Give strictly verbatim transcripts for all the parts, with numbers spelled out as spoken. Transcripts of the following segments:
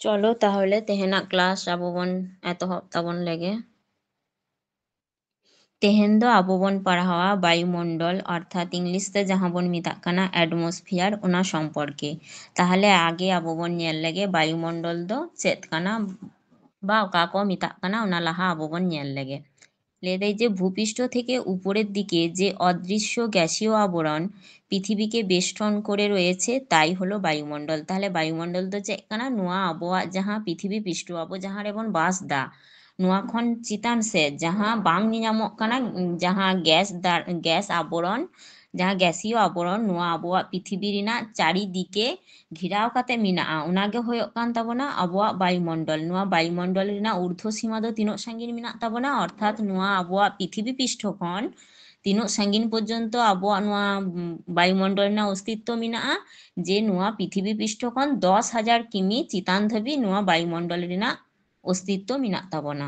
ᱪᱚᱞᱚ ᱛᱟᱦᱚᱞᱮ ᱛᱮᱦᱮᱧᱟᱜ ᱠᱞᱟᱥ ᱟᱵᱚ ᱵᱚᱱ ᱮᱛᱚᱦᱚᱵ ᱛᱟᱵᱚᱱ ᱞᱮᱜᱮ᱾ ᱛᱮᱦᱮᱧ ᱫᱚ ᱟᱵᱚ ᱵᱚᱱ ᱯᱟᱲᱦᱟᱣᱟ ᱵᱟᱭᱩᱢᱚᱱᱰᱚᱞ, ᱚᱨᱛᱷᱟᱛ ᱤᱝᱞᱤᱥ ᱛᱮ ᱡᱟᱦᱟᱸ ᱵᱚᱱ ᱢᱮᱛᱟᱜ ᱠᱟᱱᱟ ᱮᱴᱢᱚᱥᱯᱷᱤᱭᱟᱨ, ᱚᱱᱟ ᱥᱚᱢᱯᱚᱨᱠᱮ᱾ ᱛᱟᱦᱚᱞᱮ ᱟᱜᱮ ᱟᱵᱚ ᱵᱚᱱ ᱧᱮᱞ ᱞᱮᱜᱮ ᱵᱟᱭᱩᱢᱚᱱᱰᱚᱞ ᱫᱚ ᱪᱮᱫ ᱠᱟᱱᱟ ᱵᱟ ᱚᱠᱟ ᱠᱚ ᱢᱮᱛᱟᱜ ᱠᱟᱱᱟ, ᱚᱱᱟ ᱞᱟᱦᱟ ᱟᱵᱚ ᱵᱚᱱ ᱧᱮᱞ ᱞᱮᱜᱮ᱾ ᱞᱟᱹᱭ ᱫᱟᱭ ᱡᱮ ᱵᱷᱩᱯᱤᱥᱴᱷ ᱛᱷᱮᱠᱮ ᱩᱯᱚᱨᱮᱨ ᱫᱤᱠᱮ ᱡᱮ ᱚᱫৃশ্য গ্যাসীয় আবরণ পৃথিবীকে বেষ্টন করে রয়েছে, তাই হলো বায়ুমণ্ডল। ᱛᱟᱦᱚᱞᱮ ᱵᱟᱭᱩᱢᱚᱱᱰᱚᱞ ᱫᱚ ᱪᱮᱫ ᱠᱟᱱᱟ? ᱱᱚᱣᱟ ᱟᱵᱚᱣᱟᱜ ᱡᱟᱦᱟᱸ ᱯᱨᱤᱛᱷᱤᱵᱤ ᱯᱤᱥᱴᱷᱚ, ᱟᱵᱚ ᱡᱟᱦᱟᱸ ᱨᱮᱵᱚᱱ ᱵᱟᱥ ᱫᱟ, ᱱᱚᱣᱟ ᱠᱷᱚᱱ ᱪᱮᱛᱟᱱ ᱥᱮᱫ ᱡᱟᱦᱟᱸ ᱵᱟᱝ ᱧᱮᱧᱟᱢᱚᱜ ᱠᱟᱱᱟ, ᱡᱟᱦᱟᱸ ᱜᱮᱥ ᱫᱟ-, ᱜᱮᱥ ᱟᱵᱚᱨᱚᱱ, ᱡᱟᱦᱟᱸ ᱜᱮᱥᱤᱭᱚ ᱟᱵᱚᱨᱚᱱ, ᱱᱚᱣᱟ ᱟᱵᱚᱣᱟᱜ ᱯᱨᱤᱛᱷᱤᱵᱤ ᱨᱮᱱᱟᱜ ᱪᱟᱨᱤᱫᱤᱠᱮ ᱜᱷᱮᱨᱟᱣ ᱠᱟᱛᱮ ᱢᱮᱱᱟᱜᱼᱟ, ᱚᱱᱟ ᱜᱮ ᱦᱩᱭᱩᱜ ᱠᱟᱱ ᱛᱟᱵᱚᱱᱟ ᱟᱵᱚᱣᱟᱜ ᱵᱟᱭᱩᱢᱚᱱᱰᱚᱞ᱾ ᱱᱚᱣᱟ ᱵᱟᱭᱩᱢᱚᱱᱰᱚᱞ ᱨᱮᱱᱟᱜ ᱩᱨᱫᱷᱚ ᱥᱤᱢᱟ ᱫᱚ ᱛᱤᱱᱟᱹᱜ ᱥᱟᱺᱜᱤᱧ ᱢᱮᱱᱟᱜ ᱛᱟᱵᱚᱱᱟ? ᱚᱨᱛᱷᱟᱛ ᱱᱚᱣᱟ ᱟᱵᱚᱣᱟᱜ ᱯᱨᱤᱛᱷᱤᱵᱤ ᱯᱤᱥᱴᱷᱚ ᱠᱷᱚᱱ ᱛᱤᱱᱟᱹᱜ ᱥᱟᱺᱜᱤᱧ ᱯᱚᱨᱡᱚᱱᱛᱚ ᱟᱵᱚᱣᱟᱜ ᱱᱚᱣᱟ, ᱩᱢ, ᱵᱟᱭᱩᱢᱚᱱᱰᱚᱞ ᱨᱮᱱᱟᱜ ᱚᱥᱛᱤᱛᱛᱚ ᱢᱮᱱᱟᱜᱼᱟ? ᱡᱮ ᱱᱚᱣᱟ ᱯᱨᱤᱛᱷᱤᱵᱤ ᱯᱤᱥᱴᱷᱚ ᱠᱷᱚᱱ ᱫᱚᱥ ᱦᱟᱡᱟᱨ ᱠᱤᱢᱤ ᱪᱮᱛᱟᱱ ᱫᱷᱟᱹᱵᱤᱡ ᱱᱚᱣᱟ ᱵᱟᱭᱩᱢᱚᱱᱰᱚᱞ ᱨᱮᱱᱟᱜ ᱚᱥᱛᱤᱛᱛᱚ ᱢᱮᱱᱟᱜ ᱛᱟᱵᱚᱱᱟ᱾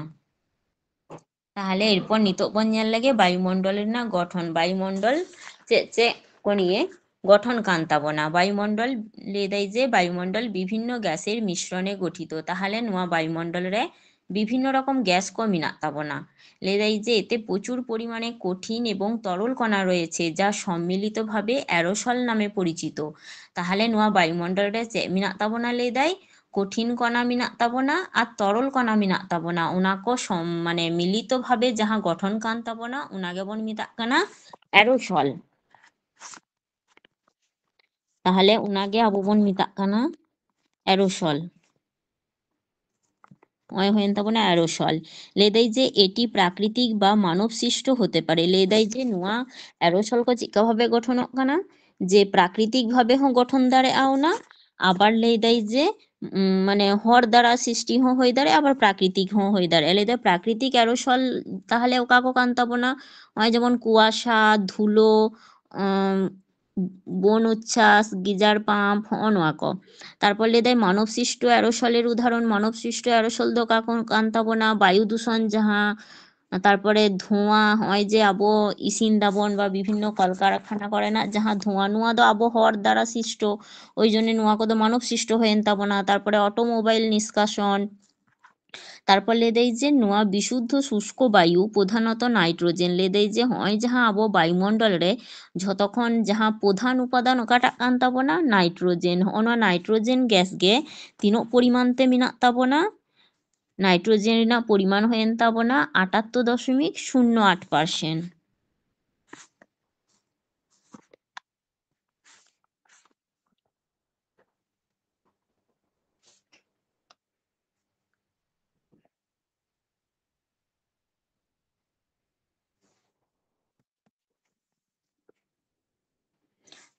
ᱛᱟᱦᱚᱞᱮ ᱮᱨᱯᱚᱨ ᱱᱤᱛᱚᱜ ᱵᱚᱱ ᱧᱮᱞ ᱞᱮᱜᱮ ᱵᱟᱭᱩᱢᱚᱱᱰᱚᱞ ᱨᱮᱱᱟᱜ ᱜᱚᱴᱷᱚᱱ, ᱵᱟᱭᱩᱢᱚᱱᱰᱚᱞ ᱪᱮᱫ ᱪᱮᱫ ᱠᱚ ᱱᱤᱭᱮ ᱜᱚᱴᱷᱚᱱ ᱠᱟᱱ ᱛᱟᱵᱚᱱᱟ᱾ ᱵᱟᱭᱩᱢᱚᱱᱰᱚᱞ ᱞᱟᱹᱭ ᱫᱟᱭ ᱡᱮ ᱵᱟᱭᱩᱢᱚᱱᱰᱚᱞ ᱵᱤᱵᱷᱤᱱᱱᱚ ᱜᱮᱥᱮᱨ ᱢᱤᱥᱨᱚᱱᱮ ᱜᱚᱴᱷᱤᱛᱚ᱾ ᱛᱟᱦᱚᱞᱮ ᱱᱚᱣᱟ ᱵᱟᱭᱩᱢᱚᱱᱰᱚᱞ ᱨᱮ ᱵᱤᱵᱷᱤᱱᱱᱚ ᱨᱚᱠᱚᱢ ᱜᱮᱥ ᱠᱚ ᱢᱮᱱᱟᱜ ᱛᱟᱵᱚᱱᱟ᱾ ᱞᱟᱹᱭ ᱫᱟᱭ ᱡᱮ এতে প্রচুর পরিমাণে কঠিন এবং তরল কণা রয়েছে, যা সম্মিলিতভাবে অ্যারোসল নামে পরিচিত। ᱛᱟᱦᱚᱞᱮ ᱱᱚᱣᱟ ᱵᱟᱭᱩᱢᱚᱱᱰᱚᱞ ᱨᱮ ᱪᱮᱫ ᱢᱮᱱᱟᱜ ᱛᱟᱵᱚᱱᱟ? ᱞᱟᱹᱭ ᱫᱟᱭ ᱠᱚᱴᱷᱤᱱ ᱠᱚᱱᱟ ᱢᱮᱱᱟᱜ ᱛᱟᱵᱚᱱᱟ ᱟᱨ ᱛᱚᱨᱚᱞ ᱠᱚᱱᱟ ᱢᱮᱱᱟᱜ ᱛᱟᱵᱚᱱᱟ, ᱚᱱᱟ ᱠᱚ ᱥᱚᱢ-, ᱢᱟᱱᱮ ᱢᱤᱞᱤᱛᱚ ᱵᱷᱟᱵᱮ ᱡᱟᱦᱟᱸ ᱜᱚᱴᱷᱚᱱ ᱠᱟᱱ ᱛᱟᱵᱚᱱᱟ, ᱚᱱᱟ ᱜᱮᱵᱚᱱ ᱢᱮᱛᱟᱜ ᱠᱟᱱᱟ ᱮᱨᱳᱥᱚᱞ᱾ ᱛᱟᱦᱚᱞᱮ ᱚᱱᱟᱜᱮ ᱟᱵᱚ ᱵᱚᱱ ᱢᱮᱛᱟᱜ ᱠᱟᱱᱟ ᱮᱨᱳᱥᱚᱞ᱾ ᱱᱚᱜᱼᱚᱭ ᱦᱩᱭᱮᱱ ᱛᱟᱵᱚᱱᱟ ᱮᱨᱳᱥᱚᱞ᱾ ᱞᱟᱹᱭ ᱫᱟᱭ ᱡᱮ এটি প্রাকৃতিক বা মানব সৃষ্ট হতে পারে। ᱞᱟᱹᱭ ᱫᱟᱭ ᱡᱮ ᱱᱚᱣᱟ ᱮᱨᱳᱥᱚᱞ ᱠᱚ ᱪᱮᱫᱠᱟ ᱵᱷᱟᱵᱮ ᱜᱚᱴᱷᱚᱱᱚᱜ ᱠᱟᱱᱟ, ᱡᱮ ᱯᱨᱟᱠᱨᱤᱛᱤᱠ ᱵᱷᱟᱵᱮ ᱦᱚᱸ ᱜᱚᱴᱷᱚᱱ ᱫᱟᱲᱮᱭᱟᱜᱼᱟ ᱚᱱᱟ, ᱟᱵᱟᱨ ᱞᱟᱹᱭ ᱫᱟᱭ ᱡᱮ, ᱩᱢ, ᱢᱟᱱᱮ ᱦᱚᱲ ᱫᱟᱨᱟ ᱥᱨᱤᱥᱴᱤ ᱦᱚᱸ ᱦᱩᱭ ᱫᱟᱲᱮᱭᱟᱜᱼᱟ, ᱟᱵᱟᱨ ᱯᱨᱟᱠᱨᱤᱛᱤᱠ ᱦᱚᱸ ᱦᱩᱭ ᱫᱟᱲᱮᱭᱟᱜᱼᱟ᱾ ᱞᱟᱹᱭ ᱫᱟᱭ ᱯᱨᱟᱠᱨᱤᱛᱤᱠ ᱮᱨᱳᱥᱚᱞ ᱛᱟᱦᱚᱞᱮ ᱚᱠᱟ ᱠᱚ ᱠᱟᱱ ᱛᱟᱵᱚᱱᱟ? ᱱᱚᱜᱼᱚᱭ ᱡᱮᱢᱚᱱ ᱠᱩᱣᱟᱥᱟ, ᱫᱷᱩᱞᱳ, ᱩᱢ, ᱵᱚᱱ ᱩᱪᱪᱷᱟᱥ, ᱜᱤᱡᱟᱨ ᱯᱟᱢᱯ, ᱦᱚᱸᱜᱼᱚ ᱱᱚᱣᱟ ᱠᱚ᱾ ᱛᱟᱨᱯᱚᱨ ᱞᱟᱹᱭ ᱫᱟᱭ ᱢᱟᱱᱚᱵ ᱥᱨᱤᱥᱴᱚ ᱮᱨᱳᱥᱚᱞᱮᱨ ᱩᱫᱟᱦᱚᱨᱚᱱ, ᱢᱟᱱᱚᱵ ᱥᱨᱤᱥᱴᱚ ᱮᱨᱳᱥᱚᱞ ᱫᱚ ᱚᱠᱟ ᱠᱚ ᱠᱟᱱ ᱛᱟᱵᱚᱱᱟ? ᱵᱟᱭᱩ ᱫᱩᱥᱚᱱ, ᱡᱟᱦᱟᱸ ᱛᱟᱨᱯᱚᱨᱮ ᱫᱷᱩᱣᱟ, ᱦᱚᱸᱜᱼᱚᱭ ᱡᱮ ᱟᱵᱚ ᱤᱥᱤᱱ ᱫᱟᱵᱚᱱ ᱵᱟ ᱵᱤᱵᱷᱤᱱᱱᱚ ᱠᱚᱞᱠᱟᱨᱠᱷᱟᱱᱟ ᱠᱚᱨᱮᱱᱟᱜ ᱡᱟᱦᱟᱸ ᱫᱷᱩᱣᱟ, ᱱᱚᱣᱟ ᱫᱚ ᱟᱵᱚ ᱦᱚᱲ ᱫᱟᱨᱟ ᱥᱨᱤᱥᱴᱚ, ᱳᱭ ᱡᱚᱱᱱᱮ ᱱᱚᱣᱟ ᱠᱚᱫᱚ ᱢᱟᱱᱚᱵ ᱥᱨᱤᱥᱴᱚ ᱦᱩᱭᱮᱱ ᱛᱟᱵᱚᱱᱟ᱾ ᱛᱟᱨᱯᱚᱨᱮ automobile ᱱᱤᱥᱠᱟᱥᱚᱱ, ᱛᱟᱨᱯᱚᱨ ᱞᱟᱹᱭ ᱫᱟᱭ ᱡᱮ ᱱᱚᱣᱟ ᱵᱤᱥᱩᱫᱽᱫᱷᱚ ᱥᱩᱥᱠᱚ ᱵᱟᱭᱩ ᱯᱨᱚᱫᱷᱟᱱᱚᱛᱚ ᱱᱟᱭᱴᱨᱳᱡᱮᱱ, ᱞᱟᱹᱭ ᱫᱟᱭ ᱡᱮ ᱦᱚᱸᱜᱼᱚᱭ ᱡᱟᱦᱟᱸ ᱟᱵᱚ ᱵᱟᱭᱩᱢᱚᱱᱰᱚᱞ ᱨᱮ ᱡᱷᱚᱛᱚ ᱠᱷᱚᱱ ᱡᱟᱦᱟᱸ ᱯᱨᱚᱫᱷᱟᱱ ᱩᱯᱟᱫᱟᱱ ᱚᱠᱟᱴᱟᱜ ᱠᱟᱱ ᱛᱟᱵᱚᱱᱟ, ᱱᱟᱭᱴᱨᱳᱡᱮᱱ᱾ ᱦᱚᱸᱜᱼᱚ ᱱᱚᱣᱟ ᱱᱟᱭᱴᱨᱳᱡᱮᱱ ᱜᱮᱥ ᱜᱮ ᱛᱤᱱᱟᱹᱜ ᱯᱚᱨᱤᱢᱟᱱ ᱛᱮ ᱢᱮᱱᱟᱜ ᱛᱟᱵᱚᱱᱟ? ᱱᱟᱭᱴᱨᱳᱡᱮᱱ ᱨᱮᱱᱟᱜ ᱯᱚᱨᱤᱢᱟᱱ ᱦᱩᱭᱮᱱ ᱛᱟᱵᱚᱱᱟ ᱟᱴᱟᱛᱛᱳᱨ ᱫᱚᱥᱚᱢᱤᱠ ᱥᱩᱱᱱᱚ ᱟᱴ ᱯᱟᱨᱥᱮᱱᱴ᱾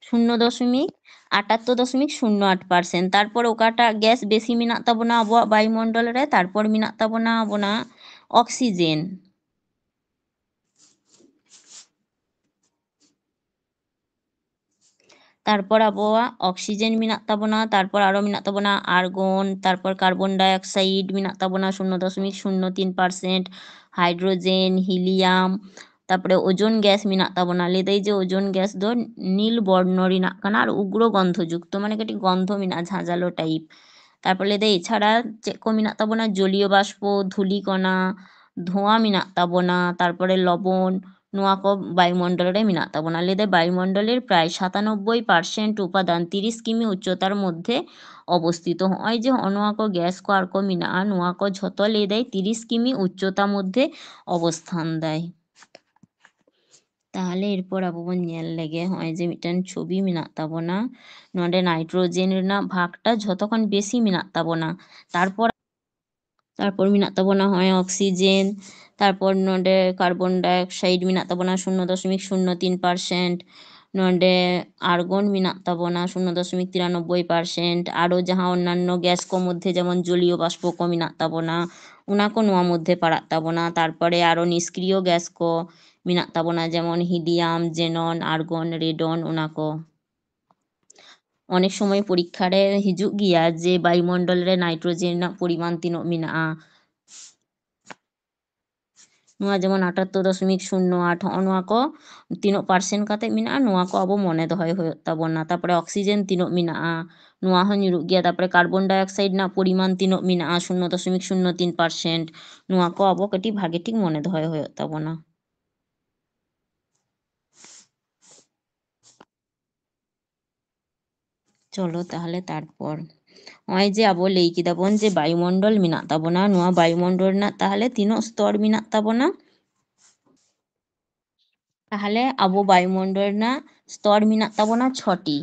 ᱥᱩᱱᱱᱚ ᱫᱚᱥᱚᱢᱤᱠ ᱟᱴᱟᱛᱛᱳᱨ ᱫᱚᱥᱚᱢᱤᱠ ᱥᱩᱱᱱᱚ ᱟᱴ ᱯᱟᱨᱥᱮᱱᱴ᱾ ᱛᱟᱨᱯᱚᱨ ᱚᱠᱟᱴᱟᱜ ᱜᱮᱥ ᱵᱮᱥᱤ ᱢᱮᱱᱟᱜ ᱛᱟᱵᱚᱱᱟ ᱟᱵᱚᱣᱟᱜ ᱵᱟᱭᱩᱢᱚᱱᱰᱚᱞ ᱨᱮ? ᱛᱟᱨᱯᱚᱨ ᱢᱮᱱᱟᱜ ᱛᱟᱵᱚᱱᱟ ᱟᱵᱚᱱᱟᱜ ᱚᱠᱥᱤᱡᱮᱱ᱾ ᱛᱟᱨᱯᱚᱨ ᱟᱵᱚᱣᱟᱜ ᱚᱠᱥᱤᱡᱮᱱ ᱢᱮᱱᱟᱜ ᱛᱟᱵᱚᱱᱟ, ᱛᱟᱨᱯᱚᱨ ᱟᱨᱚ ᱢᱮᱱᱟᱜ ᱛᱟᱵᱚᱱᱟ ᱟᱨᱜᱚᱱ, ᱛᱟᱨᱯᱚᱨ ᱠᱟᱨᱵᱚᱱ ᱰᱟᱭ ᱚᱠᱥᱟᱭᱤᱰ ᱢᱮᱱᱟᱜ ᱛᱟᱵᱚᱱᱟ ᱥᱩᱱᱱᱚ ᱫᱚᱥᱚᱢᱤᱠ ᱥᱩᱱᱱᱚ ᱛᱤᱱ ᱯᱟᱨᱥᱮᱱᱴ, ᱦᱟᱭᱰᱨᱳᱡᱮᱱ, ᱦᱤᱞᱤᱭᱟᱢ, ᱛᱟᱨᱯᱚᱨᱮ ᱳᱡᱳᱱ ᱜᱮᱥ ᱢᱮᱱᱟᱜ ᱛᱟᱵᱚᱱᱟ᱾ ᱞᱟᱹᱭ ᱫᱟᱭ ᱡᱮ ᱳᱡᱳᱱ ᱜᱮᱥ ᱫᱚ নীল বর্ণ ᱨᱮᱱᱟᱜ ᱠᱟᱱᱟ ᱟᱨ ᱩᱜᱽᱨᱚ ᱜᱚᱱᱫᱷᱚ ᱡᱩᱠᱛᱚ, ᱢᱟᱱᱮ ᱠᱟᱹᱴᱤᱡ ᱜᱚᱱᱫᱷᱚ ᱢᱮᱱᱟᱜᱼᱟ, ᱡᱷᱟᱸᱡᱟᱞᱳ ᱴᱟᱭᱤᱯ᱾ ᱛᱟᱨᱯᱚᱨ ᱞᱟᱹᱭ ᱫᱟᱭ ᱮᱪᱷᱟᱲᱟ ᱪᱮᱫ ᱠᱚ ᱢᱮᱱᱟᱜ ᱛᱟᱵᱚᱱᱟ? ᱡᱚᱞᱤᱭᱚ ᱵᱟᱥᱯᱚ, ᱫᱷᱩᱞᱤ ᱠᱚᱱᱟ, ᱫᱷᱳᱸᱣᱟ ᱢᱮᱱᱟᱜ ᱛᱟᱵᱚᱱᱟ, ᱛᱟᱨᱯᱚᱨᱮ ᱞᱚᱵᱚᱱ, ᱱᱚᱣᱟ ᱠᱚ ᱵᱟᱭᱩᱢᱚᱱᱰᱚᱞ ᱨᱮ ᱢᱮᱱᱟᱜ ᱛᱟᱵᱚᱱᱟ᱾ ᱞᱟᱹᱭ ᱫᱟᱭ ᱵᱟᱭᱩᱢᱚᱱᱰᱚᱞᱮᱨ ᱯᱨᱟᱭ ᱥᱟᱛᱟᱱᱚᱵᱵᱳᱭ ᱯᱟᱨᱥᱮᱱᱴ ᱩᱯᱟᱫᱟᱱ ᱛᱤᱨᱤᱥ ᱠᱤᱢᱤ ᱩᱪᱪᱚᱛᱟᱨ ᱢᱚᱫᱽᱫᱷᱮ ᱚᱵᱚᱥᱛᱷᱤᱛᱚ᱾ ᱦᱚᱸᱜᱼᱚᱭ ᱡᱮ ᱦᱚᱸᱜᱼᱚ ᱱᱚᱣᱟ ᱠᱚ ᱜᱮᱥ ᱠᱚ ᱟᱨ ᱠᱚ ᱢᱮᱱᱟᱜᱼᱟ, ᱱᱚᱣᱟ ᱠᱚ ᱡᱷᱚᱛᱚ ᱞᱟᱹᱭ ᱫᱟᱭ ᱛᱤᱨᱤᱥ ᱠᱤᱢᱤ ᱩᱪᱪᱚᱛᱟ ᱢᱚᱫᱽᱫᱷᱮ ᱚᱵᱚᱥᱛᱷᱟᱱ ᱫᱟᱭ᱾ ᱛᱟᱦᱞᱮ ᱮᱨᱯᱚᱨ ᱟᱵᱚ ᱵᱚᱱ ᱧᱮᱞ ᱞᱮᱜᱮ, ᱦᱚᱸᱜᱼᱚᱭ ᱡᱮ ᱢᱤᱫᱴᱮᱱ ᱪᱷᱚᱵᱤ ᱢᱮᱱᱟᱜ ᱛᱟᱵᱚᱱᱟ, ᱱᱚᱰᱮ ᱱᱟᱭᱴᱨᱳᱡᱮᱱ ᱨᱮᱱᱟᱜ ᱵᱷᱟᱜᱽᱴᱟ ᱡᱷᱚᱛᱚ ᱠᱷᱚᱱ ᱵᱮᱥᱤ ᱢᱮᱱᱟᱜ ᱛᱟᱵᱚᱱᱟ᱾ ᱛᱟᱨᱯᱚᱨ, ᱛᱟᱨᱯᱚᱨ ᱢᱮᱱᱟᱜ ᱛᱟᱵᱚᱱᱟ ᱦᱚᱸᱜᱼᱚᱭ ᱚᱠᱥᱤᱡᱮᱱ, ᱛᱟᱨᱯᱚᱨ ᱱᱚᱰᱮ ᱠᱟᱨᱵᱚᱱ ᱰᱟᱭ ᱚᱠᱥᱟᱭᱤᱰ ᱢᱮᱱᱟᱜ ᱛᱟᱵᱚᱱᱟ ᱥᱩᱱᱱᱚ ᱫᱚᱥᱚᱢᱤᱠ ᱥᱩᱱᱱᱚ ᱛᱤᱱ ᱯᱟᱨᱥᱮᱱᱴ, ᱱᱚᱰᱮ ᱟᱨᱜᱚᱱ ᱢᱮᱱᱟᱜ ᱛᱟᱵᱚᱱᱟ ᱥᱩᱱᱱᱚ ᱫᱚᱥᱚᱢᱤᱠ ᱛᱤᱨᱟᱱᱚᱵᱵᱳᱭ ᱯᱟᱨᱥᱮᱱᱴ, ᱟᱨᱚ ᱡᱟᱦᱟᱸ ᱚᱱᱱᱟᱱᱱᱚ ᱜᱮᱥ ᱠᱚ ᱢᱚᱫᱽᱫᱷᱮ ᱡᱮᱢᱚᱱ ᱡᱚᱞᱤᱭᱚ ᱵᱟᱥᱯᱚ ᱠᱚ ᱢᱮᱱᱟᱜ ᱛᱟᱵᱚᱱᱟ, ᱚᱱᱟ ᱠᱚ ᱱᱚᱣᱟ ᱢᱚᱫᱽᱫᱷᱮ ᱯᱟᱲᱟᱜ ᱛᱟᱵᱚᱱᱟ᱾ ᱛᱟᱨᱯᱚᱨᱮ ᱟᱨᱚ ᱱᱤᱥᱠᱨᱤᱭᱚ ᱜᱮᱥ ᱠᱚ ᱢᱮᱱᱟᱜ ᱛᱟᱵᱚᱱᱟ, ᱡᱮᱢᱚᱱ ᱦᱤᱞᱤᱭᱟᱢ, ᱡᱮᱱᱚᱱ, ᱟᱨᱜᱚᱱ, ᱨᱮᱰᱚᱱ, ᱚᱱᱟ ᱠᱚ᱾ ᱚᱱᱮᱠ ᱥᱚᱢᱚᱭ ᱯᱚᱨᱤᱠᱠᱷᱟ ᱨᱮ ᱦᱤᱡᱩᱜ ᱜᱮᱭᱟ ᱡᱮ ᱵᱟᱭᱩᱢᱚᱱᱰᱚᱞ ᱨᱮ ᱱᱟᱭᱴᱨᱳᱡᱮᱱ ᱨᱮᱱᱟᱜ ᱯᱚᱨᱤᱢᱟᱱ ᱛᱤᱱᱟᱹᱜ ᱢᱮᱱᱟᱜᱼᱟ᱾ ᱱᱚᱣᱟ ᱡᱮᱢᱚᱱ ᱟᱴᱟᱛᱛᱳᱨ ᱫᱚᱥᱚᱢᱤᱠ ᱥᱩᱱᱱᱚ ᱟᱴ, ᱦᱚᱸᱜᱼᱚ ᱱᱚᱣᱟ ᱠᱚ ᱛᱤᱱᱟᱹᱜ percent ᱠᱟᱛᱮ ᱢᱮᱱᱟᱜᱼᱟ, ᱱᱚᱣᱟ ᱠᱚ ᱟᱵᱚ ᱢᱚᱱᱮ ᱫᱚᱦᱚᱭ ᱦᱩᱭᱩᱜ ᱛᱟᱵᱚᱱᱟ᱾ ᱛᱟᱨᱯᱚᱨᱮ oxygen ᱛᱤᱱᱟᱹᱜ ᱢᱮᱱᱟᱜᱼᱟ, ᱱᱚᱣᱟ ᱦᱚᱸ ᱧᱩᱨᱩᱜ ᱜᱮᱭᱟ᱾ ᱛᱟᱨᱯᱚᱨᱮ carbon dioxide ᱨᱮᱱᱟᱜ ᱯᱚᱨᱤᱢᱟᱱ ᱛᱤᱱᱟᱹᱜ ᱢᱮᱱᱟᱜᱼᱟ, ᱥᱩᱱᱱᱚ ᱫᱚᱥᱚᱢᱤᱠ ᱥᱩᱱᱱᱚ ᱛᱤᱱ percent, ᱱᱚᱣᱟ ᱠᱚ ᱟᱵᱚ ᱠᱟᱹᱴᱤᱡ ᱵᱷᱟᱜᱮ ᱴᱷᱤᱠ ᱢᱚᱱᱮ ᱫᱚᱦᱚᱭ ᱦᱩᱭᱩᱜ ᱛᱟᱵᱚᱱᱟ᱾ ᱪᱚᱞᱚ ᱛᱟᱦᱚᱞᱮ ᱛᱟᱨᱯᱚᱨ ᱱᱚᱜᱼᱚᱭ ᱡᱮ ᱟᱵᱚ ᱞᱟᱹᱭ ᱠᱮᱫᱟ ᱵᱚᱱ ᱡᱮ ᱵᱟᱭᱩᱢᱚᱱᱰᱚᱞ ᱢᱮᱱᱟᱜ ᱛᱟᱵᱚᱱᱟ, ᱱᱚᱣᱟ ᱵᱟᱭᱩᱢᱚᱱᱰᱚᱞ ᱨᱮᱱᱟᱜ ᱛᱟᱦᱚᱞᱮ ᱛᱤᱱᱟᱹᱜ ᱥᱛᱚᱨ ᱢᱮᱱᱟᱜ ᱛᱟᱵᱚᱱᱟ? ᱛᱟᱦᱚᱞᱮ ᱟᱵᱚ ᱵᱟᱭᱩᱢᱚᱱᱰᱚᱞ ᱨᱮᱱᱟᱜ ᱥᱛᱚᱨ ᱢᱮᱱᱟᱜ ᱛᱟᱵᱚᱱᱟ ᱪᱷᱚᱴᱤ᱾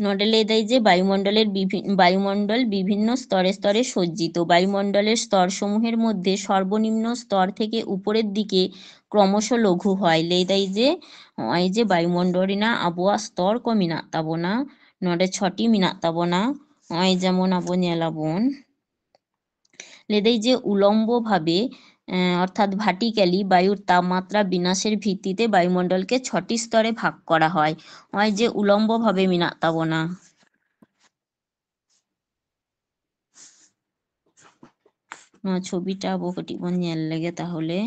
ᱱᱚᱰᱮ ᱞᱟᱹᱭ ᱫᱟᱭ ᱡᱮ ᱵᱟᱭᱩᱢᱚᱱᱰᱚᱞᱮর বিভি-, বায়ুমণ্ডল বিভিন্ন স্তরে স্তরে সজ্জিত। বায়ুমণ্ডলের স্তরসমূহের মধ্যে সর্বনিম্ন স্তর থেকে উপরের দিকে ক্রমশ লঘু হয়। ᱞᱟᱹᱭ ᱫᱟᱭ ᱡᱮ ᱱᱚᱜᱼᱚᱭ ᱡᱮ ᱵᱟᱭᱩᱢᱚᱱᱰᱚᱞ ᱨᱮᱱᱟᱜ ᱟᱵᱚᱣᱟᱜ ᱥᱛᱚᱨ ᱠᱚ ᱢᱮᱱᱟᱜ ᱛᱟᱵᱚᱱᱟ, ᱱᱚᱰᱮ ᱪᱷᱚᱴᱤ ᱢᱮᱱᱟᱜ ᱛᱟᱵᱚᱱᱟ᱾ ᱱᱚᱜᱼᱚᱭ ᱡᱮᱢᱚᱱ ᱟᱵᱚ ᱧᱮᱞᱟᱵᱚᱱ, ᱞᱟᱹᱭ ᱫᱟᱭ ᱡᱮ ᱩᱞᱚᱢᱵᱚ ᱵᱷᱟᱵᱮ, ᱮᱸ, ᱚᱨᱛᱷᱟᱛ vertically ᱵᱟᱭᱩᱨ ᱛᱟᱯᱢᱟᱛᱨᱟ ᱵᱤᱱᱟᱥᱮᱨ ᱵᱷᱤᱛᱛᱤᱛᱮ ᱵᱟᱭᱩᱢᱚᱱᱰᱚᱞ ᱠᱮ ᱪᱷᱚᱴᱤ স্তরে ভাগ করা হয়᱾ ᱱᱚᱜᱼᱚᱭ ᱡᱮ ᱩᱞᱚᱢᱵᱚ ᱵᱷᱟᱵᱮ ᱢᱮᱱᱟᱜ ᱛᱟᱵᱚᱱᱟ, ᱱᱚᱣᱟ ᱪᱷᱚᱵᱤᱴᱟ ᱟᱵᱚ ᱠᱟᱹᱴᱤᱡ ᱵᱚᱱ ᱧᱮᱞ ᱞᱮᱜᱮ ᱛᱟᱦᱚᱞᱮ᱾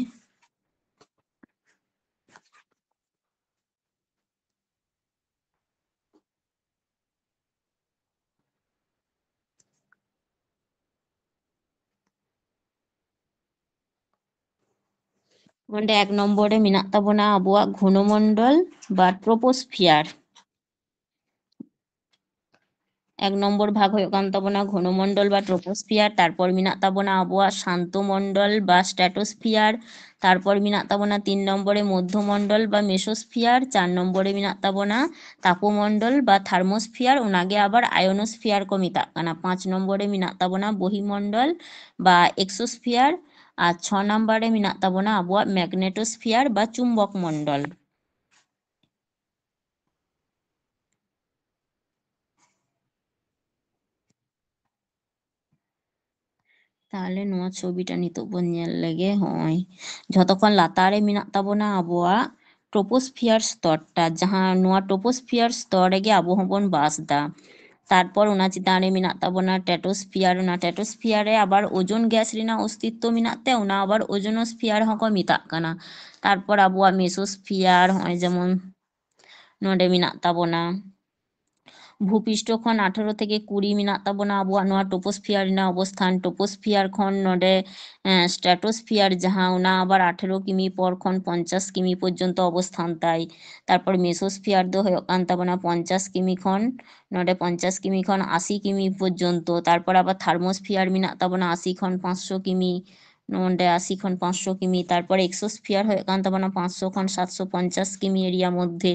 ᱚᱸᱰᱮ ᱮᱠ ᱱᱚᱢᱵᱚᱨ ᱨᱮ ᱢᱮᱱᱟᱜ ᱛᱟᱵᱚᱱᱟ ᱟᱵᱚᱣᱟᱜ ᱜᱷᱚᱱᱚᱢᱚᱱᱰᱚᱞ ᱵᱟ troposphere᱾ ᱮᱠ ᱱᱚᱢᱵᱚᱨ ᱵᱷᱟᱜᱽ ᱦᱩᱭᱩᱜ ᱠᱟᱱ ᱛᱟᱵᱚᱱᱟ ᱜᱷᱚᱱᱚᱢᱚᱱᱰᱚᱞ ᱵᱟ troposphere, ᱛᱟᱨᱯᱚᱨ ᱢᱮᱱᱟᱜ ᱛᱟᱵᱚᱱᱟ ᱟᱵᱚᱣᱟᱜ ᱥᱟᱱᱛᱚ ᱢᱚᱱᱰᱚᱞ ᱵᱟ stratosphere, ᱛᱟᱨᱯᱚᱨ ᱢᱮᱱᱟᱜ ᱛᱟᱵᱚᱱᱟ ᱛᱤᱱ ᱱᱚᱢᱵᱚᱨ ᱨᱮ ᱢᱚᱫᱽᱫᱷᱚ ᱢᱚᱱᱰᱚᱞ ᱵᱟ mesosphere, ᱪᱟᱨ ᱱᱚᱢᱵᱚᱨ ᱨᱮ ᱢᱮᱱᱟᱜ ᱛᱟᱵᱚᱱᱟ ᱛᱟᱯᱚᱢᱚᱱᱰᱚᱞ ᱵᱟ thermosphere, ᱚᱱᱟᱜᱮ ᱟᱵᱟᱨ ionosphere ᱠᱚ ᱢᱮᱛᱟᱜ ᱠᱟᱱᱟ᱾ ᱯᱟᱸᱪ ᱱᱚᱢᱵᱚᱨ ᱨᱮ ᱢᱮᱱᱟᱜ ᱛᱟᱵᱚᱱᱟ ᱵᱚᱦᱤᱢᱚᱱᱰᱚᱞ ᱵᱟ exosphere, ᱟᱨ ᱪᱷᱚ ᱱᱚᱢᱵᱚᱨ ᱨᱮ ᱢᱮᱱᱟᱜ ᱛᱟᱵᱚᱱᱟ ᱟᱵᱚᱣᱟᱜ magnetosphere ᱵᱟ ᱪᱩᱢᱵᱚᱠ ᱢᱚᱱᱰᱚᱞ᱾ ᱛᱟᱦᱞᱮ ᱱᱚᱣᱟ ᱪᱷᱚᱵᱤᱴᱟ ᱱᱤᱛᱚᱜ ᱵᱚᱱ ᱧᱮᱞ ᱞᱮᱜᱮ᱾ ᱦᱚᱸᱜᱼᱚᱭ ᱡᱷᱚᱛᱚ ᱠᱷᱚᱱ ᱞᱟᱛᱟᱨ ᱨᱮ ᱢᱮᱱᱟᱜ ᱛᱟᱵᱚᱱᱟ ᱟᱵᱚᱣᱟᱜ troposphere ᱥᱛᱚᱨ ᱴᱟ, ᱡᱟᱦᱟᱸ ᱱᱚᱣᱟ troposphere ᱥᱛᱚᱨ ᱨᱮᱜᱮ ᱟᱵᱚ ᱦᱚᱸᱵᱚᱱ ᱵᱟᱥ ᱫᱟ᱾ ᱛᱟᱨᱯᱚᱨ ᱚᱱᱟ ᱪᱮᱛᱟᱱ ᱨᱮ ᱢᱮᱱᱟᱜ ᱛᱟᱵᱚᱱᱟ ᱴᱮᱴᱳᱥᱯᱷᱤᱭᱟᱨ᱾ ᱚᱱᱟ ᱴᱮᱴᱳᱥᱯᱷᱤᱭᱟᱨ ᱨᱮ ᱟᱵᱟᱨ ᱳᱡᱳᱱ ᱜᱮᱥ ᱨᱮᱱᱟᱜ ᱚᱥᱛᱤᱛᱛᱚ ᱢᱮᱱᱟᱜ ᱛᱮ ᱚᱱᱟ ᱟᱵᱟᱨ ᱳᱡᱳᱱᱳᱥᱯᱷᱤᱭᱟᱨ ᱦᱚᱸᱠᱚ ᱢᱮᱛᱟᱜ ᱠᱟᱱᱟ᱾ ᱛᱟᱨᱯᱚᱨ ᱟᱵᱚᱣᱟᱜ ᱢᱮᱥᱳᱥᱯᱷᱤᱭᱟᱨ, ᱦᱚᱸᱜᱼᱚᱭ ᱡᱮᱢᱚᱱ ᱱᱚᱰᱮ ᱢᱮᱱᱟᱜ ᱛᱟᱵᱚᱱᱟ, ᱵᱷᱩᱯᱤᱥᱴᱚ ᱠᱷᱚᱱ ᱟᱴᱷᱮᱨᱚ ᱛᱷᱮᱠᱮ ᱠᱩᱲᱤ ᱢᱮᱱᱟᱜ ᱛᱟᱵᱚᱱᱟ ᱟᱵᱚᱣᱟᱜ ᱱᱚᱣᱟ ᱴᱳᱯᱳᱥᱯᱷᱤᱭᱟᱨ ᱨᱮᱱᱟᱜ ᱚᱵᱚᱥᱛᱷᱟᱱ᱾ ᱴᱳᱯᱳᱥᱯᱷᱤᱭᱟᱨ ᱠᱷᱚᱱ ᱱᱚᱰᱮ, ᱮᱸ, ᱥᱴᱨᱟᱴᱳᱥᱯᱷᱤᱭᱟᱨ ᱡᱟᱦᱟᱸ, ᱚᱱᱟ ᱟᱵᱟᱨ ᱟᱴᱷᱮᱨᱚ ᱠᱤᱢᱤ ᱯᱚᱨ ᱠᱷᱚᱱ ᱯᱚᱧᱪᱟᱥ ᱠᱤᱢᱤ ᱯᱚᱨᱡᱚᱱᱛᱚ ᱚᱵᱚᱥᱛᱷᱟᱱ ᱛᱟᱭ᱾ ᱛᱟᱨᱯᱚᱨ ᱢᱮᱥᱳᱥᱯᱷᱤᱭᱟᱨ ᱫᱚ ᱦᱩᱭᱩᱜ ᱠᱟᱱ ᱛᱟᱵᱚᱱᱟ ᱯᱚᱧᱪᱟᱥ ᱠᱤᱢᱤ ᱠᱷᱚᱱ, ᱱᱚᱰᱮ ᱯᱚᱧᱪᱟᱥ ᱠᱤᱢᱤ ᱠᱷᱚᱱ ᱟᱥᱤ ᱠᱤᱢᱤ ᱯᱚᱨᱡᱚᱱᱛᱚ᱾ ᱛᱟᱨᱯᱚᱨ ᱟᱵᱟᱨ ᱛᱷᱟᱨᱢᱳᱥᱯᱷᱤᱭᱟᱨ ᱢᱮᱱᱟᱜ ᱛᱟᱵᱚᱱᱟ ᱟᱥᱤ ᱠᱷᱚᱱ ᱯᱟᱸᱪᱥᱚ ᱠᱤᱢᱤ, ᱱᱚᱰᱮ ᱟᱥᱤ ᱠᱷᱚᱱ ᱯᱟᱸᱪᱥᱚ ᱠᱤᱢᱤ᱾ ᱛᱟᱨᱯᱚᱨ ᱮᱠᱥᱳᱥᱯᱷᱤᱭᱟᱨ ᱦᱩᱭᱩᱜ ᱠᱟᱱ ᱛᱟᱵᱚᱱᱟ ᱯᱟᱸᱪᱥᱚ ᱠᱷᱚᱱ ᱥᱟᱛᱥᱚ ᱯᱚᱧᱪᱟᱥ ᱠᱤᱢᱤ ᱮᱨᱤᱭᱟ ᱢᱚᱫᱽᱫᱷᱮ᱾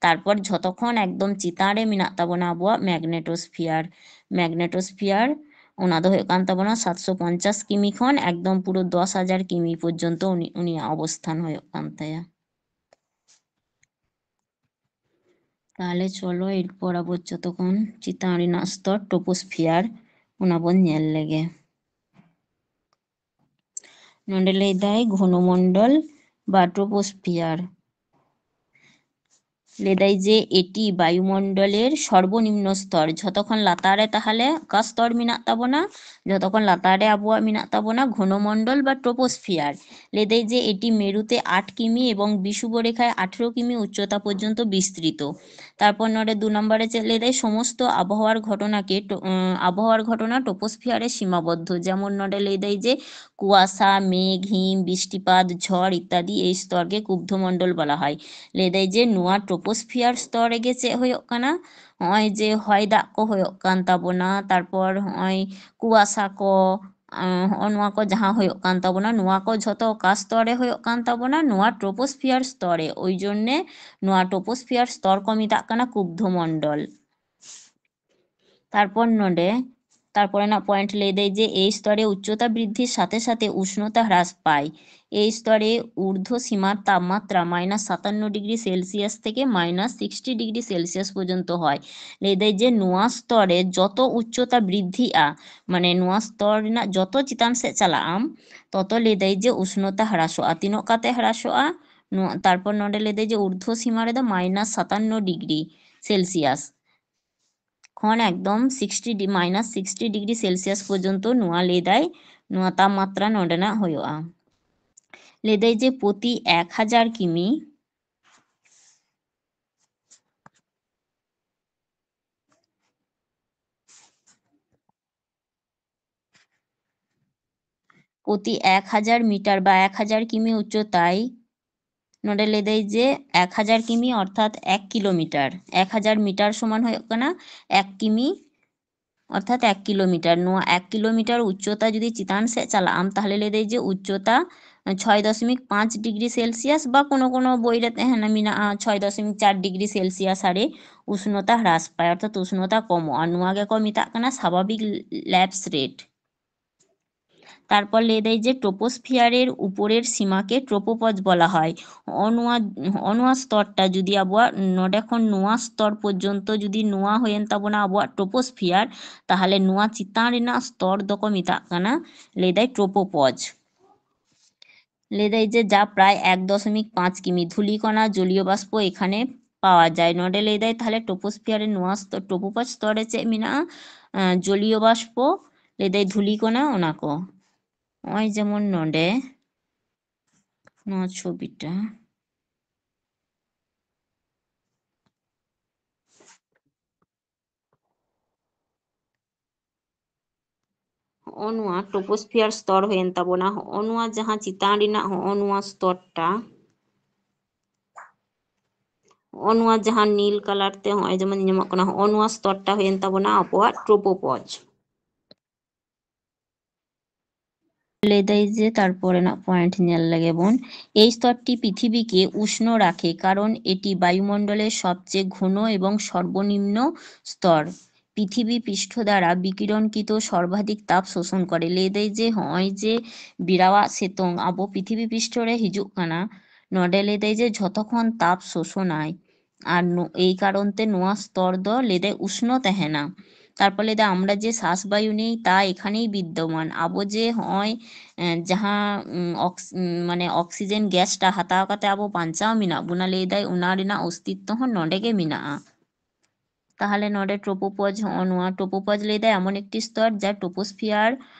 ᱛᱟᱨᱯᱚᱨ ᱡᱷᱚᱛᱚ ᱠᱷᱚᱱ ᱮᱠᱫᱚᱢ ᱪᱮᱛᱟᱱ ᱨᱮ ᱢᱮᱱᱟᱜ ᱛᱟᱵᱚᱱᱟ ᱟᱵᱚᱣᱟᱜ ᱢᱮᱜᱱᱮᱴᱳᱥᱯᱷᱤᱭᱟᱨ᱾ ᱢᱮᱜᱱᱮᱴᱳᱥᱯᱷᱤᱭᱟᱨ, ᱚᱱᱟ ᱫᱚ ᱦᱩᱭᱩᱜ ᱠᱟᱱ ᱛᱟᱵᱚᱱᱟ ᱥᱟᱛᱥᱚ ᱯᱚᱧᱪᱟᱥ ᱠᱤᱢᱤ ᱠᱷᱚᱱ ᱮᱠᱫᱚᱢ ᱯᱩᱨᱟᱹ ᱫᱚᱥ ᱦᱟᱡᱟᱨ ᱠᱤᱢᱤ ᱯᱚᱨᱡᱚᱱᱛᱚ ᱩᱱᱤ, ᱩᱱᱤᱭᱟᱜ ᱚᱵᱚᱥᱛᱷᱟᱱ ᱦᱩᱭᱩᱜ ᱠᱟᱱ ᱛᱟᱭᱟ᱾ ᱛᱟᱦᱞᱮ ᱪᱚᱞᱚ ᱮᱨᱯᱚᱨ ᱟᱵᱚ ᱡᱚᱛᱚ ᱠᱷᱚᱱ ᱪᱮᱛᱟᱱ ᱨᱮᱱᱟᱜ ᱥᱛᱚᱨ ᱴᱳᱯᱳᱥᱯᱷᱤᱭᱟᱨ, ᱚᱱᱟ ᱵᱚᱱ ᱧᱮᱞ ᱞᱮᱜᱮ᱾ ᱱᱚᱰᱮ ᱞᱟᱹᱭ ᱫᱟᱭ ᱜᱷᱚᱱᱚᱢᱚᱱᱰᱚᱞ ᱵᱟ ᱴᱳᱯᱳᱥᱯᱷᱤᱭᱟᱨ᱾ ᱞᱟᱹᱭ ᱫᱟᱭ ᱡᱮ ᱮᱴᱤ ᱵᱟᱭᱩᱢᱚᱱᱰᱚᱞᱮᱨ ᱥᱚᱨᱵᱚᱱᱤᱢᱱᱚ ᱥᱛᱚᱨ, ᱡᱷᱚᱛᱚ ᱠᱷᱚᱱ ᱞᱟᱛᱟᱨ ᱨᱮ ᱛᱟᱦᱞᱮ ᱚᱠᱟ ᱥᱛᱚᱨ ᱢᱮᱱᱟᱜ ᱛᱟᱵᱚᱱᱟ? ᱡᱷᱚᱛᱚ ᱠᱷᱚᱱ ᱞᱟᱛᱟᱨ ᱨᱮ ᱟᱵᱚᱣᱟᱜ ᱢᱮᱱᱟᱜ ᱛᱟᱵᱚᱱᱟ ᱜᱷᱚᱱᱚᱢᱚᱱᱰᱚᱞ ᱵᱟ ᱴᱳᱯᱳᱥᱯᱷᱤᱭᱟᱨ᱾ ᱞᱟᱹᱭ ᱫᱟᱭ ᱡᱮ এটি মেরুতে আট কিমি এবং বিষুবরেখায় আঠেরো কিমি উচ্চতা পর্যন্ত বিস্তৃত। তারপর ᱱᱚᱰᱮ ᱫᱩ ᱱᱟᱢᱵᱟᱨ ᱨᱮ ᱪᱮᱫ ᱞᱟᱹᱭ ᱫᱟᱭ? সমস্ত আবহাওয়ার ঘটনাকে টো-, উম, আবহাওয়ার ঘটনা ট্রোপোস্ফিয়ারে সীমাবদ্ধ। যেমন ᱱᱚᱰᱮ ᱞᱟᱹᱭ ᱫᱟᱭ ᱡᱮ কুয়াশা, মেঘ, হিম, বৃষ্টিপাত, ঝড় ইত্যাদি এই স্তরকে কুব্ধমণ্ডল বলা হয়। ᱞᱟᱹᱭ ᱫᱟᱭ ᱡᱮ ᱱᱚᱣᱟ ᱴᱨᱳᱯᱳᱥᱯᱷᱤᱭᱟᱨ ᱥᱛᱚᱨ ᱨᱮᱜᱮ ᱪᱮᱫ ᱦᱩᱭᱩᱜ ᱠᱟᱱᱟ? ᱦᱚᱸᱜᱼᱚᱭ ᱡᱮ ᱦᱚᱭ ᱫᱟᱜ ᱠᱚ ᱦᱩᱭᱩᱜ ᱠᱟᱱ ᱛᱟᱵᱚᱱᱟ, ᱛᱟᱨᱯᱚᱨ ᱦᱚᱸᱜᱼᱚᱭ ᱠᱩᱣᱟᱥᱟ ᱠᱚ, ᱟᱸ, ᱦᱚᱸᱜᱼᱚ ᱱᱚᱣᱟ ᱠᱚ ᱡᱟᱦᱟᱸ ᱦᱩᱭᱩᱜ ᱠᱟᱱ ᱛᱟᱵᱚᱱᱟ, ᱱᱚᱣᱟ ᱠᱚ ᱡᱷᱚᱛᱚ ᱚᱠᱟ ᱥᱛᱚᱨ ᱨᱮ ᱦᱩᱭᱩᱜ ᱠᱟᱱ ᱛᱟᱵᱚᱱᱟ? ᱱᱚᱣᱟ ᱴᱨᱳᱯᱳᱥᱯᱷᱤᱭᱟᱨ ᱥᱛᱚᱨ ᱨᱮ᱾ ᱳᱭ ᱡᱚᱱᱱᱮ ᱱᱚᱣᱟ ᱴᱨᱳᱯᱳᱥᱯᱷᱤᱭᱟᱨ ᱥᱛᱚᱨ ᱠᱚ ᱢᱮᱛᱟᱜ ᱠᱟᱱᱟ ᱠᱩᱵᱽᱫᱷᱚ ᱢᱚᱱᱰᱚᱞ᱾ ᱛᱟᱨᱯᱚᱨ ᱱᱚᱰᱮ, ᱛᱟᱨᱯᱚᱨᱮᱱᱟᱜ ᱯᱚᱭᱮᱱᱴ ᱞᱟᱹᱭ ᱫᱟᱭ ᱡᱮ ᱮᱭ ᱥᱛᱚᱨᱮ ᱩᱪᱪᱚᱛᱟ ᱵᱨᱤᱫᱽᱫᱷᱤᱨ ᱥᱟᱛᱷᱮ ᱥᱟᱛᱷᱮ ᱩᱥᱱᱚᱛᱟ ᱦᱨᱟᱥ ᱯᱟᱭ᱾ ᱮᱭ ᱥᱛᱚᱨᱮ ᱩᱨᱫᱷᱚ ᱥᱤᱢᱟᱨ ᱛᱟᱯᱢᱟᱛᱨᱟ ᱢᱟᱭᱱᱟᱥ ᱥᱟᱛᱟᱱᱱᱚ ᱰᱤᱜᱽᱨᱤ ᱥᱮᱞᱥᱤᱭᱟᱥ ᱛᱷᱮᱠᱮ ᱢᱟᱭᱱᱟᱥ ᱥᱤᱠᱥᱴᱤ ᱰᱤᱜᱽᱨᱤ ᱥᱮᱞᱥᱤᱭᱟᱥ ᱯᱚᱨᱡᱚᱱᱛᱚ ᱦᱚᱭ᱾ ᱞᱟᱹᱭ ᱫᱟᱭ ᱡᱮ ᱱᱚᱣᱟ ᱥᱛᱚᱨ ᱨᱮ ᱡᱚᱛᱚ ᱩᱪᱪᱚᱛᱟ ᱵᱨᱤᱫᱽᱫᱷᱤᱜᱼᱟ, ᱢᱟᱱᱮ ᱱᱚᱣᱟ ᱥᱛᱚᱨ ᱨᱮᱱᱟᱜ ᱡᱚᱛᱚ ᱪᱮᱛᱟᱱ ᱥᱮᱫ ᱪᱟᱞᱟᱜ ᱟᱢ, ᱛᱚᱛᱚ ᱞᱟᱹᱭ ᱫᱟᱭ ᱡᱮ ᱩᱥᱱᱚᱛᱟ ᱦᱨᱟᱥᱚᱜᱼᱟ᱾ ᱛᱤᱱᱟᱹᱜ ᱠᱟᱛᱮ ᱦᱨᱟᱥᱚᱜᱼᱟ? ᱱᱚᱣᱟ, ᱛᱟᱨᱯᱚᱨ ᱱᱚᱰᱮ ᱞᱟᱹᱭ ᱫᱟᱭ ᱡᱮ ᱩᱨᱫᱷᱚ ᱥᱤᱢᱟ ᱨᱮᱫᱚ ᱢᱟᱭᱱᱟᱥ ᱥᱟᱛᱟᱱᱱᱚ ᱰᱤᱜᱽᱨᱤ ᱥᱮᱞᱥᱤᱭᱟᱥ᱾ ᱠᱷᱚᱱ ᱮᱠᱫᱚᱢ ᱥᱤᱠᱥᱴᱤ ᱰᱤ-, ᱢᱟᱭᱱᱟᱥ ᱥᱤᱠᱥᱴᱤ ᱰᱤᱜᱽᱨᱤ ᱥᱮᱞᱥᱤᱭᱟᱥ ᱯᱚᱨᱡᱚᱱᱛᱚ ᱱᱚᱣᱟ ᱞᱟᱹᱭ ᱫᱟᱭ, ᱱᱚᱣᱟ ᱛᱟᱯᱢᱟᱛᱨᱟ ᱱᱚᱰᱮᱱᱟᱜ ᱦᱩᱭᱩᱜᱼᱟ᱾ ᱞᱟᱹᱭ ᱫᱟᱭ ᱡᱮ ᱯᱨᱚᱛᱤ ᱮᱠ ᱦᱟᱡᱟᱨ ᱠᱤᱢᱤ ᱯᱨᱚᱛᱤ ᱮᱠ ᱦᱟᱡᱟᱨ ᱢᱤᱴᱟᱨ ᱵᱟ ᱮᱠ ᱦᱟᱡᱟᱨ ᱠᱤᱢᱤ ᱩᱪᱪᱚᱛᱟᱭ, ᱱᱚᱰᱮ ᱞᱟᱹᱭ ᱫᱟᱭ ᱡᱮ ᱮᱠ ᱦᱟᱡᱟᱨ ᱠᱤᱢᱤ ᱚᱨᱛᱷᱟᱛ ᱮᱠ ᱠᱤᱞᱳᱢᱤᱴᱟᱨ, ᱮᱠ ᱦᱟᱡᱟᱨ ᱢᱤᱴᱟᱨ ᱥᱚᱢᱟᱱ ᱦᱩᱭᱩᱜ ᱠᱟᱱᱟ ᱮᱠ ᱠᱤᱢᱤ, ᱚᱨᱛᱷᱟᱛ ᱮᱠ ᱠᱤᱞᱳᱢᱤᱴᱟᱨ᱾ ᱱᱚᱣᱟ ᱮᱠ ᱠᱤᱞᱳᱢᱤᱴᱟᱨ ᱩᱪᱪᱚᱛᱟ ᱡᱩᱫᱤ ᱪᱮᱛᱟᱱ ᱥᱮᱫ ᱪᱟᱞᱟᱜ ᱟᱢ, ᱛᱟᱦᱞᱮ ᱞᱟᱹᱭ ᱫᱟᱭ ᱡᱮ ᱩᱪᱪᱚᱛᱟ ᱪᱷᱚᱭ ᱫᱚᱥᱚᱢᱤᱠ ᱯᱟᱸᱪ ᱰᱤᱜᱽᱨᱤ ᱥᱮᱞᱥᱤᱭᱟᱥ ᱵᱟ ᱠᱳᱱᱳ ᱠᱳᱱᱳ ᱵᱳᱭ ᱨᱮ ᱛᱟᱦᱮᱱᱟ, ᱢᱮᱱᱟᱜᱼᱟ ᱪᱷᱚᱭ ᱫᱚᱥᱚᱢᱤᱠ ᱪᱟᱨ ᱰᱤᱜᱽᱨᱤ ᱥᱮᱞᱥᱤᱭᱟᱥ ᱦᱟᱨᱮ ᱩᱥᱱᱚᱛᱟ ᱦᱨᱟᱥ ᱯᱟᱭ, ᱚᱨᱛᱷᱟᱛ ᱩᱥᱱᱚᱛᱟ ᱠᱚᱢᱚᱜᱼᱟ᱾ ᱱᱚᱣᱟ ᱜᱮᱠᱚ ᱢᱮᱛᱟᱜ ᱠᱟᱱᱟ ᱥᱟᱵᱷᱟᱵᱤᱠ ᱞᱮᱯᱥ ᱨᱮᱴ᱾ তারপর লেদাই যে ট্রোপোস্ফিয়ারের উপরের সীমাকে ট্রোপোপজ বলা হয়। হᱚᱸᱜᱼᱚ ᱱᱚᱣᱟ, ᱦᱚᱸᱜᱼᱚ ᱱᱚᱣᱟ স্তরটা ᱡᱩᱫᱤ ᱟᱵᱚᱣᱟᱜ ᱱᱚᱰᱮ ᱠᱷᱚᱱ ᱱᱚᱣᱟ স্তর ᱯᱚᱨᱡᱚᱱᱛᱚ ᱡᱩᱫᱤ ᱱᱚᱣᱟ ᱦᱩᱭᱮᱱ ᱛᱟᱵᱚᱱᱟ ᱟᱵᱚᱣᱟᱜ ট্রোপোস্ফিয়ার, ᱛᱟᱦᱞᱮ ᱱᱚᱣᱟ ᱪᱮᱛᱟᱱ ᱨᱮᱱᱟᱜ স্তর ᱫᱚᱠᱚ ᱢᱮᱛᱟᱜ ᱠᱟᱱᱟ, ᱞᱟᱹᱭᱫᱟᱭ ট্রোপোপজ᱾ ᱞᱟᱹᱭᱫᱟᱭ ᱡᱮ ᱡᱟ ᱯᱨᱟᱭ ᱮᱠ ᱫᱚᱥᱚᱢᱤᱠ ᱯᱟᱸᱪ ᱠᱤᱢᱤ ᱫᱷᱩᱞᱤ ᱠᱚণᱟ ᱡᱚᱞᱤᱭᱚ ᱵᱟᱥᱯᱚ ᱮᱠᱷᱟᱱᱮ ᱯᱟᱣᱟ ᱡᱟᱭ᱾ ᱱᱚᱰᱮ ᱞᱟᱹᱭᱫᱟᱭ ᱛᱟᱦᱞᱮ ট্রোপোস্ফিয়ারের ᱱᱚᱣᱟ স্তর, ট্রোপোপজ স্তরে ᱪᱮᱫ ᱢᱮᱱᱟᱜᱼᱟ? ᱟᱸ, ᱡᱚᱞᱤᱭᱚ ᱵᱟᱥᱯᱚ, ᱞᱟᱹᱭᱫᱟᱭ ᱫᱷᱩᱞᱤ ᱠᱚᱱᱟ ᱚᱱᱟ ᱠᱚ᱾ ᱱᱚᱜᱼᱚᱭ ᱡᱮᱢᱚᱱ ᱱᱚᱰᱮ ᱱᱚᱣᱟ ᱪᱷᱚᱵᱤᱴᱟ᱾ ᱦᱚᱸᱜᱼᱚ ᱱᱚᱣᱟ ট্রোপোস্ফিয়ার স্তর ᱦᱩᱭᱮᱱ ᱛᱟᱵᱚᱱᱟ᱾ ᱦᱚᱸᱜᱼᱚ ᱱᱚᱣᱟ ᱡᱟᱦᱟᱸ ᱪᱮᱛᱟᱱ ᱨᱮᱱᱟᱜ ᱦᱚᱸᱜᱼᱚ ᱱᱚᱣᱟ স্তরটা, ᱦᱚᱸᱜᱼᱚ ᱱᱚᱣᱟ ᱡᱟᱦᱟᱸ নীল ᱠᱟᱞᱟᱨ ᱛᱮ ᱦᱚᱸᱜᱼᱚᱭ ᱡᱮᱢᱚᱱ ᱧᱮᱞᱚᱜ ᱠᱟᱱᱟ, ᱦᱚᱸᱜᱼᱚ ᱱᱚᱣᱟ স্তরটা ᱦᱩᱭᱮᱱ ᱛᱟᱵᱚᱱᱟ ᱟᱵᱚᱣᱟᱜ ট্রোপোপজ᱾ ᱞᱟᱹᱭᱫᱟᱭ ᱡᱮ ᱛᱟᱨᱯᱚᱨᱮᱱᱟᱜ ᱯᱚᱭᱮᱱᱴ ᱧᱮᱞ ᱞᱮᱜᱮ ᱵᱚᱱ᱾ এই স্তরটি পৃথিবীকে উষ্ণ রাখে কারণ এটি বায়ুমণ্ডলের সবচেয়ে ঘন এবং সর্বনিম্ন স্তর। পৃথিবী পৃষ্ঠ দ্বারা বিকিরণকৃত সর্বাধিক তাপ শোষণ করে। ᱞᱟᱹᱭᱫᱟᱭ ᱡᱮ ᱦᱚᱸᱜᱼᱚᱭ ᱡᱮ ᱵᱮᱲᱟᱣᱟᱜ ᱥᱤᱛᱩᱝ ᱟᱵᱚ ᱯᱨᱤᱛᱷᱤᱵᱤ ᱯᱨᱤᱥᱴᱷᱚ ᱨᱮ ᱦᱤᱡᱩᱜ ᱠᱟᱱᱟ, ᱱᱚᱰᱮ ᱞᱟᱹᱭᱫᱟᱭ ᱡᱮ ᱡᱷᱚᱛᱚ ᱠᱷᱚᱱ ᱛᱟᱯ ᱥᱳᱥᱳᱱᱟᱭ᱾ ᱟᱨ ᱱᱚ-, ᱮᱭ ᱠᱟᱨᱚᱱ ᱛᱮ ᱱᱚᱣᱟ স্তর ᱫᱚ ᱞᱟᱹᱭᱫᱟᱭ ᱩᱥᱱᱚ ᱛᱟᱦᱮᱱᱟ᱾ ᱛᱟᱨᱯᱚᱨ ᱞᱟᱹᱭᱫᱟᱭ আমরা যে শ্বাসবায়ু নেই তা এখানেই বিদ্যমান। ᱟᱵᱚ ᱡᱮ ᱦᱚᱸᱜᱼᱚᱭ, ᱮᱸ, ᱡᱟᱦᱟᱸ, ᱩᱸ, ᱚᱠᱥ-, ᱩᱸ, ᱢᱟᱱᱮ ᱚᱠᱥᱤᱡᱮᱱ ᱜᱮᱥᱴᱟ ᱦᱟᱛᱟᱣ ᱠᱟᱛᱮ ᱟᱵᱚ ᱵᱟᱧᱪᱟᱣ ᱢᱮᱱᱟᱜ ᱵᱚᱱᱟ, ᱞᱟᱹᱭᱫᱟᱭ ᱚᱱᱟ ᱨᱮᱱᱟᱜ ᱚᱥᱛᱤᱛᱛᱚ ᱦᱚᱸ ᱱᱚᱰᱮ ᱜᱮ ᱢᱮᱱᱟᱜᱼᱟ᱾ ᱛᱟᱦᱚᱞᱮ ᱱᱚᱰᱮ ট্রোপোপজ, ᱦᱚᱸᱜᱼᱚ ᱱᱚᱣᱟ ট্রোপোপজ ᱞᱟᱹᱭ ᱫᱟᱭ ᱮᱢᱚᱱ একটি স্তর যা ট্রোপোস্ফিয়ার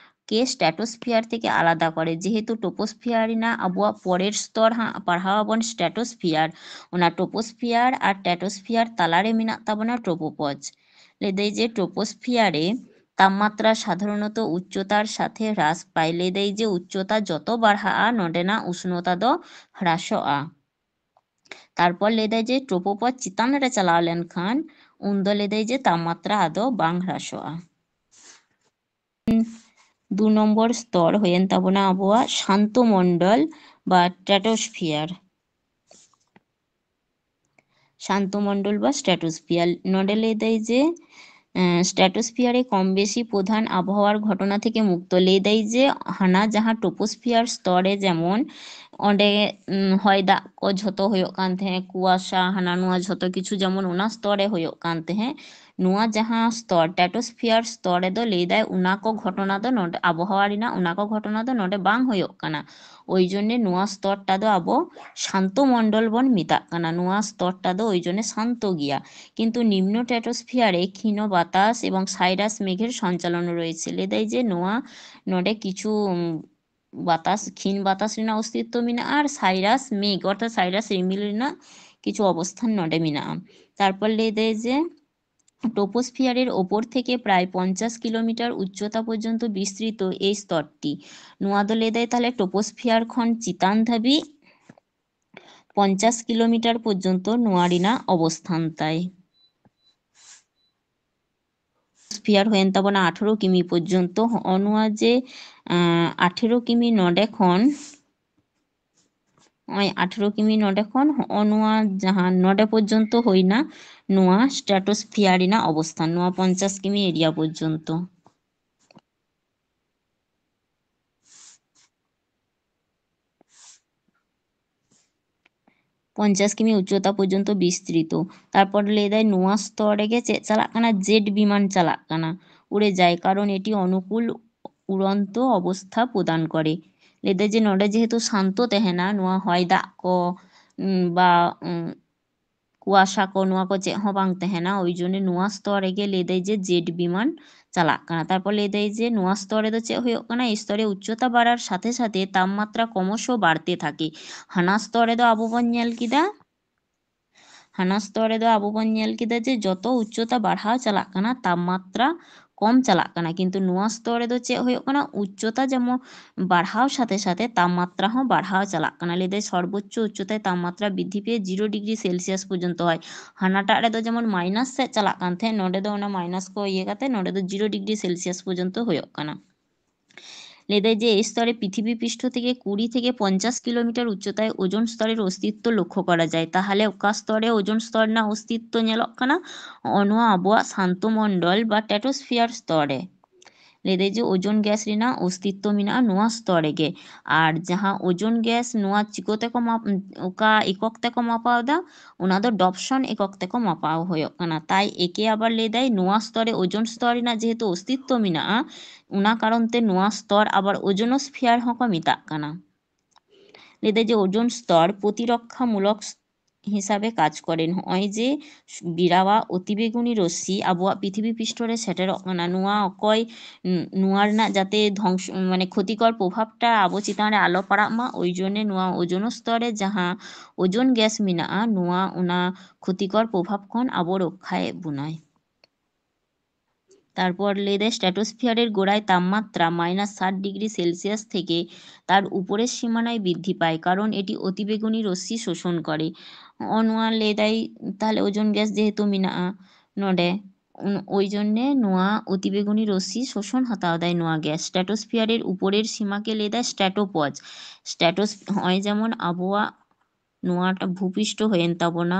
কে স্ট্র্যাটোস্ফিয়ার থেকে আলাদা করে। যেহেতু ট্রোপোস্ফিয়ার ᱨᱮᱱᱟᱜ ᱟᱵᱚᱣᱟᱜ ᱯᱚᱨᱮᱨ স্তর ᱦᱟᱸᱜ ᱯᱟᱲᱦᱟᱣ ᱟᱵᱚᱱ ᱥᱴᱨᱮᱴᱳᱥᱯᱷᱤᱭᱟᱨ, ᱚᱱᱟ ট্রোপোস্ফিয়ার ᱟᱨ ᱥᱴᱨᱮᱴᱳᱥফিয়ার ᱛᱟᱞᱟᱨᱮ ᱢᱮᱱᱟᱜ ᱛᱟᱵᱚᱱᱟ ট্রোপোপজ᱾ ᱞᱟᱹᱭ ᱫᱟᱭ ᱡᱮ ট্রোপোস্ফিয়ারে তাপমাত্রা সাধারণত উচ্চতার সাথে হ্রাস পায়। ᱞᱟᱹᱭ ᱫᱟᱭ ᱡᱮ ᱩᱪᱪᱚᱛᱟ ᱡᱚᱛᱚ ᱵᱟᱲᱦᱟᱜᱼᱟ, ᱱᱚᱰᱮᱱᱟᱜ ᱩᱥᱱᱚᱛᱟ ᱫᱚ ᱦᱨᱟᱥᱚᱜᱼᱟ᱾ ᱛᱟᱨᱯᱚᱨ ᱞᱟᱹᱭ ᱫᱟᱭ ᱡᱮ ট্রোপোপজ ᱪᱮᱛᱟᱱ ᱨᱮ ᱪᱟᱞᱟᱣ ᱞᱮᱱᱠᱷᱟᱱ ᱩᱱᱫᱚ ᱞᱟᱹᱭ ᱫᱟᱭ ᱡᱮ ᱛᱟᱯᱢᱟᱛᱨᱟ ᱟᱫᱚ ᱵᱟᱝ ᱦᱨᱟᱥᱚᱜᱼᱟ᱾ ᱫᱩ ᱱᱚᱢᱵᱚᱨ স্তর ᱦᱩᱭᱮᱱ ᱛᱟᱵᱚᱱᱟ ᱟᱵᱚᱣᱟᱜ ᱥᱟᱱᱛᱚ ᱢᱚᱱᱰᱚᱞ ᱵᱟ ᱥᱴᱨᱮᱴᱳᱥফᱤᱭᱟᱨ᱾ ᱥᱟᱱᱛᱚ ᱢᱚᱱᱰᱚᱞ ᱵᱟ ᱥᱴᱨᱮᱴᱳᱥফᱤᱭᱟᱨ, ᱱᱚᱰᱮ ᱞᱟᱹᱭ ᱫᱟᱭ ᱡᱮ, ᱮᱸ, ᱥᱴᱨᱮᱴᱳᱥᱯᱷᱤᱭᱟᱨ ᱮ ᱠᱚᱢ ᱵᱮᱥᱤ ᱯᱨᱚধান আবহাওয়ার ঘটনা থেকে মুক্ত᱾ ᱞᱟᱹᱭ ᱫᱟᱭ ᱡᱮ ᱦᱟᱱᱟ ᱡᱟᱦᱟᱸ ট্রোপোস্ফিয়ার স্তরে ᱡᱮᱢᱚᱱ ᱚᱸᱰᱮ, ᱩᱸ, ᱦᱚᱭ ᱫᱟᱜ ᱠᱚ ᱡᱷᱚᱛᱚ ᱦᱩᱭᱩᱜ ᱠᱟᱱ ᱛᱟᱦᱮᱸᱫ, ᱠᱩᱣᱟᱥᱟ ᱦᱟᱱᱟ ᱱᱚᱣᱟ ᱡᱷᱚᱛᱚ ᱠᱤᱪᱷᱩ ᱡᱮᱢᱚᱱ ᱚᱱᱟ স্তরে ᱦᱩᱭᱩᱜ ᱠᱟᱱ ᱛᱟᱦᱮᱸᱫ, ᱱᱚᱣᱟ ᱡᱟᱦᱟᱸ স্তর, ᱥᱴᱨᱮᱴᱳᱥᱯᱷᱤᱭᱟᱨ স্তরে ᱫᱚ ᱞᱟᱹᱭ ᱫᱟᱭ ᱚᱱᱟ ᱠᱚ ᱜᱷᱚᱴᱚᱱᱟ ᱫᱚ ᱱᱚᱰᱮ, ᱟᱵᱚᱦᱟᱣᱟ ᱨᱮᱱᱟᱜ ᱚᱱᱟ ᱠᱚ ᱜᱷᱚᱴᱚᱱᱟ ᱫᱚ ᱱᱚᱰᱮ ᱵᱟᱝ ᱦᱩᱭᱩᱜ ᱠᱟᱱᱟ᱾ ᱳᱭ ᱡᱚᱱᱱᱮ ᱱᱚᱣᱟ স্তরটা ᱫᱚ ᱟᱵᱚ ᱥᱟᱱᱛᱚ ᱢᱚᱱᱰᱚᱞ ᱵᱚᱱ ᱢᱮᱛᱟᱜ ᱠᱟᱱᱟ᱾ ᱱᱚᱣᱟ স্তরটা ᱫᱚ ᱳᱭ ᱡᱚᱱᱱᱮ ᱥᱟᱱᱛᱚ ᱜᱮᱭᱟ᱾ কিন্তু নিম্ন স্ট্র্যাটোস্ফিয়ারে ক্ষীণ বাতাস এবং সাইরাস মেঘের সঞ্চালন রয়েছে। ᱞᱟᱹᱭ ᱫᱟᱭ ᱡᱮ ᱱᱚᱣᱟ, ᱱᱚᱰᱮ ᱠᱤᱪᱷᱩ, ᱩᱢ, ᱵᱟᱛᱟᱥ, ᱠᱷᱤᱱ ᱵᱟᱛᱟᱥ ᱨᱮᱱᱟᱜ ᱚᱥᱛᱤᱛᱛᱚ ᱢᱮᱱᱟᱜᱼᱟ ᱟᱨ ᱥᱟᱭᱨᱟᱥ ᱢᱮᱜᱷ ᱚᱨᱛᱷᱟᱛ ᱥᱟᱭᱨᱟᱥ ᱨᱤᱢᱤᱞ ᱨᱮᱱᱟᱜ ᱠᱤᱪᱷᱩ ᱚᱵᱚᱥᱛᱷᱟᱱ ᱱᱚᱰᱮ ᱢᱮᱱᱟᱜᱼᱟ᱾ ᱛᱟᱨᱯᱚᱨ ᱞᱟᱹᱭ ᱫᱟᱭ ᱡᱮ ট্রোপোস্ফিয়ারের ওপর থেকে প্রায় পঞ্চাশ কিলোমিটার উচ্চতা পর্যন্ত বিস্তৃত এই স্তরটি। ᱱᱚᱣᱟ ᱫᱚ ᱞᱟᱹᱭ ᱫᱟᱭ ᱛᱟᱦᱞᱮ ট্রোপোস্ফিয়ার ᱠᱷᱚᱱ ᱪᱮᱛᱟᱱ ᱫᱷᱟᱹᱵᱤᱡ ᱯᱚᱧᱪᱟᱥ ᱠᱤᱞᱳᱢᱤᱴᱟᱨ ᱯᱚᱨᱡᱚᱱᱛᱚ ᱱᱚᱣᱟ ᱨᱮᱱᱟᱜ ᱚᱵᱚᱥᱛᱷᱟᱱ ᱛᱟᱭ᱾ ᱴᱨᱳᱯᱳᱥᱯᱷᱤᱭᱟᱨ ᱦᱩᱭᱮᱱ ᱛᱟᱵᱚᱱᱟ ᱟᱴᱷᱮᱨᱚ ᱠᱤᱢᱤ ᱯᱚᱨᱡᱚᱱᱛᱚ᱾ ᱦᱚᱸᱜᱼᱚ ᱱᱚᱣᱟ ᱡᱮ, ᱟᱸ, ᱟᱴᱷᱮᱨᱚ ᱠᱤᱢᱤ ᱱᱚᱰᱮ ᱠᱷᱚᱱ, ᱱᱚᱜᱼᱚᱭ ᱟᱴᱷᱮᱨᱚ ᱠᱤᱢᱤ ᱱᱚᱰᱮ ᱠᱷᱚᱱ ᱦᱚᱸᱜᱼᱚ ᱱᱚᱣᱟ ᱡᱟᱦᱟᱸ ᱱᱚᱰᱮ ᱯᱚᱨᱡᱚᱱᱛᱚ ᱦᱩᱭᱱᱟ, ᱱᱚᱣᱟ ᱥᱴᱨᱟᱴᱳᱥᱯᱷᱤᱭᱟᱨ ᱨᱮᱱᱟᱜ ᱚᱵᱚᱥᱛᱷᱟᱱ, ᱱᱚᱣᱟ ᱯᱚᱧᱪᱟᱥ ᱠᱤᱢᱤ ᱮᱨᱤᱭᱟ ᱯᱚᱨᱡᱚᱱᱛᱚ᱾ ᱯᱚᱧᱪᱟᱥ ᱠᱤᱢᱤ ᱩᱪᱪᱚᱛᱟ ᱯᱚᱨᱡᱚᱱᱛᱚ ᱵᱤᱥᱛᱨᱤᱛᱚ᱾ ᱛᱟᱨᱯᱚᱨ ᱞᱟᱹᱭ ᱫᱟᱭ ᱱᱚᱣᱟ স্তর ᱨᱮᱜᱮ ᱪᱮᱫ ᱪᱟᱞᱟᱜ ᱠᱟᱱᱟ? ᱡᱮᱴ ᱵᱤᱢᱟᱱ ᱪᱟᱞᱟᱜ ᱠᱟᱱᱟ, ᱩᱲᱮ ᱡᱟᱭ, ᱠᱟᱨᱚᱱ ᱮᱴᱤ ᱚᱱᱩᱠᱩᱞ ᱩᱲᱚᱱᱛᱚ ᱚᱵᱚᱥᱛᱷᱟ ᱯᱨᱚᱫᱟᱱ ᱠᱚᱨᱮ᱾ ᱞᱟᱹᱭ ᱫᱟᱭ ᱡᱮ ᱱᱚᱰᱮ ᱡᱮᱦᱮᱛᱩ ᱥᱟᱱᱛᱚ ᱛᱟᱦᱮᱱᱟ, ᱱᱚᱣᱟ ᱦᱚᱭ ᱫᱟᱜ ᱠᱚ, ᱩᱸ, ᱵᱟ, ᱩᱸ, ᱠᱩᱣᱟᱥᱟ ᱠᱚ, ᱱᱚᱣᱟ ᱠᱚ ᱪᱮᱫ ᱦᱚᱸ ᱵᱟᱝ ᱛᱟᱦᱮᱱᱟ᱾ ᱳᱭ ᱡᱚᱱᱱᱮ ᱱᱚᱣᱟ স্তর ᱨᱮᱜᱮ ᱞᱟᱹᱭ ᱫᱟᱭ ᱡᱮ ᱡᱮᱴ ᱵᱤᱢᱟᱱ ᱪᱟᱞᱟᱜ ᱠᱟᱱᱟ᱾ ᱛᱟᱨᱯᱚᱨ ᱞᱟᱹᱭ ᱫᱟᱭ ᱡᱮ ᱱᱚᱣᱟ স্তর ᱨᱮᱫᱚ ᱪᱮᱫ ᱦᱩᱭᱩᱜ ᱠᱟᱱᱟ, স্তর ᱮ ᱩᱪᱪᱚᱛᱟ ᱵᱟᱲᱟᱨ ᱥᱟᱛᱷᱮ ᱥᱟᱛᱷᱮ ᱛᱟᱯᱢᱟᱛᱨᱟ ᱠᱨᱚᱢᱚᱥ ᱵᱟᱲᱛᱮ ᱛᱷᱟᱠᱮ᱾ ᱦᱟᱱᱟ স্তর ᱨᱮᱫᱚ ᱟᱵᱚ ᱵᱚᱱ ᱧᱮᱞ ᱠᱮᱫᱟ, ᱦᱟᱱᱟ স্তর ᱨᱮᱫᱚ ᱟᱵᱚ ᱵᱚᱱ ᱧᱮᱞ ᱠᱮᱫᱟ ᱡᱮ ᱡᱚᱛᱚ ᱩᱪᱪᱚᱛᱟ ᱵᱟᱲᱦᱟᱣ ᱪᱟᱞᱟᱜ ᱠᱟᱱᱟ, ᱛᱟᱯᱢᱟᱛᱨᱟ ᱠᱚᱢ ᱪᱟᱞᱟᱜ ᱠᱟᱱᱟ, ᱠᱤᱱᱛᱩ ᱱᱚᱣᱟ স্তর ᱨᱮᱫᱚ ᱪᱮᱫ ᱦᱩᱭᱩᱜ ᱠᱟᱱᱟ, ᱩᱪᱪᱚᱛᱟ ᱡᱮᱢᱚᱱ ᱵᱟᱲᱦᱟᱣ ᱥᱟᱛᱷᱮ ᱥᱟᱛᱷᱮ ᱛᱟᱯᱢᱟᱛᱨᱟ ᱦᱚᱸ ᱵᱟᱲᱦᱟᱣ ᱪᱟᱞᱟᱜ ᱠᱟᱱᱟ᱾ ᱞᱟᱹᱭ ᱫᱟᱭ ᱥᱚᱨᱵᱚᱪᱪᱚ ᱩᱪᱪᱚᱛᱟᱭ ᱛᱟᱯᱢᱟᱛᱨᱟ ᱵᱨᱤᱫᱽᱫᱷᱤ ᱯᱮᱭᱮ ᱡᱤᱨᱳ ᱰᱤᱜᱽᱨᱤ ᱥᱮᱞᱥᱤᱭᱟᱥ ᱯᱚᱨᱡᱚᱱᱛᱚ ᱦᱚᱭ᱾ ᱦᱟᱱᱟᱴᱟᱜ ᱨᱮᱫᱚ ᱡᱮᱢᱚᱱ ᱢᱟᱭᱱᱟᱥ ᱥᱮᱫ ᱪᱟᱞᱟᱜ ᱠᱟᱱ ᱛᱟᱦᱮᱸᱫ, ᱱᱚᱰᱮ ᱫᱚ ᱚᱱᱟ ᱢᱟᱭᱱᱟᱥ ᱠᱚ ᱤᱭᱟᱹ ᱠᱟᱛᱮ ᱱᱚᱰᱮ ᱫᱚ ᱡᱤᱨᱳ ᱰᱤᱜᱽᱨᱤ ᱥᱮᱞᱥᱤᱭᱟᱥ ᱯᱚᱨᱡᱚᱱᱛᱚ ᱦᱩᱭᱩᱜ ᱠᱟᱱᱟ᱾ ᱞᱟᱹᱭ ᱫᱟᱭ ᱡᱮ ᱮᱭ স্তরে পৃথিবী পৃষ্ঠ থেকে কুড়ি থেকে পঞ্চাশ কিলোমিটার উচ্চতায় ওজোন স্তরের অস্তিত্ব লক্ষ্য করা যায়। তাহলে ᱚᱠᱟ স্তর ᱨᱮ ᱳᱡᱚᱱ স্তর ᱨᱮᱱᱟᱜ ᱚᱥᱛᱤᱛᱛᱚ ᱧᱮᱞᱚᱜ ᱠᱟᱱᱟ? ᱱᱚᱜᱼᱚ ᱱᱚᱣᱟ ᱟᱵᱚᱣᱟᱜ ᱥᱟᱱᱛᱚ ᱢᱚᱱᱰᱚᱞ ᱵᱟ ᱴᱮᱴᱳᱥᱯᱷᱤᱭᱟᱨ স্তর ᱨᱮ᱾ ᱞᱟᱹᱭ ᱫᱟᱭ ᱡᱮ ᱳᱡᱚᱱ ᱜᱮᱥ ᱨᱮᱱᱟᱜ ᱚᱥᱛᱤᱛᱛᱚ ᱢᱮᱱᱟᱜᱼᱟ ᱱᱚᱣᱟ স্তর ᱨᱮᱜᱮ᱾ ᱟᱨ ᱡᱟᱦᱟᱸ ᱳᱡᱚᱱ ᱜᱮᱥ ᱱᱚᱣᱟ ᱪᱤᱠᱟᱹ ᱛᱮᱠᱚ ᱢᱟᱯ, ᱚᱠᱟ ᱮᱠᱚᱠ ᱛᱮᱠᱚ ᱢᱟᱯᱟᱣ ᱮᱫᱟ, ᱚᱱᱟ ᱫᱚ ᱰᱚᱯᱥᱚᱱ ᱮᱠᱚᱠ ᱛᱮᱠᱚ ᱢᱟᱯᱟᱣ ᱦᱩᱭᱩᱜ ᱠᱟᱱᱟ᱾ ᱛᱟᱭ ᱮᱠᱮ ᱟᱵᱟᱨ ᱞᱟᱹᱭ ᱫᱟᱭ ᱱᱚᱣᱟ স্তর ᱨᱮ ᱳᱡᱚᱱ স্তর ᱨᱮᱱᱟᱜ ᱡᱮᱦᱮᱛᱩ ᱚᱥᱛᱤᱛᱛᱚ ᱢᱮᱱᱟᱜᱼᱟ, ᱚᱱᱟ ᱠᱟᱨᱚᱱ ᱛᱮ ᱱᱚᱣᱟ স্তর ᱟᱵᱟᱨ ᱳᱡᱚᱱᱳᱥᱯᱷᱤᱭᱟᱨ ᱦᱚᱸᱠᱚ ᱢᱮᱛᱟᱜ ᱠᱟᱱᱟ᱾ ᱞᱟᱹᱭ ᱫᱟᱭ ᱡᱮ ᱳᱡᱚᱱ স্তর ᱯᱨᱚᱛᱤᱨᱚᱠᱠᱷᱟᱢᱩᱞᱚᱠ হিসাবে কাজ করে᱾ ᱱᱚᱜᱼᱚᱭ ᱡᱮ ᱵᱮᱲᱟᱣᱟᱜ ᱚᱛᱤᱵᱮᱜᱩᱱᱤ ᱨᱚᱥᱥᱤ ᱟᱵᱚᱣᱟᱜ ᱯᱨᱤᱛᱷᱤᱵᱤ ᱯᱤᱥᱴᱷᱚ ᱨᱮ ᱥᱮᱴᱮᱨᱚᱜ ᱠᱟᱱᱟ, ᱱᱚᱣᱟ ᱚᱠᱚᱭ, ᱱᱚᱣᱟ ᱨᱮᱱᱟᱜ ᱡᱟᱛᱮ ᱫᱷᱚᱝᱥ, ᱢᱟᱱᱮ ᱠᱷᱚᱛᱤᱠᱚᱨ ᱯᱨᱚᱵᱷᱟᱵᱽᱴᱟ ᱟᱵᱚ ᱪᱮᱛᱟᱱ ᱨᱮ ᱟᱞᱚ ᱯᱟᱲᱟᱜ ᱢᱟ, ᱳᱭ ᱡᱚᱱᱱᱮ ᱱᱚᱣᱟ ᱳᱡᱚᱱ স্তর ᱨᱮ ᱡᱟᱦᱟᱸ ᱳᱡᱚᱱ ᱜᱮᱥ ᱢᱮᱱᱟᱜᱼᱟ, ᱱᱚᱣᱟ ᱚᱱᱟ ᱠᱷᱚᱛᱤᱠᱚᱨ ᱯᱨᱚᱵᱷᱟᱵᱽ ᱠᱷᱚᱱ ᱟᱵᱚ ᱨᱚᱠᱠᱷᱟᱭᱮᱫ ᱵᱚᱱᱟᱭ᱾ তারপর ᱞᱟᱹᱭ ᱫᱟᱭ স্ট্র্যাটোস্ফিয়ারের গোড়ায় তাপমাত্রা মাইনাস ষাট ডিগ্রি সেলসিয়াস থেকে তার উপরের সীমানায় বৃদ্ধি পায়, কারণ এটি অতিবেগুনি রশ্মি শোষণ করে। ᱱᱚᱜᱼᱚ ᱱᱚᱣᱟ ᱞᱟᱹᱭ ᱫᱟᱭ, ᱛᱟᱦᱞᱮ ᱳᱡᱚᱱ ᱜᱮᱥ ᱡᱮᱦᱮᱛᱩ ᱢᱮᱱᱟᱜᱼᱟ ᱱᱚᱰᱮ, ᱩᱱ-, ᱳᱭ ᱡᱚᱱᱱᱮ ᱱᱚᱣᱟ ᱚᱛᱤᱵᱮᱜᱩᱱᱤ ᱨᱚᱥᱥᱤ ᱥᱳᱥᱳᱱ ᱦᱟᱛᱟᱣ ᱫᱟᱭ ᱱᱚᱣᱟ ᱜᱮᱥ᱾ স্ট্র্যাটোস্ফিয়ারের উপরের সীমাকে ᱞᱟᱹᱭ ᱫᱟᱭ স্ট্র্যাটোপজ। স্ট্র্যাটোস, ᱱᱚᱜᱼᱚᱭ ᱡᱮᱢᱚᱱ ᱟᱵᱚᱣᱟᱜ ᱱᱚᱣᱟᱴᱟᱜ ᱵᱷᱩᱯᱤᱥᱴᱚ ᱦᱩᱭᱮᱱ ᱛᱟᱵᱚᱱᱟ,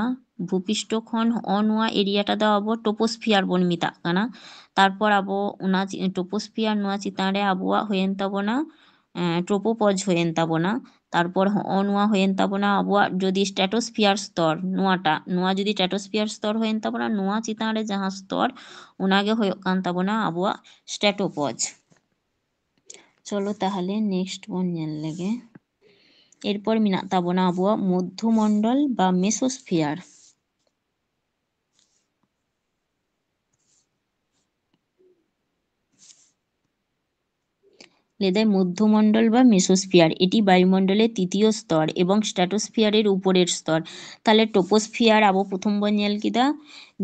ᱵᱷᱩᱯᱤᱥᱴᱚ ᱠᱷᱚᱱ ᱦᱚᱸᱜᱼᱚ ᱱᱚᱣᱟ ᱮᱨᱤᱭᱟᱴᱟ ᱫᱚ ᱟᱵᱚ ᱴᱳᱯᱳᱥᱯᱷᱤᱭᱟᱨ ᱵᱚᱱ ᱢᱮᱛᱟᱜ ᱠᱟᱱᱟ᱾ ᱛᱟᱨᱯᱚᱨ ᱟᱵᱚ ᱚᱱᱟ ᱪᱮ-, ᱴᱳᱯᱳᱥᱯᱷᱤᱭᱟᱨ ᱱᱚᱣᱟ ᱪᱮᱛᱟᱱ ᱨᱮ ᱟᱵᱚᱣᱟᱜ ᱦᱩᱭᱮᱱ ᱛᱟᱵᱚᱱᱟ, ᱮᱸ, ᱴᱨᱳᱯᱳᱯᱚᱡᱽ ᱦᱩᱭᱮᱱ ᱛᱟᱵᱚᱱᱟ᱾ ᱛᱟᱨᱯᱚᱨ ᱦᱚᱸᱜᱼᱚ ᱱᱚᱣᱟ ᱦᱩᱭᱮᱱ ᱛᱟᱵᱚᱱᱟ ᱟᱵᱚᱣᱟᱜ ᱡᱩᱫᱤ ᱥᱴᱨᱮᱴᱳᱥᱯᱷᱤᱭᱟᱨ স্তর, ᱱᱚᱣᱟᱴᱟᱜ, ᱱᱚᱣᱟ ᱡᱩᱫᱤ ᱥᱴᱨᱮᱴᱳᱥᱯᱷᱤᱭᱟᱨ স্তর ᱦᱩᱭᱮᱱ ᱛᱟᱵᱚᱱᱟ, ᱱᱚᱣᱟ ᱪᱮᱛᱟᱱ ᱨᱮ ᱡᱟᱦᱟᱸ স্তর, ᱚᱱᱟᱜᱮ ᱦᱩᱭᱩᱜ ᱠᱟᱱ ᱛᱟᱵᱚᱱᱟ ᱟᱵᱚᱣᱟᱜ ᱥᱴᱨᱮᱴᱳᱯᱚᱡᱽ᱾ ᱪᱚᱞᱚ ᱛᱟᱦᱚᱞᱮ next ᱵᱚᱱ ᱧᱮᱞ ᱞᱮᱜᱮ᱾ ᱮᱨᱯᱚᱨ ᱢᱮᱱᱟᱜ ᱛᱟᱵᱚᱱᱟ ᱟᱵᱚᱣᱟᱜ ᱢᱚᱫᱽᱫᱷᱩᱢᱚᱱᱰᱚᱞ ᱵᱟ ᱢᱮᱥᱳᱥᱯᱷᱤᱭᱟᱨ᱾ ᱞᱟᱹᱭᱫᱟᱭ ᱢᱚᱫᱽᱫᱷᱚᱢᱚᱱᱰᱚᱞ ᱵᱟ ᱢᱮᱥᱳᱥᱯᱷᱤᱭᱟᱨ, এটি বায়ুমণ্ডলের তৃতীয় স্তর এবং স্ট্র্যাটোস্ফিয়ারের উপরের স্তর। তাহলে ট্রোপোস্ফিয়ার ᱟᱵᱚ ᱯᱨᱚᱛᱷᱚᱢ ᱵᱚᱱ ᱧᱮᱞ ᱠᱮᱫᱟ,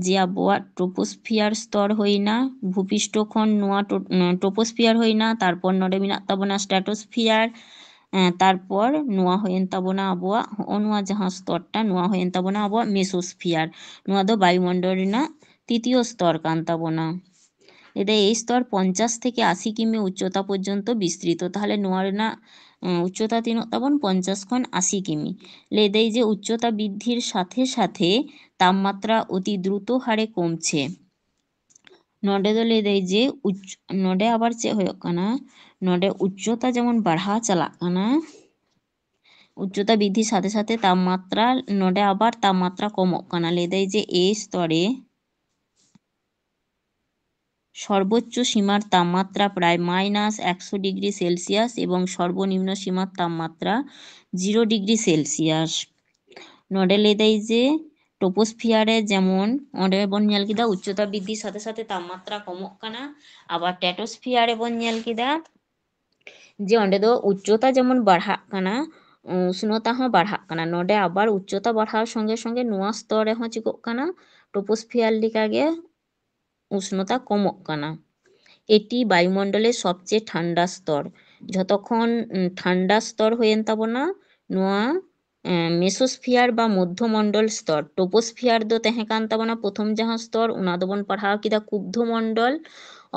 ᱡᱮ ᱟᱵᱚᱣᱟᱜ ᱴᱨᱳᱯᱳᱥᱯᱷᱤᱭᱟᱨ ᱥᱛᱚᱨ ᱦᱩᱭᱱᱟ, ᱵᱷᱩᱯᱤᱥᱴᱚ ᱠᱷᱚᱱ ᱱᱚᱣᱟ ᱴᱨᱳ-, ᱩᱸ, ᱴᱨᱳᱯᱳᱥᱯᱷᱤᱭᱟᱨ ᱦᱩᱭᱱᱟ, ᱛᱟᱨᱯᱚᱨ ᱱᱚᱰᱮ ᱢᱮᱱᱟᱜ ᱛᱟᱵᱚᱱᱟ ᱥᱴᱨᱟᱴᱳᱥᱯᱷᱤᱭᱟᱨ, ᱮᱸ, ᱛᱟᱨᱯᱚᱨ ᱱᱚᱣᱟ ᱦᱩᱭᱮᱱ ᱛᱟᱵᱚᱱᱟ ᱟᱵᱚᱣᱟᱜ ᱦᱚᱸᱜᱼᱚ ᱱᱚᱣᱟ ᱡᱟᱦᱟᱸ ᱥᱛᱚᱨᱴᱟ, ᱱᱚᱣᱟ ᱦᱩᱭᱮᱱ ᱛᱟᱵᱚᱱᱟ ᱟᱵᱚᱣᱟᱜ ᱢᱮᱥᱳᱥᱯᱷᱤᱭᱟᱨ᱾ ᱱᱚᱣᱟ ᱫᱚ ᱵᱟᱭᱩᱢᱚᱱᱰᱚᱞ ᱨᱮᱱᱟᱜ ᱛᱤᱛᱤᱭᱚ ᱥᱛᱚᱨ ᱠᱟᱱ ᱛᱟᱵᱚᱱᱟ᱾ ᱞᱟᱹᱭᱫᱟᱭ ᱮᱭ ᱥᱛᱚᱨ ᱯᱚᱧᱪᱟᱥ ᱛᱷᱮᱠᱮ ᱟᱥᱤ ᱠᱤᱢᱤ ᱩᱪᱪᱚᱛᱟ ᱯᱚᱨᱡᱚᱱᱛᱚ ᱵᱤᱥᱛᱨᱤᱛᱚ᱾ ᱛᱟᱦᱞᱮ ᱱᱚᱣᱟ ᱨᱮᱱᱟᱜ, ᱩᱸ, ᱩᱪᱪᱚᱛᱟ ᱛᱤᱱᱟᱹᱜ ᱛᱟᱵᱚᱱ? ᱯᱚᱧᱪᱟᱥ ᱠᱷᱚᱱ ᱟᱥᱤ ᱠᱤᱢᱤ᱾ ᱞᱟᱹᱭᱫᱟᱭ ᱡᱮ ᱩᱪᱪᱚᱛᱟ ᱵᱤᱫᱽᱫᱷᱤᱨ ᱥᱟᱛᱷᱮ ᱥᱟᱛᱷᱮ ᱛᱟᱯᱢᱟᱛᱨᱟ ᱚᱛᱤ ᱫᱨᱩᱛᱚ ᱦᱟᱨᱮ ᱠᱚᱢᱪᱷᱮ᱾ ᱱᱚᱰᱮ ᱫᱚ ᱞᱟᱹᱭᱫᱟᱭ ᱡᱮ ᱩᱪ-, ᱱᱚᱰᱮ ᱟᱵᱟᱨ ᱪᱮᱫ ᱦᱩᱭᱩᱜ ᱠᱟᱱᱟ? ᱱᱚᱰᱮ ᱩᱪᱪᱚᱛᱟ ᱡᱮᱢᱚᱱ ᱵᱟᱲᱦᱟᱣ ᱪᱟᱞᱟᱜ ᱠᱟᱱᱟ, ᱩᱪᱪᱚᱛᱟ ᱵᱤᱫᱽᱫᱷᱤ ᱥᱟᱛᱷᱮ ᱥᱟᱛᱷᱮ ᱛᱟᱯᱢᱟᱛᱨᱟ, ᱱᱚᱰᱮ ᱟᱵᱟᱨ ᱛᱟᱯᱢᱟᱛᱨᱟ ᱠᱚᱢᱚᱜ ᱠᱟᱱᱟ᱾ ᱞᱟᱹᱭᱫᱟᱭ ᱡᱮ ᱮᱭ ᱥᱛᱚᱨᱮ ᱥᱚᱨᱵᱳᱪᱪᱚ ᱥᱤᱢᱟᱨ ᱛᱟᱯᱢᱟᱛᱨᱟ ᱯᱨᱟᱭ ᱢᱟᱭᱱᱟᱥ ᱮᱠᱥᱚ ᱰᱤᱜᱽᱨᱤ ᱥᱮᱞᱥᱤᱭᱟᱥ ᱮᱵᱚᱝ ᱥᱚᱨᱵᱚᱱᱤᱢᱱᱚ ᱥᱤᱢᱟᱨ ᱛᱟᱯᱢᱟᱛᱨᱟ ᱡᱤᱨᱳ ᱰᱤᱜᱽᱨᱤ ᱥᱮᱞᱥᱤᱭᱟᱥ᱾ ᱱᱚᱰᱮ ᱞᱟᱹᱭᱫᱟᱭ ᱡᱮ ᱴᱨᱳᱯᱳᱥᱯᱷᱤᱭᱟᱨ ᱨᱮ ᱡᱮᱢᱚᱱ ᱚᱸᱰᱮ ᱵᱚᱱ ᱧᱮᱞ ᱠᱮᱫᱟ ᱩᱪᱪᱚᱛᱟ ᱵᱨᱤᱫᱽᱫᱷᱤ ᱥᱟᱛᱷᱮ ᱥᱟᱛᱷᱮ ᱛᱟᱯᱢᱟᱛᱨᱟ ᱠᱚᱢᱚᱜ ᱠᱟᱱᱟ, ᱟᱵᱟᱨ ᱴᱨᱮᱴᱳᱥᱯᱷᱤᱭᱟᱨ ᱨᱮᱵᱚᱱ ᱧᱮᱞ ᱠᱮᱫᱟ ᱡᱮ ᱚᱸᱰᱮ ᱫᱚ ᱩᱪᱪᱚᱛᱟ ᱡᱮᱢᱚᱱ ᱵᱟᱲᱦᱟᱜ ᱠᱟᱱᱟ, ᱩᱥᱱᱚᱛᱟ ᱦᱚᱸ ᱵᱟᱲᱦᱟᱜ ᱠᱟᱱᱟ᱾ ᱱᱚᱰᱮ ᱟᱵᱟᱨ ᱩᱪᱪᱚᱛᱟ ᱵᱟᱲᱦᱟᱣ ᱥᱚᱸᱜᱮ ᱥᱚᱸᱜᱮ ᱱᱚᱣᱟ ᱥᱛᱚᱨ ᱨᱮᱦᱚᱸ ᱪᱤᱠᱟᱹᱜ ᱠᱟᱱᱟ? ᱴᱨᱳᱯᱳᱥᱯᱷᱤᱭᱟᱨ ᱞᱮᱠᱟᱜᱮ ᱩᱥᱱᱚᱛᱟ ᱠᱚᱢᱚᱜ ᱠᱟᱱᱟ᱾ এটি বায়ুমণ্ডলের সবচেয়ে ঠান্ডা স্তর᱾ ᱡᱷᱚᱛᱚ ᱠᱷᱚᱱ, ᱩᱸ, ᱴᱷᱟᱱᱰᱟ ᱥᱛᱚᱨ ᱦᱩᱭᱮᱱ ᱛᱟᱵᱚᱱᱟ ᱱᱚᱣᱟ, ᱮᱸ, ᱢᱮᱥᱳᱥᱯᱷᱤᱭᱟᱨ ᱵᱟ ᱢᱚᱫᱽᱫᱷᱚᱢᱚᱱᱰᱚᱞ ᱥᱛᱚᱨ᱾ ᱴᱨᱳᱯᱳᱥᱯᱷᱤᱭᱟᱨ ᱫᱚ ᱛᱟᱦᱮᱸ ᱠᱟᱱ ᱛᱟᱵᱚᱱᱟ ᱯᱨᱚᱛᱷᱚᱢ ᱡᱟᱦᱟᱸ ᱥᱛᱚᱨ, ᱚᱱᱟ ᱫᱚᱵᱚᱱ ᱯᱟᱲᱦᱟᱣ ᱠᱮᱫᱟ ᱠᱩᱵᱫᱷᱚᱢᱚᱱᱰᱚᱞ,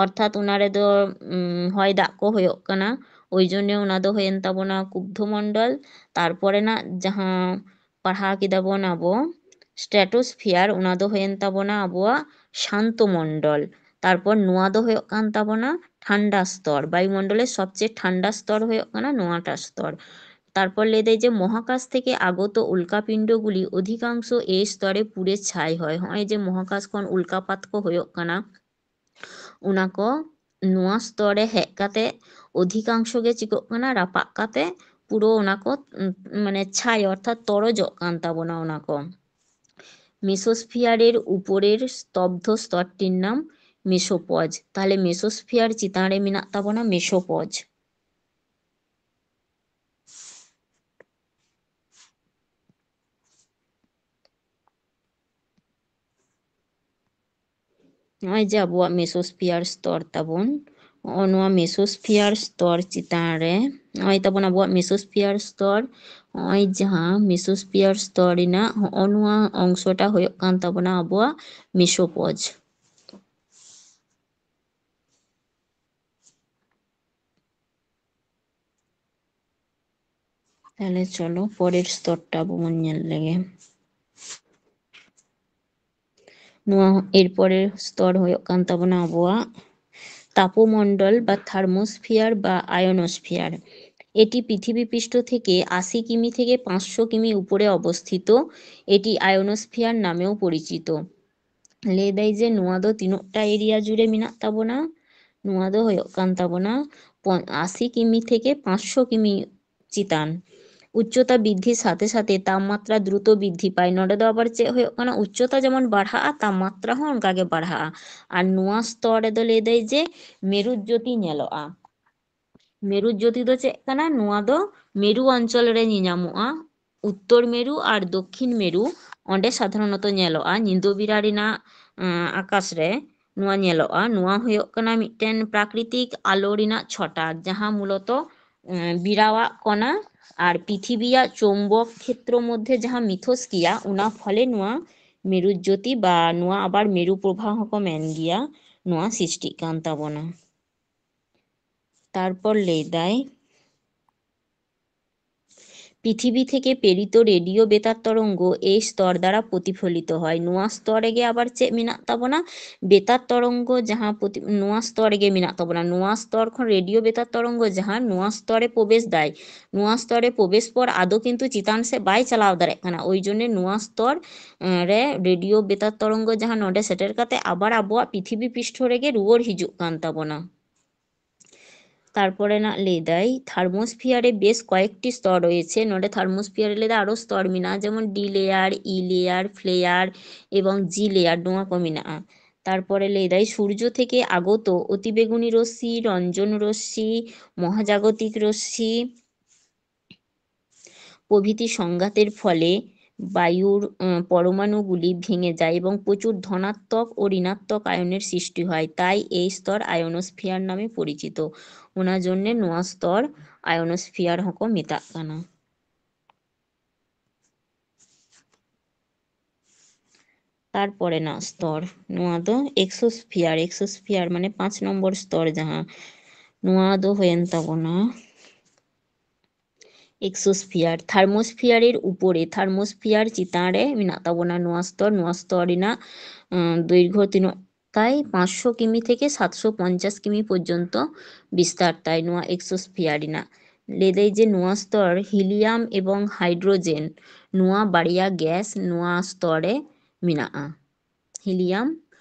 ᱚᱨᱛᱷᱟᱛ ᱚᱱᱟ ᱨᱮᱫᱚ, ᱩᱸ, ᱦᱚᱭ ᱫᱟᱜ ᱠᱚ ᱦᱩᱭᱩᱜ ᱠᱟᱱᱟ, ᱳᱭ ᱡᱚᱱᱱᱮ ᱚᱱᱟ ᱫᱚ ᱦᱩᱭᱮᱱ ᱛᱟᱵᱚᱱᱟ ᱠᱩᱵᱫᱷᱚᱢᱚᱱᱰᱚᱞ᱾ ᱛᱟᱨᱯᱚᱨᱮᱱᱟᱜ ᱡᱟᱦᱟᱸ ᱯᱟᱲᱦᱟᱣ ᱠᱮᱫᱟ ᱵᱚᱱ ᱟᱵᱚ ᱥᱴᱨᱮᱴᱳᱥᱯᱷᱤᱭᱟᱨ, ᱚᱱᱟ ᱫᱚ ᱦᱩᱭᱮᱱ ᱛᱟᱵᱚᱱᱟ ᱟᱵᱚᱣᱟᱜ ᱥᱟᱱᱛᱚ ᱢᱚᱱᱰᱚᱞ᱾ ᱛᱟᱨᱯᱚᱨ ᱱᱚᱣᱟ ᱫᱚ ᱦᱩᱭᱩᱜ ᱠᱟᱱ ᱛᱟᱵᱚᱱᱟ ᱴᱷᱟᱱᱰᱟ ᱥᱛᱚᱨ, ᱵᱟᱭᱩᱢᱚᱱᱰᱚᱞᱮᱨ ᱥᱚᱵᱪᱮᱭᱮ ᱴᱷᱟᱱᱰᱟ স্তর ᱦᱩᱭᱩᱜ ᱠᱟᱱᱟ ᱱᱚᱣᱟᱴᱟ স্তর᱾ তারপর ᱞᱟᱹᱭ ᱫᱟᱭ ᱡᱮ মহাকাশ থেকে আগত উল্কাপিণ্ডগুলি অধিকাংশ এই স্তরে পুড়ে ছাই হয়। ᱦᱚᱸᱜᱼᱚᱭ ᱡᱮ ᱢᱚᱦᱟᱠᱟᱥ ᱠᱷᱚᱱ ᱩᱞᱠᱟᱯᱟᱛ ᱠᱚ ᱦᱩᱭᱩᱜ ᱠᱟᱱᱟ, ᱚᱱᱟ ᱠᱚ ᱱᱚᱣᱟ ᱥᱛᱚᱨ ᱨᱮ ᱦᱮᱡ ᱠᱟᱛᱮ ᱚᱫᱷᱤᱠᱟᱝᱥᱚ ᱜᱮ ᱪᱤᱠᱟᱹᱜ ᱠᱟᱱᱟ? ᱨᱟᱯᱟᱜ ᱠᱟᱛᱮ ᱯᱩᱨᱟᱹ ᱚᱱᱟ ᱠᱚ, ᱩᱸ, ᱢᱟᱱᱮ ᱪᱷᱟᱭ ᱚᱨᱛᱷᱟᱛ ᱛᱚᱨᱚᱡᱚᱜ ᱠᱟᱱ ᱛᱟᱵᱚᱱᱟ ᱚᱱᱟ ᱠᱚ᱾ মেসোস্ফিয়ারের উপরের স্তব্ধ স্তরটির নাম মেসোপজ। ᱛᱟᱦᱞᱮ ᱢᱮᱥᱳᱥᱯᱷᱤᱭᱟᱨ ᱪᱮᱛᱟᱱ ᱨᱮ ᱢᱮᱱᱟᱜ ᱛᱟᱵᱚᱱᱟ ᱢᱮᱥᱳᱯᱚᱡᱽ᱾ ᱱᱚᱜᱼᱚᱭ ᱡᱮ ᱟᱵᱚᱣᱟᱜ ᱢᱮᱥᱳᱥᱯᱷᱤᱭᱟᱨ ᱥᱛᱚᱨ ᱛᱟᱵᱚᱱ, ᱱᱚᱜᱼᱚ ᱱᱚᱣᱟ ᱢᱮᱥᱳᱥᱯᱷᱤᱭᱟᱨ ᱥᱛᱚᱨ ᱪᱮᱛᱟᱱ ᱨᱮ ᱱᱚᱜᱼᱚᱭ ᱛᱟᱵᱚᱱ ᱟᱵᱚᱣᱟᱜ ᱢᱮᱥᱳᱥᱯᱷᱤᱭᱟᱨ ᱥᱛᱚᱨ, ᱱᱚᱜᱼᱚᱭ ᱡᱟᱦᱟᱸ ᱢᱮᱥᱳᱥᱯᱷᱤᱭᱟᱨ ᱥᱛᱚᱨ ᱨᱮᱱᱟᱜ ᱦᱚᱸᱜᱼᱚ ᱱᱚᱣᱟ ᱚᱝᱥᱚᱴᱟ ᱦᱩᱭᱩᱜ ᱠᱟᱱ ᱛᱟᱵᱚᱱᱟ ᱟᱵᱚᱣᱟᱜ ᱢᱮᱥᱳᱯᱚᱡᱽ᱾ ᱛᱟᱦᱞᱮ ᱪᱚᱞᱚ ᱯᱚᱨᱮᱨ ᱥᱛᱚᱨ ᱴᱟ ᱟᱵᱚ ᱵᱚᱱ ᱧᱮᱞ ᱞᱮᱜᱮ᱾ ᱱᱚᱣᱟ ᱮᱨᱯᱚᱨᱮᱨ স্তর ᱦᱩᱭᱩᱜ ᱠᱟᱱ ᱛᱟᱵᱚᱱᱟ ᱟᱵᱚᱣᱟᱜ ᱛᱟᱯᱚᱢᱚণ্ডᱚᱞ ᱵᱟ ᱛᱷᱟᱨᱢᱳᱥᱯᱷᱤᱭᱟᱨ ᱵᱟ ᱟᱭᱳᱱᱳᱥᱯᱷᱤᱭᱟর। এটি পৃথিবী পৃষ্ঠ থেকে আশি কিমি থেকে পাঁচশো কিমি উপরে অবস্থিত। এটি আয়োনোস্ফিয়ার নামেও পরিচিত। ᱞᱟᱹᱭ ᱫᱟᱭ ᱡᱮ ᱱᱚᱣᱟ ᱫᱚ ᱛᱤᱱᱟᱹᱜ ᱴᱟ ᱮᱨᱤᱭᱟ ᱡᱩᱲᱮ ᱢᱮᱱᱟᱜ ᱛᱟᱵᱚᱱᱟ? ᱱᱚᱣᱟ ᱫᱚ ᱦᱩᱭᱩᱜ ᱠᱟᱱ ᱛᱟᱵᱚᱱᱟ ᱯᱚ-, ᱟᱥᱤ ᱠᱤᱢᱤ ᱛᱷᱮᱠᱮ ᱯᱟᱸᱪᱥᱚ ᱠᱤᱢᱤ ᱪᱮᱛᱟᱱ᱾ ᱩᱪᱪᱚᱛᱟ ᱵᱨᱤᱫᱽᱫᱷᱤ ᱥᱟᱛᱷᱮ ᱥᱟᱛᱷᱮ ᱛᱟᱯᱢᱟᱛᱨᱟ ᱫᱨᱩᱛᱚ ᱵᱨᱤᱫᱽᱫᱷᱤ ᱯᱟᱭ᱾ ᱱᱚᱰᱮ ᱫᱚ ᱟᱵᱟᱨ ᱪᱮᱫ ᱦᱩᱭᱩᱜ ᱠᱟᱱᱟ? ᱩᱪᱪᱚᱛᱟ ᱡᱮᱢᱚᱱ ᱵᱟᱲᱦᱟᱜᱼᱟ, ᱛᱟᱯᱢᱟᱛᱨᱟ ᱦᱚᱸ ᱚᱱᱠᱟ ᱜᱮ ᱵᱟᱲᱦᱟᱜᱼᱟ᱾ ᱟᱨ ᱱᱚᱣᱟ ᱥᱛᱚᱨ ᱨᱮᱫᱚ ᱞᱟᱹᱭ ᱫᱟᱭ ᱡᱮ ᱢᱮᱨᱩ ᱡᱳᱛᱤ ᱧᱮᱞᱚᱜᱼᱟ᱾ ᱢᱮᱨᱩ ᱡᱳᱛᱤ ᱫᱚ ᱪᱮᱫ ᱠᱟᱱᱟ? ᱱᱚᱣᱟ ᱫᱚ ᱢᱮᱨᱩ ᱚᱧᱪᱚᱞ ᱨᱮ ᱧᱮᱧᱟᱢᱚᱜᱼᱟ᱾ ᱩᱛᱛᱚᱨ ᱢᱮᱨᱩ ᱟᱨ ᱫᱚᱠᱠᱷᱤᱱ ᱢᱮᱨᱩ, ᱚᱸᱰᱮ ᱥᱟᱫᱷᱟᱨᱚᱱᱚᱛᱚ ᱧᱮᱞᱚᱜᱼᱟ᱾ ᱧᱤᱫᱟᱹ ᱵᱮᱲᱟ ᱨᱮᱱᱟᱜ, ᱟᱸ, ᱟᱠᱟᱥ ᱨᱮ ᱱᱚᱣᱟ ᱧᱮᱞᱚᱜᱼᱟ᱾ ᱱᱚᱣᱟ ᱦᱩᱭᱩᱜ ᱠᱟᱱᱟ ᱢᱤᱫᱴᱮᱱ ᱯᱨᱟᱠᱨᱤᱛᱤᱠ ᱟᱞᱚ ᱨᱮᱱᱟᱜ ᱪᱷᱚᱴᱟ, ᱡᱟᱦᱟᱸ ᱢᱩᱞᱚᱛᱚ, ᱟᱸ, ᱵᱮᱲᱟᱣᱟᱜ ᱠᱚᱱᱟ ᱟᱨ ᱯᱨᱤᱛᱷᱤᱵᱤᱭᱟᱜ ᱪᱩᱢᱵᱚᱠ ᱠᱷᱮᱛᱨᱚ ᱢᱚᱫᱽᱫᱷᱮ ᱡᱟᱦᱟᱸ ᱢᱤᱛᱷᱚᱥᱠᱤᱭᱟ, ᱚᱱᱟ ᱯᱷᱚᱞᱮ ᱱᱚᱣᱟ ᱢᱮᱨᱩ ᱡᱳᱛᱤ ᱵᱟ ᱱᱚᱣᱟ ᱟᱵᱟᱨ ᱢᱮᱨᱩ ᱯᱨᱚᱵᱷᱟ ᱦᱚᱸᱠᱚ ᱢᱮᱱ ᱜᱮᱭᱟ, ᱱᱚᱣᱟ ᱥᱨᱤᱥᱴᱤᱜ ᱠᱟᱱ ᱛᱟᱵᱚᱱᱟ᱾ তারপর ᱞᱟᱹᱭ ᱫᱟᱭ, পৃথিবী থেকে প্রেরিত রেডিও বেতার তরঙ্গ এই স্তর দ্বারা প্রতিফলিত হয়। ᱱᱚᱣᱟ ᱥᱛᱚᱨ ᱨᱮᱜᱮ ᱟᱵᱟᱨ ᱪᱮᱫ ᱢᱮᱱᱟᱜ ᱛᱟᱵᱚᱱᱟ? ᱵᱮᱛᱟᱨ ᱛᱚᱨᱚᱝᱜᱚ ᱡᱟᱦᱟᱸ ᱯᱨᱚᱛᱤ-, ᱱᱚᱣᱟ ᱥᱛᱚᱨ ᱨᱮᱜᱮ ᱢᱮᱱᱟᱜ ᱛᱟᱵᱚᱱᱟ᱾ ᱱᱚᱣᱟ ᱥᱛᱚᱨ ᱠᱷᱚᱱ ᱨᱮᱰᱤᱭᱳ ᱵᱮᱛᱟᱨ ᱛᱚᱨᱚᱝᱜᱚ ᱡᱟᱦᱟᱸ ᱱᱚᱣᱟ ᱥᱛᱚᱨ ᱨᱮ ᱯᱨᱚᱵᱮᱥ ᱫᱟᱭ, ᱱᱚᱣᱟ ᱥᱛᱚᱨ ᱨᱮ ᱯᱨᱚᱵᱮᱥ ᱯᱚᱨ ᱟᱫᱚ ᱠᱤᱱᱛᱩ ᱪᱮᱛᱟᱱ ᱥᱮᱫ ᱵᱟᱭ ᱪᱟᱞᱟᱣ ᱫᱟᱲᱮᱭᱟᱜ ᱠᱟᱱᱟ᱾ ᱳᱭ ᱡᱚᱱᱱᱮ ᱱᱚᱣᱟ ᱥᱛᱚᱨ, ᱮᱸ, ᱨᱮ ᱨᱮᱰᱤᱭᱳ ᱵᱮᱛᱟᱨ ᱛᱚᱨᱚᱝᱜᱚ ᱡᱟᱦᱟᱸ ᱱᱚᱰᱮ ᱥᱮᱴᱮᱨ ᱠᱟᱛᱮ ᱟᱵᱟᱨ ᱟᱵᱚᱣᱟᱜ ᱯᱨᱤᱛᱷᱤᱵᱤ ᱯᱨᱤᱥᱴᱷᱚ ᱨᱮᱜᱮ ᱨᱩᱣᱟᱹᱲ ᱦᱤᱡᱩᱜ ᱠᱟᱱ ᱛᱟᱵᱚᱱᱟ᱾ ᱛᱟᱨᱯᱚᱨᱮ ᱱᱟᱜ ᱞᱟᱹᱭ ᱫᱟᱭ, ᱛᱷᱟᱨᱢᱳᱥᱯᱷᱤᱭᱟᱨ ᱨᱮ ᱵᱮᱥ ᱠᱚᱭᱮᱠᱴᱤ স্তর রয়েছে᱾ ᱱᱚᱰᱮ ᱛᱷᱟᱨᱢᱳᱥᱯᱷᱤᱭᱟᱨ ᱨᱮ ᱞᱟᱹᱭ ᱫᱟ ᱟᱨᱚ স্তর ᱢᱮᱱᱟᱜᱼᱟ, ᱡᱮᱢᱚᱱ ᱰᱤ ᱞᱮᱭᱟᱨ, ᱤ ᱞᱮᱭᱟᱨ, ᱯᱷᱞᱮᱭᱟᱨ ᱮᱵᱚᱝ ᱡᱤ ᱞᱮᱭᱟᱨ, ᱱᱚᱣᱟ ᱠᱚ ᱢᱮᱱᱟᱜᱼᱟ᱾ ᱛᱟᱨᱯᱚᱨᱮ ᱞᱟᱹᱭ ᱫᱟᱭ, ᱥᱩᱨᱡᱚ ᱛᱷᱮᱠᱮ আগত অতিবেগুনি রশ্মি, রঞ্জন রশ্মি, মহাজাগতিক রশ্মি প্রভৃতি সংঘাতের ফলে বায়ুর উম, পরমাণুগুলি ভেঙে যায় এবং প্রচুর ধনাত্মক ও ঋণাত্মক আয়নের সৃষ্টি হয়, তাই এই স্তর আয়নোস্ফিয়ার নামে পরিচিত। ᱚᱱᱟ ᱡᱚᱱᱱᱮ ᱱᱚᱣᱟ ᱥᱛᱚᱨ ᱟᱭᱳᱱᱳᱥᱯᱷᱤᱭᱟᱨ ᱦᱚᱸᱠᱚ ᱢᱮᱛᱟᱜ ᱠᱟᱱᱟ᱾ ᱛᱟᱨᱯᱚᱨᱮᱱᱟᱜ ᱥᱛᱚᱨ, ᱱᱚᱣᱟ ᱫᱚ ᱮᱠᱥᱳᱥᱯᱷᱤᱭᱟᱨ᱾ ᱮᱠᱥᱳᱥᱯᱷᱤᱭᱟᱨ ᱢᱟᱱᱮ ᱯᱟᱸᱪ ᱱᱚᱢᱵᱚᱨ ᱥᱛᱚᱨ ᱡᱟᱦᱟᱸ, ᱱᱚᱣᱟ ᱫᱚ ᱦᱩᱭᱮᱱ ᱛᱟᱵᱚᱱᱟ ᱮᱠᱥᱳᱥᱯᱷᱤᱭᱟᱨ᱾ ᱛᱷᱟᱨᱢᱳᱥᱯᱷᱤᱭᱟᱨᱮᱨ ᱩᱯᱚᱨᱮ, ᱛᱷᱟᱨᱢᱳᱥᱯᱷᱤᱭᱟᱨ ᱪᱮᱛᱟᱱ ᱨᱮ ᱢᱮᱱᱟᱜ ᱛᱟᱵᱚᱱᱟ ᱱᱚᱣᱟ ᱥᱛᱚᱨ᱾ ᱱᱚᱣᱟ ᱥᱛᱚᱨ ᱨᱮᱱᱟᱜ ᱩᱸ, ᱫᱳᱭᱜᱷᱚ ᱛᱤᱱᱟᱹᱜ ᱛᱟᱭ? ᱯᱟᱸᱪᱥᱚ ᱠᱤᱢᱤ ᱛᱷᱮᱠᱮ ᱥᱟᱛᱥᱚ ᱯᱚᱧᱪᱟᱥ ᱠᱤᱢᱤ ᱯᱚᱨᱡᱚᱱᱛᱚ ᱵᱤᱥᱛᱟᱨ ᱛᱟᱭ ᱱᱚᱣᱟ ᱮᱠᱥᱳᱥᱯᱷᱤᱭᱟᱨ ᱨᱮᱱᱟᱜ᱾ ᱞᱟᱹᱭᱫᱟᱭ ᱡᱮ ᱱᱚᱣᱟ ᱥᱛᱚᱨ ᱦᱤᱞᱤᱭᱟᱢ ᱮᱵᱚᱝ ᱦᱟᱭᱰᱨᱳᱡᱮᱱ, ᱱᱚᱣᱟ ᱵᱟᱨᱭᱟ ᱜᱮᱥ ᱱᱚᱣᱟ ᱥᱛᱚᱨ ᱨᱮ ᱢᱮᱱᱟᱜᱼᱟ, ᱦᱤᱞᱤᱭᱟᱢ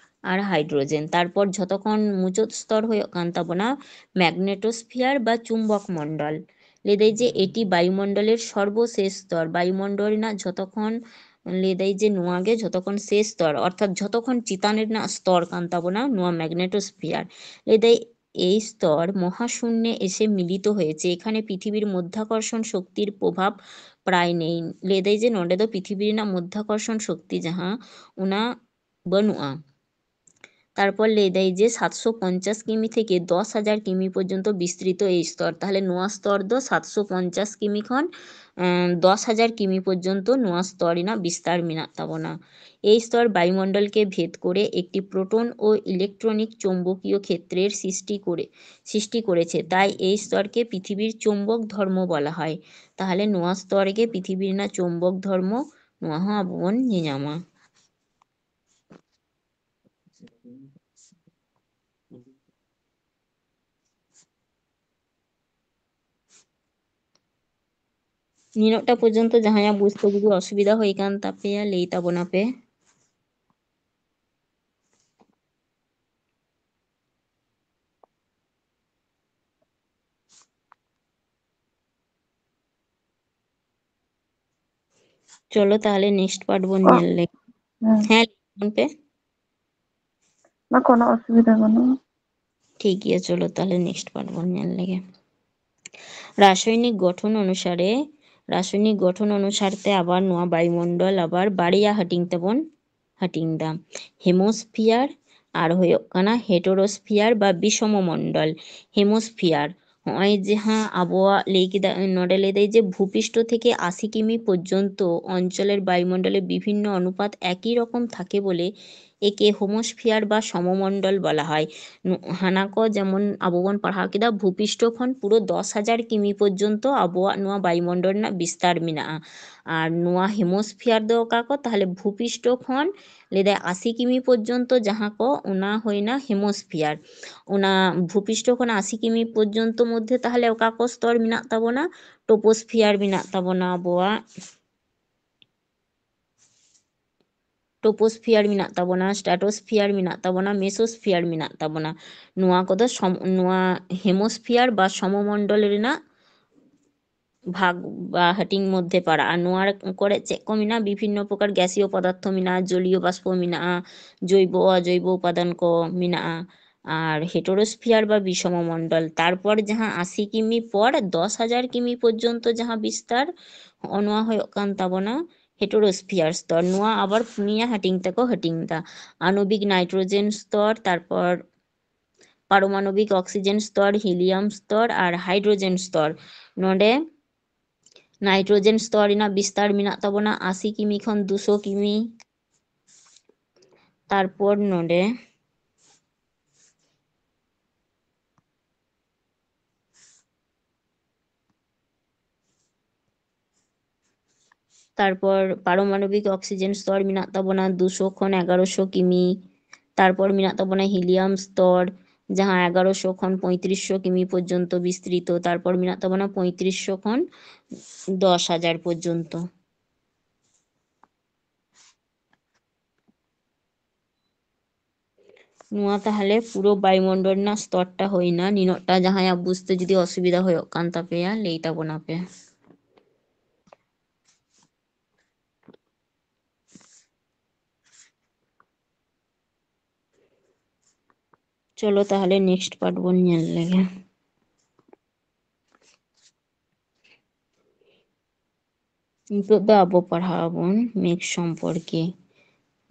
ᱟᱨ ᱦᱟᱭᱰᱨᱳᱡᱮᱱ᱾ ᱛᱟᱨᱯᱚᱨ ᱡᱷᱚᱛᱚ ᱠᱷᱚᱱ ᱢᱩᱪᱟᱹᱫ ᱥᱛᱚᱨ ᱦᱩᱭᱩᱜ ᱠᱟᱱ ᱛᱟᱵᱚᱱᱟ ম্যাগনেটোস্ফিয়ার ᱵᱟ ᱪᱩᱢᱵᱚᱠ ᱢᱚᱱᱰᱚᱞ᱾ ᱞᱟᱹᱭᱫᱟᱭ ᱡᱮ ᱮᱴᱤ ᱵᱟᱭᱩᱢᱚᱱᱰᱚᱞᱮᱨ ᱥᱚᱨᱵᱚᱥᱮᱥ ᱥᱛᱚᱨ, ᱵᱟᱭᱩᱢᱚᱱᱰᱚᱞ ᱨᱮᱱᱟᱜ ᱡᱷᱚᱛᱚ ᱠᱷᱚᱱ, ᱞᱟᱹᱭᱫᱟᱭ ᱡᱮ ᱱᱚᱣᱟ ᱜᱮ ᱡᱷᱚᱛᱚ ᱠᱷᱚᱱ ᱥᱮᱥ ᱥᱛᱚᱨ, ᱚᱨᱛᱷᱟᱛ ᱡᱷᱚᱛᱚ ᱠᱷᱚᱱ ᱪᱮᱛᱟᱱ ᱨᱮᱱᱟᱜ ᱥᱛᱚᱨ ᱠᱟᱱ ᱛᱟᱵᱚᱱᱟ ᱱᱚᱣᱟ ম্যাগনেটোস্ফিয়ার᱾ ᱞᱟᱹᱭᱫᱟᱭ এই স্তর মহাশূন্যে এসে মিলিত হয়েছে, এখানে পৃথিবীর মাধ্যাকর্ষণ শক্তির প্রভাব প্রায় নেই। ᱞᱟᱹᱭᱫᱟᱭ ᱡᱮ ᱱᱚᱰᱮ ᱫᱚ ᱯᱨᱤᱛᱷᱤᱵᱤ ᱨᱮᱱᱟᱜ ᱢᱟᱫᱽᱫᱷᱟᱠᱚᱨᱥᱚᱱ ᱥᱚᱠᱛᱤ ᱡᱟᱦᱟᱸ, ᱚᱱᱟ ᱵᱟᱹᱱᱩᱜᱼᱟ᱾ ᱛᱟᱨᱯᱚᱨ ᱞᱟᱹᱭᱫᱟᱭ ᱡᱮ ᱥᱟᱛᱥᱚ ᱯᱚᱧᱪᱟᱥ ᱠᱤᱢᱤ ᱛᱷᱮᱠᱮ ᱫᱚᱥ ᱦᱟᱡᱟᱨ ᱠᱤᱢᱤ ᱯᱚᱨᱡᱚᱱᱛᱚ ᱵᱤᱥᱛᱨᱤᱛᱚ ᱮᱭ স্তর। ᱛᱟᱦᱞᱮ ᱱᱚᱣᱟ স্তর ᱫᱚ ᱥᱟᱛᱥᱚ ᱯᱚᱧᱪᱟᱥ ᱠᱤᱢᱤ ᱠᱷᱚᱱ, ᱮᱸ, ᱫᱚᱥ ᱦᱟᱡᱟᱨ ᱠᱤᱢᱤ ᱯᱚᱨᱡᱚᱱᱛᱚ ᱱᱚᱣᱟ স্তর ᱨᱮᱱᱟᱜ ᱵᱤᱥᱛᱟᱨ ᱢᱮᱱᱟᱜ ᱛᱟᱵᱚᱱᱟ। এই স্তর বায়ুমণ্ডলকে ভেদ করে একটি প্রোটন ও ইলেকট্রনিক চৌম্বকীয় ক্ষেত্রের সৃষ্টি করে, সৃষ্টি করেছে, তাই এই স্তরকে পৃথিবীর চৌম্বক ধর্ম বলা হয়। ᱛᱟᱦᱞᱮ ᱱᱚᱣᱟ স্তর ᱜᱮ ᱯᱨᱤᱛᱷᱤᱵᱤ ᱨᱮᱱᱟᱜ ᱪᱩᱢᱵᱚᱠ ᱫᱷᱚᱨᱢᱚ, ᱱᱚᱣᱟ ᱦᱚᱸ ᱟᱵᱚ ᱵᱚᱱ ᱧᱮᱧᱟᱢᱟ᱾ ᱱᱤᱱᱟᱹᱜᱴᱟ ᱯᱚᱨᱡᱚᱱᱛᱚ ᱡᱟᱦᱟᱸᱭᱟᱜ ᱵᱩᱡᱽᱛᱮ ᱡᱩᱫᱤ ᱚᱥᱩᱵᱤᱫᱷᱟ ᱦᱩᱭ ᱠᱟᱱ ᱛᱟᱯᱮᱭᱟ, ᱞᱟᱹᱭ ᱛᱟᱵᱚᱱᱟᱯᱮ᱾ ᱪᱚᱞᱚ ᱛᱟᱦᱞᱮ next part ᱵᱚᱱ ᱚ, ᱧᱮᱞ ᱞᱮᱜᱮ᱾ ᱦᱮᱸ᱾ ᱦᱮᱸ, ᱞᱟᱹᱭ ᱛᱟᱵᱚᱱ ᱯᱮ᱾ ᱵᱟ, ᱠᱳᱱᱳ ᱚᱥᱩᱵᱤᱫᱷᱟ ᱵᱟᱹᱱᱩᱜᱼᱟ᱾ ᱴᱷᱤᱠ ᱜᱮᱭᱟ, ᱪᱚᱞᱚ ᱛᱟᱦᱞᱮ next part ᱵᱚᱱ ᱧᱮᱞ ᱞᱮᱜᱮ᱾ রাসায়নিক গঠন অনুসারে ᱨᱟᱥᱟᱭᱚᱱᱤᱠ ᱜᱚᱴᱷᱚᱱ ᱚᱱᱩᱥᱟᱨ ᱛᱮ ᱟᱵᱟᱨ ᱱᱚᱣᱟ ᱵᱟᱭᱩᱢᱚᱱᱰᱚᱞ ᱟᱵᱟᱨ ᱵᱟᱨᱭᱟ ᱦᱟᱹᱴᱤᱧ ᱛᱮᱵᱚᱱ ᱦᱟᱹᱴᱤᱧ ᱫᱟ, ᱦᱮᱢᱳᱥᱯᱷᱤᱭᱟᱨ ᱟᱨ ᱦᱩᱭᱩᱜ ᱠᱟᱱᱟ ᱦᱮᱴᱮᱨᱳᱥᱯᱷᱤᱭᱟᱨ ᱵᱟ ᱵᱤᱥᱚᱢᱚ ᱢᱚᱱᱰᱚᱞ᱾ ᱦᱮᱢᱳᱥᱯᱷᱤᱭᱟᱨ, ᱦᱚᱸᱜᱼᱚᱭ ᱡᱟᱦᱟᱸ ᱟᱵᱚᱣᱟᱜ ᱞᱟᱹᱭ ᱠᱮᱫᱟ, ᱱᱚᱰᱮ ᱞᱟᱹᱭ ᱫᱟᱭ ᱡᱮ ᱵᱷᱩᱯᱤᱥᱴᱚ ᱛᱷᱮᱠᱮ ᱟᱥᱤ ᱠᱤᱢᱤ ᱯᱚᱨᱡᱚᱱᱛᱚ ᱚᱧᱪᱚᱞᱮᱨ ᱵᱟᱭᱩᱢᱚᱱᱰᱚᱞᱮ ᱵᱤᱵᱷᱤᱱᱱᱚ ᱚᱱᱩᱯᱟᱛ ᱮᱠᱤ ᱨᱚᱠᱚᱢ ᱛᱷᱟᱠᱮ ᱵᱚᱞᱮ ᱮᱠᱮ ᱦᱳᱢᱳᱥᱯᱷᱤᱭᱟᱨ ᱵᱟ ᱥᱚᱢᱚᱢᱚᱱᱰᱚᱞ ᱵᱚᱞᱟ ᱦᱚᱭ᱾ ᱱᱩ-, ᱦᱟᱱᱟ ᱠᱚ ᱡᱮᱢᱚᱱ ᱟᱵᱚ ᱵᱚᱱ ᱯᱟᱲᱦᱟᱣ ᱠᱮᱫᱟ, ᱵᱷᱩᱯᱤᱥᱴᱚ ᱠᱷᱚᱱ ᱯᱩᱨᱟᱹ ᱫᱚᱥ ᱦᱟᱡᱟᱨ ᱠᱤᱢᱤ ᱯᱚᱨᱡᱚᱱᱛᱚ ᱟᱵᱚᱣᱟᱜ ᱱᱚᱣᱟ ᱵᱟᱭᱩᱢᱚᱱᱰᱚᱞ ᱨᱮᱱᱟᱜ ᱵᱤᱥᱛᱟᱨ ᱢᱮᱱᱟᱜᱼᱟ᱾ ᱟᱨ ᱱᱚᱣᱟ ᱦᱮᱢᱳᱥᱯᱷᱤᱭᱟᱨ ᱫᱚ ᱚᱠᱟ ᱠᱚ? ᱛᱟᱦᱞᱮ ᱵᱷᱩᱯᱤᱥᱴᱚ ᱠᱷᱚᱱ ᱞᱟᱹᱭ ᱫᱟᱭ ᱟᱥᱤ ᱠᱤᱢᱤ ᱯᱚᱨᱡᱚᱱᱛᱚ ᱡᱟᱦᱟᱸ ᱠᱚ, ᱚᱱᱟ ᱦᱩᱭᱱᱟ ᱦᱮᱢᱳᱥᱯᱷᱤᱭᱟᱨ᱾ ᱚᱱᱟ ᱵᱷᱩᱯᱤᱥᱴᱚ ᱠᱷᱚᱱ ᱟᱥᱤ ᱠᱤᱢᱤ ᱯᱚᱨᱡᱚᱱᱛᱚ ᱢᱚᱫᱽᱫᱷᱮ ᱛᱟᱦᱞᱮ ᱚᱠᱟ ᱠᱚ ᱥᱛᱚᱨ ᱢᱮᱱᱟᱜ ᱛᱟᱵᱚᱱᱟ? ᱴᱳᱯᱳᱥᱯᱷᱤᱭᱟᱨ ᱢᱮᱱᱟᱜ ᱛᱟᱵᱚᱱᱟ ᱟᱵᱚᱣᱟᱜ᱾ ᱴᱳᱯᱳᱥᱯᱷᱤᱭᱟᱨ ᱢᱮᱱᱟᱜ ᱛᱟᱵᱚᱱᱟ, ᱥᱴᱨᱟᱴᱳᱥᱯᱷᱤᱭᱟᱨ ᱢᱮᱱᱟᱜ ᱛᱟᱵᱚᱱᱟ, ᱢᱮᱥᱳᱥᱯᱷᱤᱭᱟᱨ ᱢᱮᱱᱟᱜ ᱛᱟᱵᱚᱱᱟ᱾ ᱱᱚᱣᱟ ᱠᱚᱫᱚ ᱥᱚᱢ-, ᱱᱚᱣᱟ ᱦᱮᱢᱳᱥᱯᱷᱤᱭᱟᱨ ᱵᱟ ᱥᱚᱢᱚᱢᱚᱱᱰᱚᱞ ᱨᱮᱱᱟᱜ ᱵᱷᱟᱜᱽ ᱵᱟ ᱦᱟᱹᱴᱤᱧ ᱢᱚᱫᱽᱫᱷᱮ ᱯᱟᱲᱟᱜᱼᱟ᱾ ᱱᱚᱣᱟ ᱠᱚᱨᱮ ᱪᱮᱫ ᱠᱚ ᱢᱮᱱᱟᱜᱼᱟ? ᱵᱤᱵᱷᱤᱱᱱᱚ ᱯᱨᱚᱠᱟᱨ ᱜᱮᱥᱤᱭᱚ ᱯᱚᱫᱟᱨᱛᱷᱚ ᱢᱮᱱᱟᱜᱼᱟ, ᱡᱚᱞᱤᱭᱚ ᱵᱟᱥᱯᱚ ᱢᱮᱱᱟᱜᱼᱟ, ᱡᱳᱭᱵᱚ ᱚᱡᱳᱭᱵᱚ ᱩᱯᱟᱫᱟᱱ ᱠᱚ ᱢᱮᱱᱟᱜᱼᱟ᱾ ᱟᱨ ᱦᱮᱴᱮᱨᱳᱥᱯᱷᱤᱭᱟᱨ ᱵᱟ ᱵᱤᱥᱚᱢᱚ ᱢᱚᱱᱰᱚᱞ, ᱛᱟᱨᱯᱚᱨ ᱡᱟᱦᱟᱸ ᱟᱥᱤ ᱠᱤᱢᱤ ᱯᱚᱨ ᱫᱚᱥ ᱦᱟᱡᱟᱨ ᱠᱤᱢᱤ ᱯᱚᱨᱡᱚᱱᱛᱚ ᱡᱟᱦᱟᱸ ᱵᱤᱥᱛᱟᱨ, ᱦᱚᱸᱜᱼᱚ ᱱᱚᱣᱟ ᱦᱩᱭᱩᱜ ᱠᱟᱱ ᱛᱟᱵᱚᱱᱟ ᱦᱮᱴᱮᱨᱳᱥᱯᱷᱤᱭᱟᱨ ᱥᱛᱚᱨ᱾ ᱱᱚᱣᱟ ᱟᱵᱟᱨ ᱯᱩᱱᱭᱟ ᱦᱟᱹᱴᱤᱧ ᱛᱮᱠᱚ ᱦᱟᱹᱴᱤᱧ ᱫᱟ, ᱟᱱᱚᱵᱤᱠ ᱱᱟᱭᱴᱨᱳᱡᱮᱱ ᱥᱛᱚᱨ, ᱛᱟᱨᱯᱚᱨ ᱯᱟᱨᱚᱢᱟᱱᱚᱵᱤᱠ ᱚᱠᱥᱤᱡᱮᱱ ᱥᱛᱚᱨ, ᱦᱤᱞᱤᱭᱟᱢ ᱥᱛᱚᱨ ᱟᱨ ᱦᱟᱭᱰᱨᱳᱡᱮᱱ ᱥᱛᱚᱨ᱾ ᱱᱚᱰᱮ ᱱᱟᱭᱴᱨᱳᱡᱮᱱ ᱥᱛᱚᱨ ᱨᱮᱱᱟᱜ ᱵᱤᱥᱛᱟᱨ ᱢᱮᱱᱟᱜ ᱛᱟᱵᱚᱱᱟ ᱟᱥᱤ ᱠᱤᱢᱤ ᱠᱷᱚᱱ ᱫᱩᱥᱚ ᱠᱤᱢᱤ᱾ ᱛᱟᱨᱯᱚᱨ ᱱᱚᱰᱮ ᱛᱟᱨᱯᱚᱨ ᱯᱟᱨᱚᱢᱟᱱᱚᱵᱤᱠ ᱚᱠᱥᱤᱡᱮᱱ ᱥᱛᱚᱨ ᱢᱮᱱᱟᱜ ᱛᱟᱵᱚᱱᱟ ᱫᱩᱥᱚ ᱠᱷᱚᱱ ᱮᱜᱟᱨᱚᱥᱚ ᱠᱤᱢᱤ᱾ ᱛᱟᱨᱯᱚᱨ ᱢᱮᱱᱟᱜ ᱛᱟᱵᱚᱱᱟ ᱦᱤᱞᱤᱭᱟᱢ ᱥᱛᱚᱨ, ᱡᱟᱦᱟᱸ ᱮᱜᱟᱨᱚᱥᱚ ᱠᱷᱚᱱ ᱯᱚᱸᱭᱛᱨᱤᱥᱥᱚ ᱠᱤᱢᱤ ᱯᱚᱨᱡᱚᱱᱛᱚ ᱵᱤᱥᱛᱨᱤᱛᱚ᱾ ᱛᱟᱨᱯᱚᱨ ᱢᱮᱱᱟᱜ ᱛᱟᱵᱚᱱᱟ ᱯᱚᱸᱭᱛᱨᱤᱥᱥᱚ ᱠᱷᱚᱱ ᱫᱚᱥ ᱦᱟᱡᱟᱨ ᱯᱚᱨᱡᱚᱱᱛᱚ᱾ ᱱᱚᱣᱟ ᱛᱟᱦᱞᱮ ᱯᱩᱨᱟᱹ ᱵᱟᱭᱩᱢᱚᱱᱰᱚᱞ ᱨᱮᱱᱟᱜ ᱥᱛᱚᱨᱴᱟ ᱦᱩᱭᱱᱟ᱾ ᱱᱤᱱᱟᱹᱜᱴᱟ ᱡᱟᱦᱟᱸᱭᱟᱜ ᱵᱩᱡᱽᱛᱮ ᱡᱩᱫᱤ ᱚᱥᱩᱵᱤᱫᱷᱟ ᱦᱩᱭᱩᱜ ᱠᱟᱱ ᱛᱟᱯᱮᱭᱟ, ᱞᱟᱹᱭ ᱛᱟᱵᱚᱱᱟᱯᱮ᱾ ᱪᱚᱞᱚ ᱛᱟᱦᱞᱮ next part ᱵᱚᱱ ᱧᱮᱞ ᱞᱮᱜᱮ᱾ ᱱᱤᱛᱚᱜ ᱫᱚ ᱟᱵᱚ ᱯᱟᱲᱦᱟᱣ ᱟᱵᱚᱱ ᱢᱮᱜᱷ ᱥᱚᱢᱯᱚᱨᱠᱮ,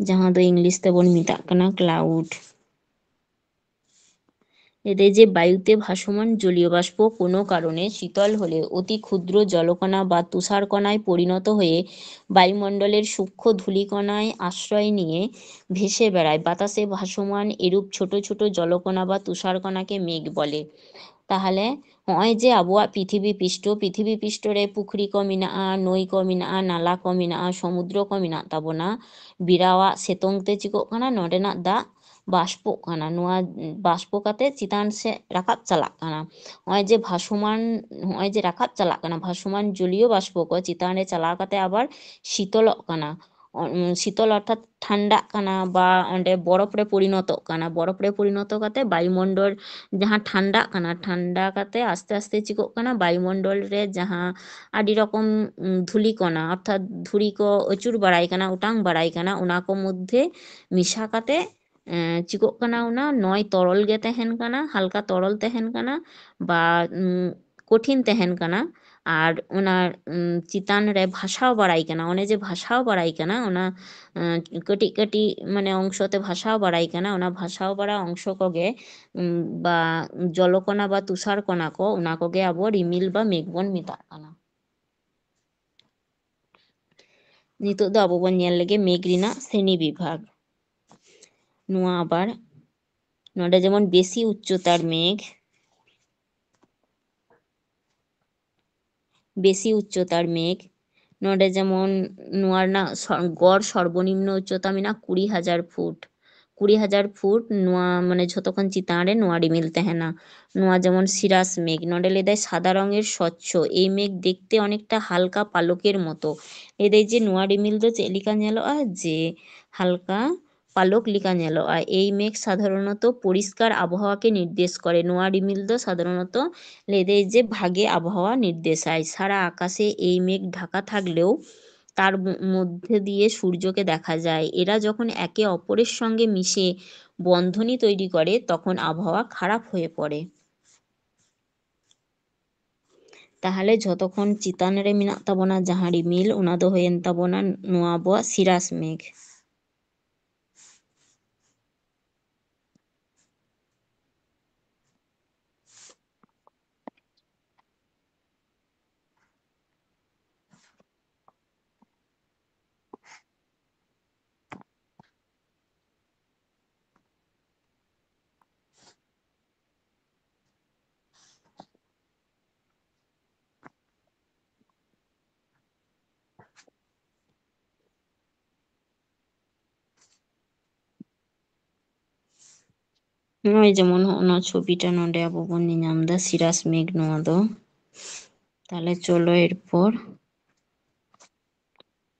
ᱡᱟᱦᱟᱸ ᱫᱚ ᱤᱝᱞᱤᱥ ᱛᱮᱵᱚᱱ ᱢᱮᱛᱟᱜ ᱠᱟᱱᱟ ᱠᱞᱟᱣᱩᱰ᱾ ᱞᱟᱹᱭᱫᱟᱭ ᱡᱮ ᱵᱟᱭᱩᱛᱮ ভাসমান জলীয় বাষ্প কোনো কারণে শীতল হলে অতি ক্ষুদ্র জলকণা বা তুষারকণায় পরিণত হয়ে বায়ুমণ্ডলের সূক্ষ্ম ধূলিকণায় আশ্রয় নিয়ে ভেসে বেড়ায়। বাতাসে ভাসমান এরূপ ছোট ছোট জলকণা বা তুষারকণাকে মেঘ বলে। ᱛᱟᱦᱚᱞᱮ ᱦᱚᱸᱜᱼᱚᱭ ᱡᱮ ᱟᱵᱚᱣᱟᱜ ᱯᱨᱤᱛᱷᱤᱵᱤ ᱯᱤᱥᱴᱚ, ᱯᱨᱤᱛᱷᱤᱵᱤ ᱯᱤᱥᱴᱚ ᱨᱮ ᱯᱩᱠᱷᱨᱤ ᱠᱚ ᱢᱮᱱᱟᱜᱼᱟ, ᱱᱟᱹᱭ ᱠᱚ ᱢᱮᱱᱟᱜᱼᱟ, ᱱᱟᱞᱟ ᱠᱚ ᱢᱮᱱᱟᱜᱼᱟ, ᱥᱚᱢᱩᱫᱨᱚ ᱠᱚ ᱢᱮᱱᱟᱜ ᱛᱟᱵᱚᱱᱟ᱾ ᱵᱮᱨᱟᱣᱟᱜ ᱥᱤᱛᱩᱝ ᱛᱮ ᱪᱤᱠᱟᱹᱜ ᱠᱟᱱᱟ? ᱱᱚᱸᱰᱮᱱᱟᱜ ᱫᱟᱜ ᱵᱟᱥᱯᱚᱜ ᱠᱟᱱᱟ᱾ ᱱᱚᱣᱟ ᱵᱟᱥᱯᱚ ᱠᱟᱛᱮ ᱪᱮᱛᱟᱱ ᱥᱮᱫ ᱨᱟᱠᱟᱵ ᱪᱟᱞᱟᱜ ᱠᱟᱱᱟ᱾ ᱱᱚᱜᱼᱚᱭ ᱡᱮ ᱵᱷᱟᱥᱚᱢᱟᱱ, ᱱᱚᱜᱼᱚᱭ ᱡᱮ ᱨᱟᱠᱟᱵ ᱪᱟᱞᱟᱜ ᱠᱟᱱᱟ, ᱵᱷᱟᱥᱚᱢᱟᱱ ᱡᱚᱞᱤᱭᱚ ᱵᱟᱥᱯᱚ ᱠᱚ ᱪᱮᱛᱟᱱ ᱨᱮ ᱪᱟᱞᱟᱣ ᱠᱟᱛᱮ ᱟᱵᱟᱨ ᱥᱤᱛᱚᱞᱚᱜ ᱠᱟᱱᱟ᱾ ᱚ-, ᱩᱸ, ᱥᱤᱛᱚᱞ ᱚᱨᱛᱷᱟᱛ ᱴᱷᱟᱱᱰᱟᱜ ᱠᱟᱱᱟ, ᱵᱟ ᱚᱸᱰᱮ ᱵᱚᱨᱚᱯ ᱨᱮ ᱯᱚᱨᱤᱱᱚᱛᱚᱜ ᱠᱟᱱᱟ᱾ ᱵᱚᱨᱚᱯ ᱨᱮ ᱯᱚᱨᱤᱱᱚᱛᱚ ᱠᱟᱛᱮ ᱵᱟᱭᱩᱢᱚᱱᱰᱚᱞ ᱡᱟᱦᱟᱸ ᱴᱷᱟᱱᱰᱟᱜ ᱠᱟᱱᱟ, ᱴᱷᱟᱱᱰᱟ ᱠᱟᱛᱮ ᱟᱥᱛᱮ ᱟᱥᱛᱮ ᱪᱤᱠᱟᱹᱜ ᱠᱟᱱᱟ, ᱵᱟᱭᱩᱢᱚᱱᱰᱚᱞ ᱨᱮ ᱡᱟᱦᱟᱸ ᱟᱹᱰᱤ ᱨᱚᱠᱚᱢ, ᱩᱸ, ᱫᱷᱩᱞᱤ ᱠᱚᱱᱟ, ᱚᱨᱛᱷᱟᱛ ᱫᱷᱩᱲᱤ ᱠᱚ ᱟᱹᱪᱩᱨ ᱵᱟᱲᱟᱭ ᱠᱟᱱᱟ, ᱚᱴᱟᱝ ᱵᱟᱲᱟᱭ ᱠᱟᱱᱟ, ᱚᱱᱟ ᱠᱚ ᱢᱚᱫᱽᱫᱷᱮ ᱢᱮᱥᱟ ᱠᱟᱛᱮ, ᱮᱸ, ᱪᱤᱠᱟᱹᱜ ᱠᱟᱱᱟ, ᱚᱱᱟ ᱱᱚᱭ ᱛᱚᱨᱚᱞ ᱜᱮ ᱛᱟᱦᱮᱱ ᱠᱟᱱᱟ, ᱦᱟᱞᱠᱟ ᱛᱚᱨᱚᱞ ᱛᱟᱦᱮᱱ ᱠᱟᱱᱟ, ᱵᱟ, ᱩᱸ, ᱠᱚᱴᱷᱤᱱ ᱛᱟᱦᱮᱱ ᱠᱟᱱᱟ᱾ ᱟᱨ ᱚᱱᱟ, ᱩᱸ, ᱪᱮᱛᱟᱱ ᱨᱮ ᱵᱷᱟᱥᱟᱣ ᱵᱟᱲᱟᱭ ᱠᱟᱱᱟ, ᱚᱱᱮ ᱡᱮ ᱵᱷᱟᱥᱟᱣ ᱵᱟᱲᱟᱭ ᱠᱟᱱᱟ, ᱚᱱᱟ, ᱩᱸ, ᱠᱟᱹᱴᱤᱡ ᱠᱟᱹᱴᱤᱡ ᱢᱟᱱᱮ ᱚᱝᱥᱚ ᱛᱮ ᱵᱷᱟᱥᱟᱣ ᱵᱟᱲᱟᱭ ᱠᱟᱱᱟ, ᱚᱱᱟ ᱵᱷᱟᱥᱟᱣ ᱵᱟᱲᱟ ᱚᱝᱥᱚ ᱠᱚᱜᱮ, ᱩᱸ, ᱵᱟ ᱡᱚᱞᱚᱠᱚᱱᱟ ᱵᱟ ᱛᱩᱥᱟᱨ ᱠᱚᱱᱟ ᱠᱚ, ᱚᱱᱟ ᱠᱚᱜᱮ ᱟᱵᱚ ᱨᱤᱢᱤᱞ ᱵᱟ ᱢᱮᱜᱷ ᱵᱚᱱ ᱢᱮᱛᱟᱜ ᱠᱟᱱᱟ᱾ ᱱᱤᱛᱚᱜ ᱫᱚ ᱟᱵᱚ ᱵᱚᱱ ᱧᱮᱞ ᱞᱮᱜᱮ ᱢᱮᱜᱷ ᱨᱮᱱᱟᱜ ᱥᱨᱮᱱᱤ ᱵᱤᱵᱷᱟᱜᱽ᱾ ᱱᱚᱣᱟ ᱟᱵᱟᱨ ᱱᱚᱰᱮ ᱡᱮᱢᱚᱱ ᱵᱮᱥᱤ ᱩᱪᱪᱚᱛᱟᱨ ᱢᱮᱜᱷ, ᱵᱮᱥᱤ ᱩᱪᱪᱚᱛᱟᱨ ᱢᱮᱜᱷ, ᱱᱚᱰᱮ ᱡᱮᱢᱚᱱ ᱱᱚᱣᱟ ᱨᱮᱱᱟᱜ ᱥᱚ-, ᱜᱚᱲ ᱥᱚᱨᱵᱚᱱᱤᱢᱱᱚ ᱩᱪᱪᱚᱛᱟ ᱢᱮᱱᱟᱜᱼᱟ ᱠᱩᱲᱤ ᱦᱟᱡᱟᱨ ᱯᱷᱩᱴ᱾ ᱠᱩᱲᱤ ᱦᱟᱡᱟᱨ ᱯᱷᱩᱴ ᱱᱚᱣᱟ, ᱢᱟᱱᱮ, ᱡᱷᱚᱛᱚ ᱠᱷᱚᱱ ᱪᱮᱛᱟᱱ ᱨᱮ ᱱᱚᱣᱟ ᱨᱤᱢᱤᱞ ᱛᱟᱦᱮᱱᱟ᱾ ᱱᱚᱣᱟ ᱡᱮᱢᱚᱱ ᱥᱤᱨᱟᱥ ᱢᱮᱜᱷ, ᱱᱚᱰᱮ ᱞᱟᱹᱭᱫᱟᱭ ᱥᱟᱫᱟ ᱨᱚᱝᱮᱨ ᱥᱚᱪᱪᱷᱚ, ᱮᱭ ᱢᱮᱜᱷ দেখতে অনেকটা হালকা পালকের মতো। ᱞᱟᱹᱭᱫᱟᱭ ᱡᱮ ᱱᱚᱣᱟ ᱨᱤᱢᱤᱞ ᱫᱚ ᱪᱮᱫ ᱞᱮᱠᱟ ᱧᱮᱞᱚᱜᱼᱟ, ᱡᱮ ᱦᱟᱞᱠᱟ ᱯᱟᱞᱚᱠ ᱞᱮᱠᱟ ᱧᱮᱞᱚᱜᱼᱟ᱾ ᱮᱭ ᱢᱮᱜᱷ ᱥᱟᱫᱷᱟᱨᱚᱱᱚᱛᱚ ᱯᱚᱨᱤᱥᱠᱟᱨ ᱟᱵᱚᱦᱟᱣᱟকে নির্দেশ করে। ᱱᱚᱣᱟ ᱨᱤᱢᱤᱞ ᱫᱚ ᱥᱟᱫᱷᱟᱨᱚᱱᱚᱛᱚ ᱞᱟᱹᱭᱫᱟᱭ ᱡᱮ ᱵᱷᱟᱜᱮ ᱟᱵᱚᱦᱟᱣᱟ ᱱᱤᱨᱫᱮᱥᱟᱭ᱾ সারা আকাশে এই মেঘ ঢাকা থাকলেও তার ম-, মধ্যে দিয়ে সূর্যকে দেখা যায়। এরা যখন একে অপরের সঙ্গে মিশে বন্ধনী তৈরি করে, তখন আবহাওয়া খারাপ হয়ে পড়ে। ᱛᱟᱦᱚᱞᱮ ᱡᱷᱚᱛᱚ ᱠᱷᱚᱱ ᱪᱮᱛᱟᱱ ᱨᱮ ᱢᱮᱱᱟᱜ ᱛᱟᱵᱚᱱᱟ ᱡᱟᱦᱟᱸ ᱨᱤᱢᱤᱞ, ᱚᱱᱟ ᱫᱚ ᱦᱩᱭᱮᱱ ᱛᱟᱵᱚᱱᱟ ᱱᱚᱣᱟ ᱟᱵᱚᱣᱟᱜ ᱥᱤᱨᱟᱥ ᱢᱮᱜᱷ᱾ ᱱᱚᱜᱼᱚᱭ ᱡᱮᱢᱚᱱ ᱦᱚᱸᱜᱼᱚ ᱱᱚᱣᱟ ᱪᱷᱚᱵᱤᱴᱟ ᱱᱚᱰᱮ ᱟᱵᱚ ᱵᱚᱱ ᱧᱮᱧᱟᱢ ᱮᱫᱟ, ᱥᱤᱨᱟᱥ ᱢᱮᱜᱷ ᱱᱚᱣᱟ ᱫᱚ᱾ ᱛᱟᱦᱞᱮ ᱪᱚᱞᱚ ᱮᱨᱯᱚᱨ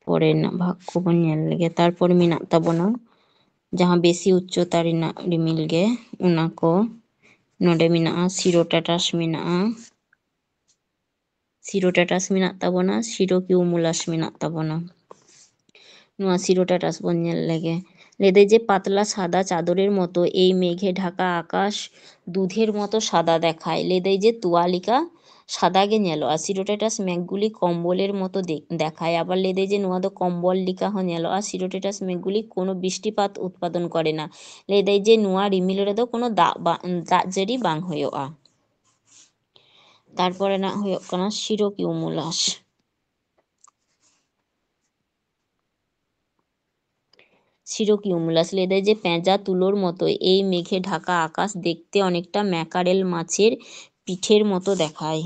ᱯᱚᱨᱮ ᱨᱮᱱᱟᱜ ᱵᱷᱟᱜᱽ ᱠᱚᱵᱚᱱ ᱧᱮᱞ ᱞᱮᱜᱮ᱾ ᱛᱟᱨᱯᱚᱨ ᱢᱮᱱᱟᱜ ᱛᱟᱵᱚᱱᱟ ᱡᱟᱦᱟᱸ ᱵᱮᱥᱤ ᱩᱪᱪᱚᱛᱟ ᱨᱮᱱᱟᱜ ᱨᱤᱢᱤᱞ ᱜᱮ, ᱚᱱᱟ ᱠᱚ᱾ ᱱᱚᱰᱮ ᱢᱮᱱᱟᱜᱼᱟ ᱥᱤᱨᱳ ᱴᱟᱴᱟᱥ ᱢᱮᱱᱟᱜᱼᱟ, ᱥᱤᱨᱳ ᱴᱟᱴᱟᱥ ᱢᱮᱱᱟᱜ ᱛᱟᱵᱚᱱᱟ, ᱥᱤᱨᱳ ᱠᱤউᱢᱩᱞᱟᱥ ᱢᱮᱱᱟᱜ ᱛᱟᱵᱚᱱᱟ᱾ ᱱᱚᱣᱟ ᱥᱤᱨᱳ ᱴᱟᱴᱟᱥ ᱵᱚᱱ ᱧᱮᱞ ᱞᱮᱜᱮ᱾ ᱞᱟᱹᱭᱫᱟᱭ ᱡᱮ ᱯᱟᱛᱞᱟ ᱥᱟᱫᱟ ᱪᱟᱫᱚᱨᱮᱨ ᱢᱚᱛᱚ ᱮᱭ মেঘে ঢাকা আকাশ দুধের মতো সাদা দেখায়। ᱞᱟᱹᱭᱫᱟᱭ ᱡᱮ ᱛᱚᱣᱟ ᱞᱮᱠᱟ ᱥᱟᱫᱟ ᱜᱮ ᱧᱮᱞᱚᱜᱼᱟ᱾ ᱥᱤᱨᱳ ᱴᱟᱴᱟᱥ ᱢᱮᱜᱷ ᱜᱩᱞᱤ ᱠᱚᱢᱵᱚᱞᱮᱨ ᱢᱚᱛᱚ ᱫᱮ-, দেখায়᱾ ᱟᱵᱟᱨ ᱞᱟᱹᱭᱫᱟᱭ ᱡᱮ ᱱᱚᱣᱟ ᱫᱚ ᱠᱚᱢᱵᱚᱞ ᱞᱮᱠᱟ ᱦᱚᱸ ᱧᱮᱞᱚᱜᱼᱟ᱾ ᱥᱤᱨᱳ ᱴᱟᱴᱟᱥ ᱢᱮᱜᱷ ᱜᱩᱞᱤ ᱠᱳᱱᱳ ᱵᱤᱥᱴᱤᱯᱟᱛ ᱩᱛᱯᱟᱫᱚᱱ ᱠᱚᱨᱮ না᱾ ᱞᱟᱹᱭᱫᱟᱭ ᱡᱮ ᱱᱚᱣᱟ ᱨᱤᱢᱤᱞ ᱨᱮᱫᱚ ᱠᱳᱱᱳ ᱫᱟᱜ ᱵᱟ-, ᱫᱟᱜ ᱡᱟᱹᱲᱤ ᱵᱟᱝ ᱦᱩᱭᱩᱜᱼᱟ᱾ ᱛᱟᱨᱯᱚᱨᱮ ᱱᱟᱜ ᱦᱩᱭᱩᱜ ᱠᱟᱱᱟ ᱥᱤᱨᱳ ᱠᱤᱣᱢᱩᱞᱟᱥ᱾ ᱥᱤᱨᱳ ᱠᱤᱣᱢᱩᱞᱟᱥ ᱞᱟᱹᱭᱫᱟᱭ ᱡᱮ ᱯᱮᱸᱡᱟ ᱛᱩᱞᱳᱨ ᱢᱚᱛᱳ ᱮᱭ মেঘে ঢাকা আকাশ দেখতে অনেকটা ম্যাকারেল মাছের পিঠের মতো দেখায়।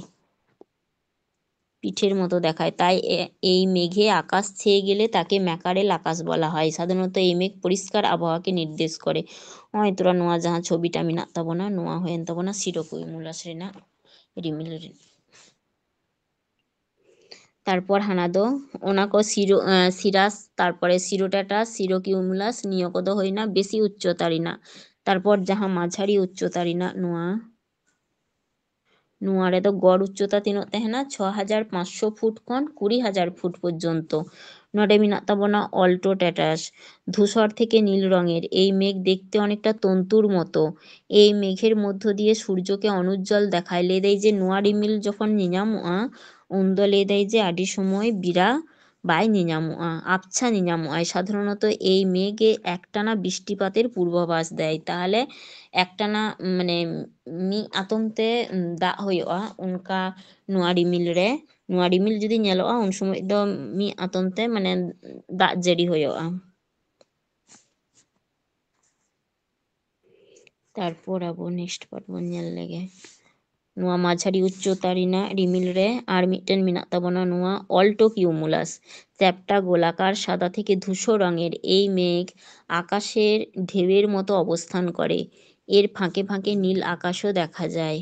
পিঠের মতো দেখায়। তাই এ-, এই মেঘে আকাশ ছেয়ে গেলে তাকে ম্যাকারেল আকাশ বলা হয়। সাধারণত এই মেঘ পরিষ্কার আবহাওয়াকে নির্দেশ করে। ᱱᱚᱜᱼᱚᱭ ᱛᱚᱨᱟ ᱱᱚᱣᱟ ᱡᱟᱦᱟᱸ ᱪᱷᱚᱵᱤᱴᱟ ᱢᱮᱱᱟᱜ ᱛᱟᱵᱚᱱᱟ, ᱱᱚᱣᱟ ᱦᱩᱭᱮᱱ ᱛᱟᱵᱚᱱᱟ ᱥᱤᱨᱳ ᱠᱤᱣᱢᱩᱞᱟᱥ ᱨᱮᱱᱟᱜ ᱨᱤᱢᱤᱞ ᱨᱮ᱾ ᱛᱟᱨᱯᱚᱨ ᱦᱟᱱᱟ ᱫᱚ ᱚᱱᱟ ᱠᱚ ᱥᱤᱨᱳ, ᱮᱸ, ᱥᱤᱨᱟᱥ, ᱛᱟᱨᱯᱚᱨᱮ ᱥᱤᱨᱳ ᱴᱟᱴᱟᱥ, ᱥᱤᱨᱳ ᱠᱤᱣᱢᱩᱞᱟᱥ, ᱱᱤᱭᱟᱹ ᱠᱚᱫᱚ ᱦᱩᱭᱱᱟ ᱵᱮᱥᱤ ᱩᱪᱪᱚᱛᱟ ᱨᱮᱱᱟᱜ᱾ ᱛᱟᱨᱯᱚᱨ ᱡᱟᱦᱟᱸ ᱢᱟঝারি ᱩᱪᱪᱚᱛᱟ ᱨᱮᱱᱟᱜ ᱱᱚᱣᱟ, ᱱᱚᱣᱟ ᱨᱮᱫᱚ ᱜᱚᱲ ᱩᱪᱪᱚᱛᱟ ᱛᱤᱱᱟᱹᱜ ᱛᱟᱦᱮᱱᱟ? ᱪᱷᱚ ᱦᱟᱡᱟᱨ ᱯᱟᱸᱪᱥᱚ ᱯᱷᱩᱴ ᱠᱷᱚᱱ ᱠᱩᱲᱤ ᱦᱟᱡᱟᱨ ᱯᱷᱩᱴ ᱯᱚᱨᱡᱚᱱᱛᱚ᱾ ᱱᱚᱰᱮ ᱢᱮᱱᱟᱜ ᱛᱟᱵᱚᱱᱟ ᱚᱞᱴᱳ ᱴᱮᱴᱟᱥ, ᱫᱷᱩᱥᱚᱨ ᱛᱷᱮᱠᱮ ᱱᱤᱞ ᱨᱚᱝᱮᱨ᱾ ᱮᱭ ᱢᱮঘ দেখতে অনেকটা তন্তুর মতো। এই মেঘের মধ্য দিয়ে সূর্যকে অনুজ্জ্বল দেখায়। ᱞᱟᱹᱭ ᱫᱟᱭ ᱡᱮ ᱱᱚᱣᱟ ᱨᱤᱢᱤᱞ ᱡᱚᱠᱷᱚᱱ ᱧᱮᱧᱟᱢᱚᱜᱼᱟ, ᱩᱱᱫᱚ ᱞᱟᱹᱭ ᱫᱟᱭ ᱡᱮ ᱟᱹᱰᱤ ᱥᱚᱢᱚᱭ ᱵᱮᱨᱟ ᱵᱟᱭ ᱧᱮᱧᱟᱢᱚᱜᱼᱟ, ᱟᱵᱪᱷᱟ ᱧᱮᱧᱟᱢᱚᱜᱼᱟᱭ᱾ ᱥᱟᱫᱷᱟᱨᱚᱱᱚᱛᱚ ᱮᱭ ᱢᱮঘ ᱮ ᱮᱠᱴᱟᱱᱟ ᱵᱤᱥᱴᱤᱯᱟᱛᱮᱨ ᱯᱩᱨᱵᱟᱵᱷᱟᱥ ᱫᱟᱭ᱾ ᱛᱟᱦᱚᱞᱮ ᱮᱠᱴᱟᱱᱟ, ᱢᱟᱱᱮ, ᱢᱤᱫ ᱟᱛᱚᱢ ᱛᱮ ᱫᱟᱜ ᱦᱩᱭᱩᱜᱼᱟ, ᱚᱱᱠᱟ ᱱᱚᱣᱟ ᱨᱤᱢᱤᱞ ᱨᱮ, ᱱᱚᱣᱟ ᱨᱤᱢᱤᱞ ᱡᱩᱫᱤ ᱧᱮᱞᱚᱜᱼᱟ, ᱩᱱ ᱥᱚᱢᱚᱭ ᱫᱚ ᱢᱤᱫ ᱟᱛᱚᱢ ᱛᱮ, ᱢᱟᱱᱮ, ᱫᱟᱜ ᱡᱟᱹᱲᱤ ᱦᱩᱭᱩᱜᱼᱟ᱾ ᱛᱟᱨᱯᱚᱨ ᱟᱵᱚ next part ᱵᱚᱱ ᱧᱮᱞ ᱞᱮᱜᱮ᱾ ᱱᱚᱣᱟ ᱢᱟঝারি ᱩᱪᱪᱚᱛᱟ ᱨᱮᱱᱟᱜ ᱨᱤᱢᱤᱞ ᱨᱮ ᱟᱨ ᱢᱤᱫᱴᱮᱱ ᱢᱮᱱᱟᱜ ᱛᱟᱵᱚᱱᱟ, ᱱᱚᱣᱟ ᱚᱞᱴᱳ ᱠᱤᱭᱩᱢᱩᱞᱟᱥ। চ্যাপ্টা গোলাকার সাদা থেকে ধূসর রঙের এই মেঘ আকাশের ঢেউয়ের মতো অবস্থান করে। এর ফাঁকে ফাঁকে নীল আকাশও দেখা যায়।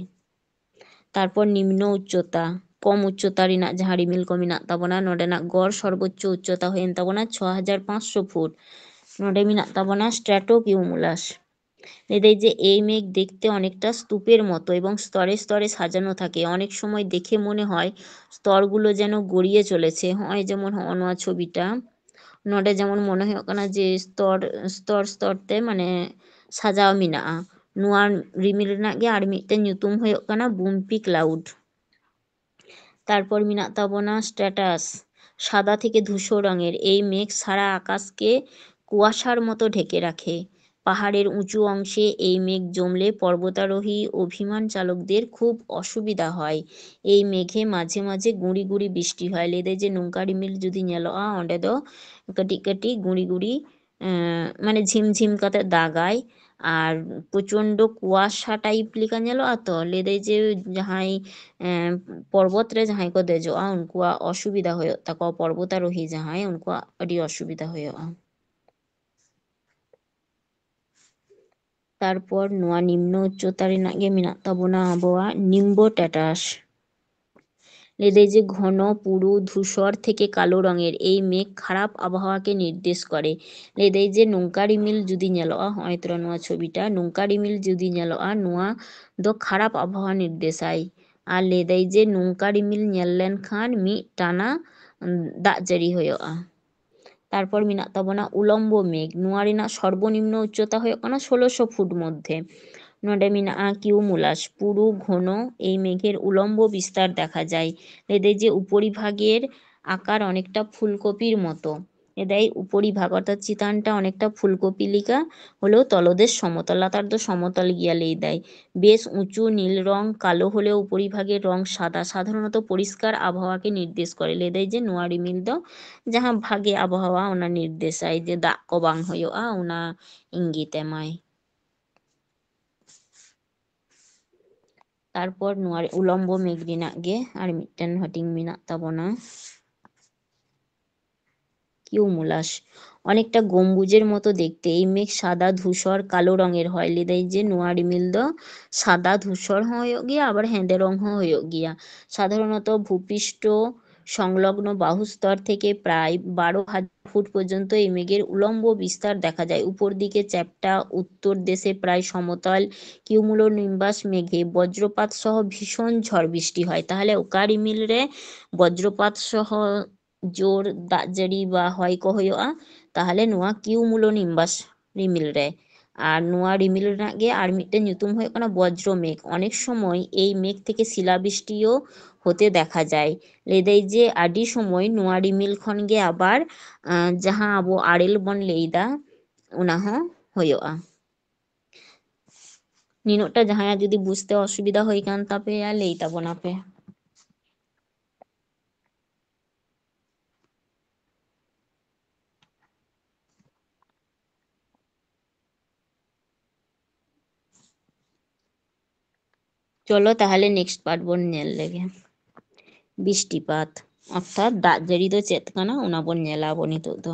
ᱛᱟᱨᱯᱚᱨ ᱱᱤᱢᱱᱚ ᱩᱪᱪᱚᱛᱟ, ᱠᱚᱢ ᱩᱪᱪᱚᱛᱟ ᱨᱮᱱᱟᱜ ᱡᱟᱦᱟᱸ ᱨᱤᱢᱤᱞ ᱠᱚ ᱢᱮᱱᱟᱜ ᱛᱟᱵᱚᱱᱟ, ᱱᱚᱰᱮᱱᱟᱜ ᱜᱚᱲ ᱥᱚᱨᱵᱳᱪᱪᱚ ᱩᱪᱪᱚᱛᱟ ᱦᱩᱭᱮᱱ ᱛᱟᱵᱚᱱᱟ ᱪᱷᱚ ᱦᱟᱡᱟᱨ ᱯᱟᱸᱪᱥᱚ ᱯᱷᱩᱴ᱾ ᱱᱚᱰᱮ ᱢᱮᱱᱟᱜ ᱛᱟᱵᱚᱱᱟ ᱥᱴᱨᱟᱴᱳ ᱠᱤᱭᱩᱢᱩᱞᱟᱥ। ᱞᱟᱹᱭ ᱫᱟᱭ ᱡᱮ এই মেঘ দেখতে অনেকটা স্তূপের মতো এবং স্তরে স্তরে সাজানো থাকে। অনেক সময় দেখে মনে হয় স্তরগুলো যেন গড়িয়ে চলেছে। ᱦᱚᱸᱜᱼᱚᱭ ᱡᱮᱢᱚᱱ ᱦᱚᱸᱜᱼᱚ ᱱᱚᱣᱟ ᱪᱷᱚᱵᱤᱴᱟ, ᱱᱚᱰᱮ ᱡᱮᱢᱚᱱ ᱢᱚᱱᱮ ᱦᱩᱭᱩᱜ ᱠᱟᱱᱟ ᱡᱮ স্তর, স্তর স্তর ᱛᱮ, ᱢᱟᱱᱮ, ᱥᱟᱡᱟᱣ ᱢᱮᱱᱟᱜᱼᱟ᱾ ᱱᱚᱣᱟ ᱨᱤᱢᱤᱞ ᱨᱮᱱᱟᱜ ᱜᱮ ᱟᱨ ᱢᱤᱫᱴᱮᱱ ᱧᱩᱛᱩᱢ ᱦᱩᱭᱩᱜ ᱠᱟᱱᱟ বুম্পি ক্লাউড। তারপর ᱢᱮᱱᱟᱜ ᱛᱟᱵᱚᱱᱟ ᱥᱴᱨᱟᱴᱟᱥ, ᱥᱟᱫᱟ ᱛᱷᱮᱠᱮ ᱫᱷᱩᱥᱚᱨ ᱨᱚᱝᱮᱨ। এই মেঘ সারা আকাশকে কুয়াশার মতো ঢেকে রাখে। পাহাড়ের উঁচু অংশে এই মেঘ জমলে পর্বতারোহী ও বিমান চালকদের খুব অসুবিধা হয়। এই মেঘে মাঝে মাঝে গুঁড়ি গুঁড়ি বৃষ্টি হয়। ᱞᱟᱹᱭ ᱫᱟᱭ ᱡᱮ ᱱᱚᱝᱠᱟ ᱨᱤᱢᱤᱞ ᱡᱩᱫᱤ ᱧᱮᱞᱚᱜᱼᱟ, ᱚᱸᱰᱮ ᱫᱚ ᱠᱟᱹᱴᱤᱡ ᱠᱟᱹᱴᱤᱡ ᱜᱩᱸᱲᱤ ᱜᱩᱸᱲᱤ, ᱮᱸ, ᱢᱟᱱᱮ ঝিᱢঝিᱢ ᱠᱟᱛᱮ ᱫᱟᱜᱟᱭ᱾ ᱟᱨ ᱯᱨᱚᱪᱚᱱᱰᱚ ᱠᱩᱣᱟᱥᱟ type ᱞᱮᱠᱟ ᱧᱮᱞᱚᱜᱼᱟ ᱛᱚ, ᱞᱟᱹᱭ ᱫᱟᱭ ᱡᱮ ᱡᱟᱦᱟᱸᱭ, ᱮᱸ, ᱯᱚᱨᱵᱚᱛ ᱨᱮ ᱡᱟᱦᱟᱸᱭ ᱠᱚ ᱫᱮᱡᱚᱜᱼᱟ, ᱩᱱᱠᱩᱣᱟᱜ ᱚᱥᱩᱵᱤᱫᱷᱟ ᱦᱩᱭᱩᱜ ᱛᱟᱠᱚᱣᱟ, ᱯᱚᱨᱵᱚᱛᱟᱨᱳᱦᱤ ᱡᱟᱦᱟᱸᱭ, ᱩᱱᱠᱩᱣᱟᱜ ᱟᱹᱰᱤ ᱚᱥᱩᱵᱤᱫᱷᱟ ᱦᱩᱭᱩᱜᱼᱟ᱾ ᱛᱟᱨᱯᱚᱨ ᱱᱚᱣᱟ ᱱᱤᱢᱱᱚ ᱩᱪᱪᱚᱛᱟ ᱨᱮᱱᱟᱜ ᱜᱮ ᱢᱮᱱᱟᱜ ᱛᱟᱵᱚᱱᱟ ᱟᱵᱚᱣᱟᱜ ᱱᱤᱢᱵᱚ ᱴᱟᱴᱟᱥ᱾ ᱞᱟᱹᱭ ᱫᱟᱭ ᱡᱮ ᱜᱷᱚᱱᱚ ᱯᱩᱨᱩ ᱫᱷᱩᱥᱚᱨ ᱛᱷᱮᱠᱮ ᱠᱟᱞᱳ ᱨᱚᱝᱮᱨ ᱮᱭ ᱢᱮঘ ᱠᱷᱟᱨᱟᱯ ᱟᱵᱚᱦᱟᱣᱟকে নির্দেশ করে᱾ ᱞᱟᱹᱭ ᱫᱟᱭ ᱡᱮ ᱱᱚᱝᱠᱟ ᱨᱤᱢᱤᱞ ᱡᱩᱫᱤ ᱧᱮᱞᱚᱜᱼᱟ, ᱦᱚᱸᱜᱼᱚᱭ ᱛᱚᱨᱟ ᱱᱚᱣᱟ ᱪᱷᱚᱵᱤᱴᱟ, ᱱᱚᱝᱠᱟ ᱨᱤᱢᱤᱞ ᱡᱩᱫᱤ ᱧᱮᱞᱚᱜᱼᱟ, ᱱᱚᱣᱟ ᱫᱚ ᱠᱷᱟᱨᱟᱯ ᱟᱵᱚᱦᱟᱣᱟ ᱱᱤᱨᱫᱮᱥᱟᱭ᱾ ᱟᱨ ᱞᱟᱹᱭᱫᱟᱭ ᱡᱮ ᱱᱚᱝᱠᱟ ᱨᱤᱢᱤᱞ ᱧᱮᱞ ᱞᱮᱱᱠᱷᱟᱱ ᱢᱤᱫ ᱴᱟᱱᱟ, ᱩᱸ, ᱫᱟᱜ ᱡᱟᱹᱲᱤ ᱦᱩᱭᱩᱜᱼᱟ᱾ ᱛᱟᱨᱯᱚᱨ ᱢᱮᱱᱟᱜ ᱛᱟᱵᱚᱱᱟ ᱩᱞᱚᱢᱵᱚ ᱢᱮᱜᱷ᱾ ᱱᱚᱣᱟ ᱨᱮᱱᱟᱜ ᱥᱚᱨᱵᱚᱱᱤᱢᱱᱚ ᱩᱪᱪᱚᱛᱟ ᱦᱩᱭᱩᱜ ᱠᱟᱱᱟ ᱥᱳᱞᱳᱥᱚ ᱯᱷᱩᱴ ᱢᱚᱫᱽᱫᱷᱮ᱾ ᱱᱚᱰᱮ ᱢᱮᱱᱟᱜᱼᱟ ᱠᱤᱭᱩᱢᱩᱞᱟᱥ, ᱯᱩᱨᱩ ᱜᱷᱚᱱᱚ ᱮᱭ ᱢᱮᱜᱷᱮᱨ ᱩᱞᱚᱢᱵᱚ ᱵᱤᱥᱛᱟᱨ ᱫᱮᱠᱷᱟ ᱡᱟᱭ᱾ ᱞᱟᱹᱭᱫᱟᱭ ᱡᱮ ᱩᱯᱚᱨᱤᱵᱷᱟᱜᱮᱨ ᱟᱠᱟᱨ ᱚᱱᱮᱠᱴᱟ ᱯᱷᱩᱞᱠᱚᱯᱤᱨ ᱢᱚᱛᱚ᱾ ᱞᱟᱹᱭᱫᱟᱭ ᱩᱯᱚᱨᱤᱵᱷᱟᱜᱽ ᱚᱨᱛᱷᱟᱛ ᱪᱮᱛᱟᱱᱴᱟ ᱚᱱᱮᱠᱴᱟ ᱯᱷᱩᱞᱠᱚᱯᱤ ᱞᱮᱠᱟ, ᱦᱚᱞᱮᱣ ᱛᱚᱞᱚᱫᱮᱥ ᱥᱚᱢᱚᱛᱚᱞ, ᱞᱟᱛᱟᱨ ᱫᱚ ᱥᱚᱢᱚᱛᱚᱞ ᱜᱮᱭᱟ᱾ ᱞᱟᱹᱭᱫᱟᱭ ᱵᱮᱥ ᱩᱸᱪᱩ নীল রং, কালো হলেও উপরিভাগের রং সাদা, সাধারণত পরিষ্কার আবহাওয়াকে নির্দেশ করে। ᱞᱟᱹᱭᱫᱟᱭ ᱡᱮ ᱱᱚᱣᱟ ᱨᱤᱢᱤᱞ ᱫᱚ ᱡᱟᱦᱟᱸ ᱵᱷᱟᱜᱮ ᱟᱵᱚᱦᱟᱣᱟ ᱚᱱᱟ ᱱᱤᱨᱫᱮᱥᱟᱭ, ᱡᱮ ᱫᱟᱜ ᱠᱚ ᱵᱟᱝ ᱦᱩᱭᱩᱜᱼᱟ ᱚᱱᱟ ᱤᱝᱜᱤᱛ ᱮᱢᱟᱭ᱾ ᱛᱟᱨᱯᱚᱨ ᱱᱚᱣᱟ ᱨᱮ ᱩᱞᱚᱢᱵᱚ ᱢᱮᱜᱷ ᱨᱮᱱᱟᱜ ᱜᱮ ᱟᱨ ᱢᱤᱫᱴᱮᱱ ᱦᱟᱹᱴᱤᱧ ᱢᱮᱱᱟᱜ ᱛᱟᱵᱚᱱᱟ᱾ কিউমুলাস, অনেকটা গম্বুজের মতো দেখতে। এই মেঘ সাদা ধূসর কালো রঙের হয়। ᱞᱟᱹᱭᱫᱟᱭ ᱡᱮ ᱱᱚᱣᱟ ᱨᱤᱢᱤᱞ ᱫᱚ ᱥᱟᱫᱟ ᱫᱷᱩᱥᱚᱨ ᱦᱚᱸ ᱦᱩᱭᱩᱜ ᱜᱮᱭᱟ, ᱟᱵᱟᱨ ᱦᱮᱸᱫᱮ ᱨᱚᱝ ᱦᱚᱸ ᱦᱩᱭᱩᱜ ᱜᱮᱭᱟ। সাধারণত ভূপৃষ্ঠ সংলগ্ন বাহুস্তর থেকে প্রায় বারো হাজার ফুট পর্যন্ত এই মেঘের উলম্ব বিস্তার দেখা যায়। উপর দিকে চ্যাপ্টা উত্তর দেশে প্রায় সমতল। কিউমুলোনিম্বাস মেঘে বজ্রপাত সহ ভীষণ ঝড় বৃষ্টি হয়। তাহলে ᱚᱠᱟ ᱨᱤᱢᱤᱞ ᱨᱮ ᱵᱚᱡᱽᱨᱚᱯᱟᱛ ᱥᱚᱦᱚ ᱡᱳᱨ ᱫᱟᱜ ᱡᱟᱹᱲᱤ ᱵᱟ ᱦᱚᱭ ᱠᱚ ᱦᱩᱭᱩᱜᱼᱟ, ᱛᱟᱦᱚᱞᱮ ᱱᱚᱣᱟ ᱠᱤᱭᱩᱢᱩᱞᱳᱱᱤᱢᱵᱟᱥ ᱨᱤᱢᱤᱞ ᱨᱮ᱾ ᱟᱨ ᱱᱚᱣᱟ ᱨᱤᱢᱤᱞ ᱨᱮᱱᱟᱜ ᱜᱮ ᱟᱨ ᱢᱤᱫᱴᱮᱱ ᱧᱩᱛᱩᱢ ᱦᱩᱭᱩᱜ ᱠᱟᱱᱟ ᱵᱚᱡᱽᱨᱚ ᱢᱮᱜᱷ᱾ ᱚᱱᱮᱠ ᱥᱚᱢᱚᱭ ᱮᱭ ᱢᱮᱜᱷ ᱛᱷᱮᱠᱮ ᱥᱤᱞᱟ ᱵᱤᱥᱴᱤᱭᱳ ᱦᱚᱛᱮ ᱫᱮᱠᱷᱟ ᱡᱟᱭ᱾ ᱞᱟᱹᱭᱫᱟᱭ ᱡᱮ ᱟᱹᱰᱤ ᱥᱚᱢᱚᱭ ᱱᱚᱣᱟ ᱨᱤᱢᱤᱞ ᱠᱷᱚᱱ ᱜᱮ ᱟᱵᱟᱨ, ᱟᱸ, ᱡᱟᱦᱟᱸ ᱟᱵᱚ ᱟᱨᱮᱞ ᱵᱚᱱ ᱞᱟᱹᱭᱫᱟ, ᱚᱱᱟ ᱦᱚᱸ ᱦᱩᱭᱩᱜᱼᱟ᱾ ᱱᱤᱱᱟᱹᱜ ᱴᱟ ᱡᱟᱦᱟᱸᱭᱟᱜ ᱡᱩᱫᱤ ᱵᱩᱡᱽᱛᱮ ᱚᱥᱩᱵᱤᱫᱷᱟ ᱦᱩᱭ ᱠᱟᱱ ᱛᱟᱯᱮᱭᱟ, ᱞᱟᱹᱭ ᱛᱟᱵᱚᱱᱟᱯᱮ᱾ ᱪᱚᱞᱚ ᱛᱟᱦᱚᱞᱮ next part ᱵᱚᱱ ᱧᱮᱞ ᱞᱮᱜᱮ᱾ ᱵᱤᱥᱴᱤᱯᱟᱛ, ᱚᱨᱛᱷᱟᱛ ᱫᱟᱜ ᱡᱟᱹᱲᱤ ᱫᱚ ᱪᱮᱫ ᱠᱟᱱᱟ, ᱚᱱᱟ ᱵᱚᱱ ᱧᱮᱞᱟ ᱟᱵᱚ ᱱᱤᱛᱚᱜ ᱫᱚ᱾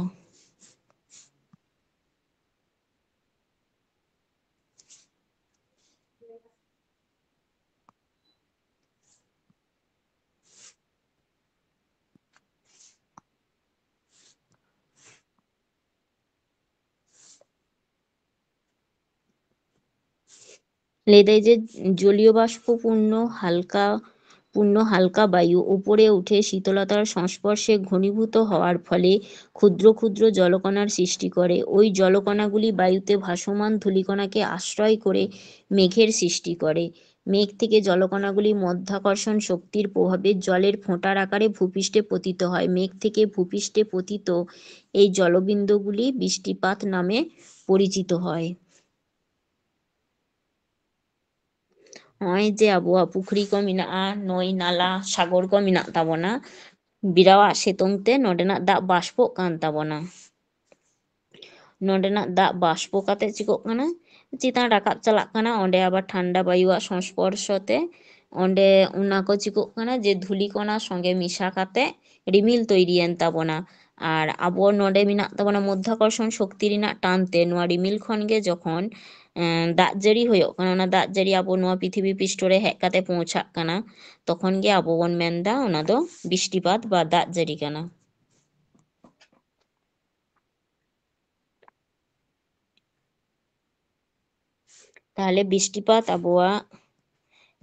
ᱞᱟᱹᱭ ᱫᱟᱭ ᱡᱮ ᱡᱚᱞᱤᱭᱚ ᱵᱟᱥᱯᱚ ᱯᱩᱨᱱᱚ ᱦᱟᱞᱠᱟ, ᱯᱩᱨᱱ ᱦᱟᱞᱠᱟ বায়ু উপরে উঠে শীতলতার সংস্পর্শে ঘনীভূত হওয়ার ফলে ক্ষুদ্র ক্ষুদ্র জলকণার সৃষ্টি করে। ওই জলকণাগুলি বায়ুতে ভাসমান ধূলিকণাকে আশ্রয় করে মেঘের সৃষ্টি করে। মেঘ থেকে জলকণাগুলি মধ্যাকর্ষণ শক্তির প্রভাবে জলের ফোঁটার আকারে ভূপৃষ্ঠে পতিত হয়। মেঘ থেকে ভূপৃষ্ঠে পতিত এই জলবিন্দুগুলি বৃষ্টিপাত নামে পরিচিত হয়। ᱱᱚᱜᱼᱚᱭ ᱡᱮ ᱟᱵᱚᱣᱟᱜ ᱯᱩᱠᱷᱨᱤ ᱠᱚ ᱢᱮᱱᱟᱜᱼᱟ, ᱱᱟᱹᱭ, ᱱᱟᱞᱟ, ᱥᱟᱜᱚᱨ ᱠᱚ ᱢᱮᱱᱟᱜ ᱛᱟᱵᱚᱱᱟ, ᱵᱮᱨᱟᱣᱟᱜ ᱥᱤᱛᱩᱝ ᱛᱮ ᱱᱚᱰᱮᱱᱟᱜ ᱫᱟᱜ ᱵᱟᱥᱯᱚᱜ ᱠᱟᱱ ᱛᱟᱵᱚᱱᱟ᱾ ᱱᱚᱰᱮᱱᱟᱜ ᱫᱟᱜ ᱵᱟᱥᱯᱚ ᱠᱟᱛᱮ ᱪᱤᱠᱟᱹᱜ ᱠᱟᱱᱟ, ᱪᱮᱛᱟᱱ ᱨᱟᱠᱟᱵ ᱪᱟᱞᱟᱜ ᱠᱟᱱᱟ, ᱚᱸᱰᱮ ᱟᱵᱟᱨ ᱴᱷᱟᱱᱰᱟ ᱵᱟᱭᱩᱣᱟᱜ ᱥᱚᱝᱥᱯᱚᱨᱥᱚ ᱛᱮ ᱚᱸᱰᱮ ᱚᱱᱟ ᱠᱚ ᱪᱤᱠᱟᱹᱜ ᱠᱟᱱᱟ ᱡᱮ ᱫᱷᱩᱞᱤ ᱠᱚᱱᱟ ᱥᱚᱸᱜᱮ ᱢᱮᱥᱟ ᱠᱟᱛᱮ ᱨᱤᱢᱤᱞ ᱛᱚᱭᱨᱤᱭᱮᱱ ᱛᱟᱵᱚᱱᱟ᱾ ᱟᱨ ᱟᱵᱚ ᱱᱚᱰᱮ ᱢᱮᱱᱟᱜ ᱛᱟᱵᱚᱱᱟ ᱢᱚᱫᱽᱫᱷᱟᱠᱚᱨᱥᱚᱱ ᱥᱚᱠᱛᱤ ᱨᱮᱱᱟᱜ ᱴᱟᱱ ᱛᱮ ᱱᱚᱣᱟ ᱨᱤᱢᱤᱞ ᱠᱷᱚᱱ ᱜᱮ ᱡᱚᱠᱷᱚᱱ, ᱮᱸ, ᱫᱟᱜ ᱡᱟᱹᱲᱤ ᱦᱩᱭᱩᱜ ᱠᱟᱱᱟ, ᱚᱱᱟ ᱫᱟᱜ ᱡᱟᱹᱲᱤ ᱟᱵᱚ ᱱᱚᱣᱟ ᱯᱨᱤᱛᱷᱤᱵᱤ ᱯᱤᱥᱴᱚ ᱨᱮ ᱦᱮᱡ ᱠᱟᱛᱮ ᱯᱳᱸᱣᱪᱷᱟᱜ ᱠᱟᱱᱟ, ᱛᱚᱠᱷᱚᱱ ᱜᱮ ᱟᱵᱚ ᱵᱚᱱ ᱢᱮᱱᱫᱟ ᱚᱱᱟ ᱫᱚ ᱵᱤᱥᱴᱤᱯᱟᱛ ᱵᱟ ᱫᱟᱜ ᱡᱟᱹᱲᱤ ᱠᱟᱱᱟ᱾ ᱛᱟᱦᱞᱮ ᱵᱤᱥᱴᱤᱯᱟᱛ ᱟᱵᱚᱣᱟᱜ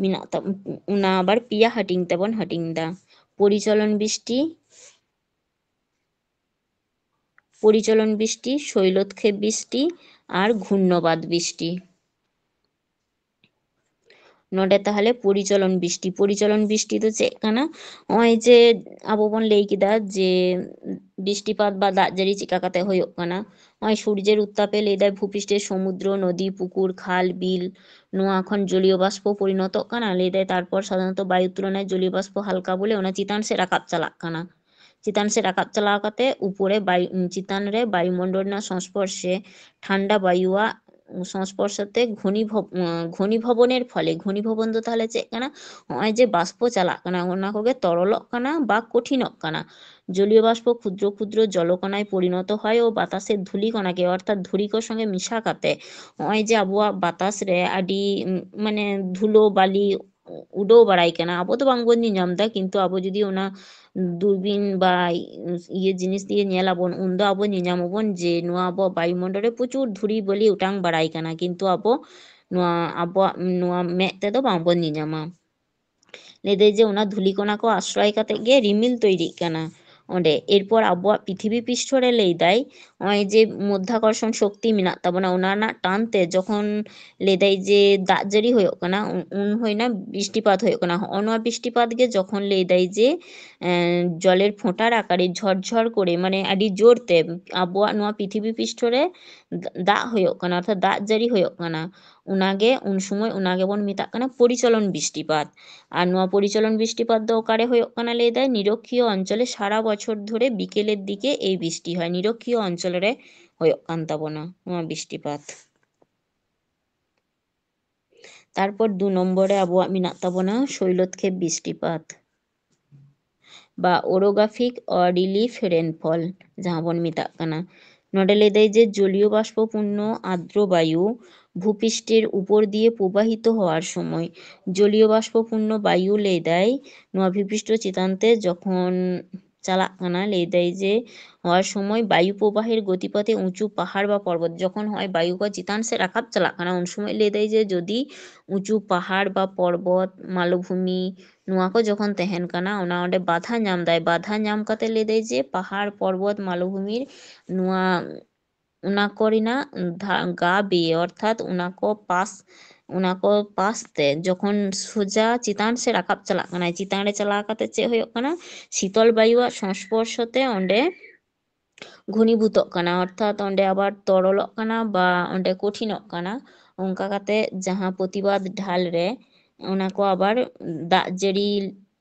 ᱢᱮᱱᱟᱜ ᱛᱟᱵ-, ᱚᱱᱟ ᱟᱵᱟᱨ ᱯᱮᱭᱟ ᱦᱟᱹᱴᱤᱧ ᱛᱮᱵᱚᱱ ᱦᱟᱹᱴᱤᱧ ᱫᱟ᱾ ᱯᱚᱨᱤᱪᱚᱞᱚᱱ ᱵᱤᱥᱴᱤ, ᱯᱚᱨᱤᱪᱚᱞᱚᱱ ᱵᱤᱥᱴᱤ, ᱥᱳᱭᱞᱚᱛᱠᱷᱮᱯ ᱵᱤᱥᱴᱤ ᱟᱨ ᱜᱷᱩᱨᱱᱚᱵᱟᱫ ᱵᱤᱥᱴᱤ᱾ ᱱᱚᱰᱮ ᱛᱟᱦᱞᱮ ᱯᱚᱨᱤᱪᱚᱞᱚᱱ ᱵᱤᱥᱴᱤ, ᱯᱚᱨᱤᱪᱚᱞᱚᱱ ᱵᱤᱥᱴᱤ ᱫᱚ ᱪᱮᱫ ᱠᱟᱱᱟ? ᱱᱚᱜᱼᱚᱭ ᱡᱮ ᱟᱵᱚ ᱵᱚᱱ ᱞᱟᱹᱭ ᱠᱮᱫᱟ ᱡᱮ ᱵᱤᱥᱴᱤᱯᱟᱛ ᱵᱟ ᱫᱟᱜ ᱡᱟᱹᱲᱤ ᱪᱮᱫᱠᱟ ᱠᱟᱛᱮ ᱦᱩᱭᱩᱜ ᱠᱟᱱᱟ᱾ ᱱᱚᱜᱼᱚᱭ ᱥᱩᱨᱡᱮᱨ ᱩᱛᱛᱟᱯᱮ ᱞᱟᱹᱭ ᱫᱟᱭ ᱵᱷᱩᱯᱤᱥᱴᱮ ᱥᱚᱢᱩᱫᱨᱚ, ᱱᱚᱫᱤ, ᱯᱩᱠᱩᱨ, ᱠᱷᱟᱞ, ᱵᱤᱞ ᱱᱚᱣᱟ ᱠᱷᱚᱱ ᱡᱚᱞᱤᱭᱚ ᱵᱟᱥᱯᱚ ᱯᱚᱨᱤᱱᱚᱛᱚᱜ ᱠᱟᱱᱟ᱾ ᱞᱟᱹᱭ ᱫᱟᱭ ᱛᱟᱨᱯᱚᱨ ᱥᱟᱫᱷᱟᱨᱚᱱᱛᱚ ᱵᱟᱭᱩ ᱛᱩᱞᱚᱱᱟᱭ ᱡᱚᱞᱤᱭᱚ ᱵᱟᱥᱯᱚ ᱦᱟᱞᱠᱟ ᱵᱚᱞᱮ ᱚᱱᱟ ᱪᱮᱛᱟᱱ ᱥᱮᱫ ᱨᱟᱠᱟᱵ ᱪᱟᱞᱟᱜ ᱠᱟᱱᱟ᱾ ᱪᱮᱛᱟᱱ ᱥᱮᱫ ᱨᱟᱠᱟᱵ ᱪᱟᱞᱟᱣ ᱠᱟᱛᱮ ᱩᱯᱚᱨᱮ ᱵᱟᱭᱩ, ᱪᱮᱛᱟᱱ ᱨᱮ ᱵᱟᱭᱩᱢᱚᱱᱰᱚᱞ ᱨᱮᱱᱟᱜ ᱥᱚᱝᱥᱯᱚᱨᱥᱮ ᱴᱷᱟᱱᱰᱟ ᱵᱟᱭᱩᱣᱟᱜ ᱥᱚᱝᱥᱯᱚᱨᱥᱚ ᱛᱮ ᱜᱷᱚᱱᱤᱵᱷᱚᱵ-, ᱜᱷᱚᱱᱤᱵᱷᱚᱵᱚᱱᱮᱨ ᱯᱷᱚᱞᱮ, ᱜᱷᱚᱱᱤᱵᱷᱚᱵᱚᱱ ᱫᱚ ᱛᱟᱦᱞᱮ ᱪᱮᱫ ᱠᱟᱱᱟ? ᱱᱚᱜᱼᱚᱭ ᱡᱮ ᱵᱟᱥᱯᱚ ᱪᱟᱞᱟᱜ ᱠᱟᱱᱟ, ᱚᱱᱟ ᱠᱚᱜᱮ ᱛᱚᱨᱚᱞᱚᱜ ᱠᱟᱱᱟ ᱵᱟ ᱠᱚᱴᱷᱤᱱᱚᱜ ᱠᱟᱱᱟ᱾ ᱡᱚᱞᱤᱭᱚ ᱵᱟᱥᱯᱚ ᱠᱷᱩᱫᱨᱚ ᱠᱷᱩᱫᱨᱚ ᱡᱚᱞᱚᱠᱚᱱᱟᱭ ᱯᱚᱨᱤᱱᱚᱛᱚ ᱦᱚᱭ ᱳ ᱵᱟᱛᱟᱥᱮ ᱫᱷᱩᱞᱤ ᱠᱚᱱᱟᱜᱮ ᱚᱨᱛᱷᱟᱛ ᱫᱷᱩᱲᱤ ᱠᱚ ᱥᱚᱸᱜᱮ ᱢᱮᱥᱟ ᱠᱟᱛᱮ ᱱᱚᱜᱼᱚᱭ ᱡᱮ ᱟᱵᱚᱣᱟᱜ ᱵᱟᱛᱟᱥ ᱨᱮ ᱟᱹᱰᱤ, ᱩᱢ, ᱢᱟᱱᱮ ᱫᱷᱩᱞᱚ ᱵᱟᱞᱤ ᱩᱰᱟᱹᱣ ᱵᱟᱲᱟᱭ ᱠᱟᱱᱟ, ᱟᱵᱚ ᱫᱚ ᱵᱟᱝᱵᱚᱱ ᱧᱮᱧᱟᱢ ᱮᱫᱟ, ᱠᱤᱱᱛᱩ ᱟᱵᱚ ᱡᱩᱫᱤ ᱚᱱᱟ ᱫᱩᱨᱵᱤᱱ ᱵᱟ ᱤᱭᱟᱹ ᱡᱤᱱᱤᱥ ᱫᱤᱭᱮ ᱧᱮᱞ ᱟᱵᱚᱱ, ᱩᱱᱫᱚ ᱟᱵᱚ ᱧᱮᱧᱟᱢ ᱟᱵᱚᱱ ᱡᱮ ᱱᱚᱣᱟ ᱟᱵᱚᱣᱟᱜ ᱵᱟᱭᱩᱢᱚᱱᱰᱚᱞ ᱨᱮ ᱯᱨᱚᱪᱩᱨ ᱫᱷᱩᱲᱤ ᱵᱟᱹᱞᱤ ᱚᱴᱟᱝ ᱵᱟᱲᱟᱭ ᱠᱟᱱᱟ, ᱠᱤᱱᱛᱩ ᱟᱵᱚ ᱱᱚᱣᱟ ᱟᱵᱚᱣᱟᱜ ᱱᱚᱣᱟ ᱢᱮᱫ ᱛᱮᱫᱚ ᱵᱟᱝᱵᱚᱱ ᱧᱮᱧᱟᱢᱟ᱾ ᱞᱟᱹᱭᱫᱟᱭ ᱡᱮ ᱚᱱᱟ ᱫᱷᱩᱞᱤ ᱠᱚᱱᱟ ᱠᱚ ᱟᱥᱨᱟᱭ ᱠᱟᱛᱮ ᱜᱮ ᱨᱤᱢᱤᱞ ᱛᱚᱭᱨᱤᱜ ᱠᱟᱱᱟ ᱚᱸᱰᱮ᱾ ᱮᱨᱯᱚᱨ ᱟᱵᱚᱣᱟᱜ ᱯᱨᱤᱛᱷᱤᱵᱤ ᱯᱤᱥᱴᱷᱚ ᱨᱮ ᱞᱟᱹᱭᱫᱟᱭ, ᱱᱚᱜᱼᱚᱭ ᱡᱮ ᱢᱚᱫᱽᱫᱷᱟᱠᱚᱨᱥᱚᱱ ᱥᱚᱠᱛᱤ ᱢᱮᱱᱟᱜ ᱛᱟᱵᱚᱱᱟ, ᱚᱱᱟ ᱨᱮᱱᱟᱜ ᱴᱟᱱ ᱛᱮ ᱡᱚᱠᱷᱚᱱ ᱞᱟᱹᱭᱫᱟᱭ ᱡᱮ ᱫᱟᱜ ᱡᱟᱹᱲᱤ ᱦᱩᱭᱩᱜ ᱠᱟᱱᱟ, ᱩᱱ ᱦᱩᱭᱱᱟ ᱵᱤᱥᱴᱤᱯᱟᱛ ᱦᱩᱭᱩᱜ ᱠᱟᱱᱟ᱾ ᱦᱚᱸᱜᱼᱚ ᱱᱚᱣᱟ ᱵᱤᱥᱴᱤᱯᱟᱛ ᱜᱮ ᱡᱚᱠᱷᱚᱱ ᱞᱟᱹᱭᱫᱟᱭ ᱡᱮ ᱡᱚᱞᱮᱨ ᱯᱷᱳᱸᱴᱟᱨ ᱟᱠᱟᱨᱮ ᱡᱷᱚᱨ ᱡᱷᱚᱨ ᱠᱚᱨᱮ, ᱢᱟᱱᱮ ᱟᱹᱰᱤ ᱡᱳᱨ ᱛᱮ ᱟᱵᱚᱣᱟᱜ ᱱᱚᱣᱟ ᱯᱨᱤᱛᱷᱤᱵᱤ ᱯᱤᱥᱴᱷᱚ ᱨᱮ ᱫᱟᱜ ᱦᱩᱭᱩᱜ ᱠᱟᱱᱟ, ᱚᱨᱛᱷᱟᱛ ᱫᱟᱜ ᱡᱟᱹᱲᱤ ᱦᱩᱭᱩᱜ ᱠᱟᱱᱟ, ᱚᱱᱟᱜᱮ ᱩᱱ ᱥᱚᱢᱚᱭ ᱚᱱᱟ ᱜᱮᱵᱚᱱ ᱢᱮᱛᱟᱜ ᱠᱟᱱᱟ ᱯᱚᱨᱤᱪᱚᱞᱚᱱ ᱵᱤᱥᱴᱤᱯᱟᱛ᱾ ᱟᱨ ᱱᱚᱣᱟ ᱯᱚᱨᱤᱪᱚᱞᱚᱱ ᱵᱤᱥᱴᱤᱯᱟᱛ ᱫᱚ ᱚᱠᱟᱨᱮ ᱦᱩᱭᱩᱜ ᱠᱟᱱᱟ ᱞᱟᱹᱭ ᱫᱟᱭ, ᱱᱤᱨᱚᱠᱷᱤᱭᱚ ᱚᱧᱪᱚᱞᱮ ᱥᱟᱨᱟ ᱵᱚᱪᱷᱚᱨ ᱫᱷᱚᱨᱮ ᱵᱤᱠᱮᱞᱮᱨ ᱫᱤᱠᱮ ᱮᱭ ᱵᱤᱥᱴᱤ ᱦᱚᱭ᱾ ᱱᱤᱨᱚᱠᱷᱤᱭᱚ ᱚᱧᱪᱚᱞ ᱨᱮ ᱦᱩᱭᱩᱜ ᱠᱟᱱ ᱛᱟᱵᱚᱱᱟ ᱱᱚᱣᱟ ᱵᱤᱥᱴᱤᱯᱟᱛ᱾ ᱛᱟᱨᱯᱚᱨ ᱫᱩ ᱱᱚᱢᱵᱚᱨ ᱨᱮ ᱟᱵᱚᱣᱟᱜ ᱢᱮᱱᱟᱜ ᱛᱟᱵᱚᱱᱟ ᱥᱳᱭᱞᱚᱛᱠᱷᱮᱯ ᱵᱤᱥᱴᱤᱯᱟᱛ ᱵᱟ orographic or relief rainfall ᱡᱟᱦᱟᱸ ᱵᱚᱱ ᱢᱮᱛᱟᱜ ᱠᱟᱱᱟ᱾ ᱱᱚᱰᱮ ᱞᱟᱹᱭ ᱫᱟᱭ ᱡᱮ ᱡᱚᱞᱤᱭᱚ ᱵᱟᱥᱯᱚ ᱯᱩᱨᱱᱚ ᱟᱨᱫᱨᱚ ᱵᱟᱭᱩ ᱵᱷᱩᱯᱤᱥᱴᱮᱨ ᱩᱯᱚᱨ ᱫᱤᱭᱮ ᱯᱨᱚᱵᱟᱦᱤᱛ ᱦᱚᱣᱟᱨ ᱥᱚᱢᱚᱭ, ᱡᱚᱞᱤᱭᱚ ᱵᱟᱥᱯᱚ ᱯᱩᱨᱱᱚ ᱵᱟᱭᱩ ᱞᱟᱹᱭ ᱫᱟᱭ ᱱᱚᱣᱟ ᱵᱷᱩᱯᱤᱥᱴ ᱪᱮᱛᱟᱱ ᱛᱮ ᱡᱚᱠᱷᱚᱱ ᱪᱟᱞᱟᱜ ᱠᱟᱱᱟ, ᱞᱟᱹᱭ ᱫᱟᱭ ᱡᱮ ᱦᱚᱣᱟᱨ ᱥᱚᱢᱚᱭ ᱵᱟᱭᱩ ᱯᱨᱚᱵᱟᱦᱮᱨ ᱜᱚᱛᱤᱯᱚᱛᱮ ᱩᱸᱪᱩ ᱯᱟᱦᱟᱲ ᱵᱟ ᱯᱚᱨᱵᱚᱛ, ᱡᱚᱠᱷᱚᱱ ᱦᱚᱸᱜᱼᱚᱭ ᱵᱟᱭᱩ ᱠᱚ ᱪᱮᱛᱟᱱ ᱥᱮᱫ ᱨᱟᱠᱟᱵ ᱪᱟᱞᱟᱜ ᱠᱟᱱᱟ, ᱩᱱ ᱥᱚᱢᱚᱭ ᱞᱟᱹᱭ ᱫᱟᱭ ᱡᱮ ᱡᱩᱫᱤ ᱩᱸᱪᱩ ᱯᱟᱦᱟᱲ ᱵᱟ ᱯᱚᱨᱵᱚᱛ, ᱢᱟᱞᱚᱵᱷᱩᱢᱤ, ᱱᱚᱣᱟ ᱠᱚ ᱡᱚᱠᱷᱚᱱ ᱛᱟᱦᱮᱱ ᱠᱟᱱᱟ, ᱚᱱᱟ ᱚᱸᱰᱮ ᱵᱟᱫᱷᱟ ᱧᱟᱢ ᱫᱟᱭ᱾ ᱵᱟᱫᱷᱟ ᱧᱟᱢ ᱠᱟᱛᱮ ᱞᱟᱹᱭ ᱫᱟᱭ ᱡᱮ ᱯᱟᱦᱟᱲ, ᱯᱚᱨᱵᱚᱛ, ᱢᱟᱞᱚᱵᱷᱩᱢᱤ, ᱱᱚᱣᱟ, ᱚᱱᱟ ᱠᱚ ᱨᱮᱱᱟᱜ ᱫᱷᱟ-, ᱜᱟ ᱵᱮᱭᱮ, ᱚᱨᱛᱷᱟᱛ ᱚᱱᱟ ᱠᱚ ᱯᱟᱥ, ᱚᱱᱟ ᱠᱚ ᱯᱟᱥ ᱛᱮ ᱡᱚᱠᱷᱚᱱ ᱥᱚᱡᱟ ᱪᱮᱛᱟᱱ ᱥᱮᱫ ᱨᱟᱠᱟᱵ ᱪᱟᱞᱟᱜ ᱠᱟᱱᱟᱭ, ᱪᱮᱛᱟᱱ ᱨᱮ ᱪᱟᱞᱟᱣ ᱠᱟᱛᱮ ᱪᱮᱫ ᱦᱩᱭᱩᱜ ᱠᱟᱱᱟ? ᱥᱤᱛᱚᱞ ᱵᱟᱭᱩᱣᱟᱜ ᱥᱚᱝᱥᱯᱚᱨᱥᱚ ᱛᱮ ᱚᱸᱰᱮ ᱜᱷᱚᱱᱤᱵᱷᱩᱛᱚᱜ ᱠᱟᱱᱟ, ᱚᱨᱛᱷᱟᱛ ᱚᱸᱰᱮ ᱟᱵᱟᱨ ᱛᱚᱨᱚᱞᱚᱜ ᱠᱟᱱᱟ ᱵᱟ ᱚᱸᱰᱮ ᱠᱚᱴᱷᱤᱱᱚᱜ ᱠᱟᱱᱟ᱾ ᱚᱱᱠᱟ ᱠᱟᱛᱮ ᱡᱟᱦᱟᱸ ᱯᱨᱚᱛᱤᱵᱟᱫᱽ ᱰᱷᱟᱞ ᱨᱮ ᱚᱱᱟ ᱠᱚ ᱟᱵᱟᱨ ᱫᱟᱜ ᱡᱟᱹᱲᱤ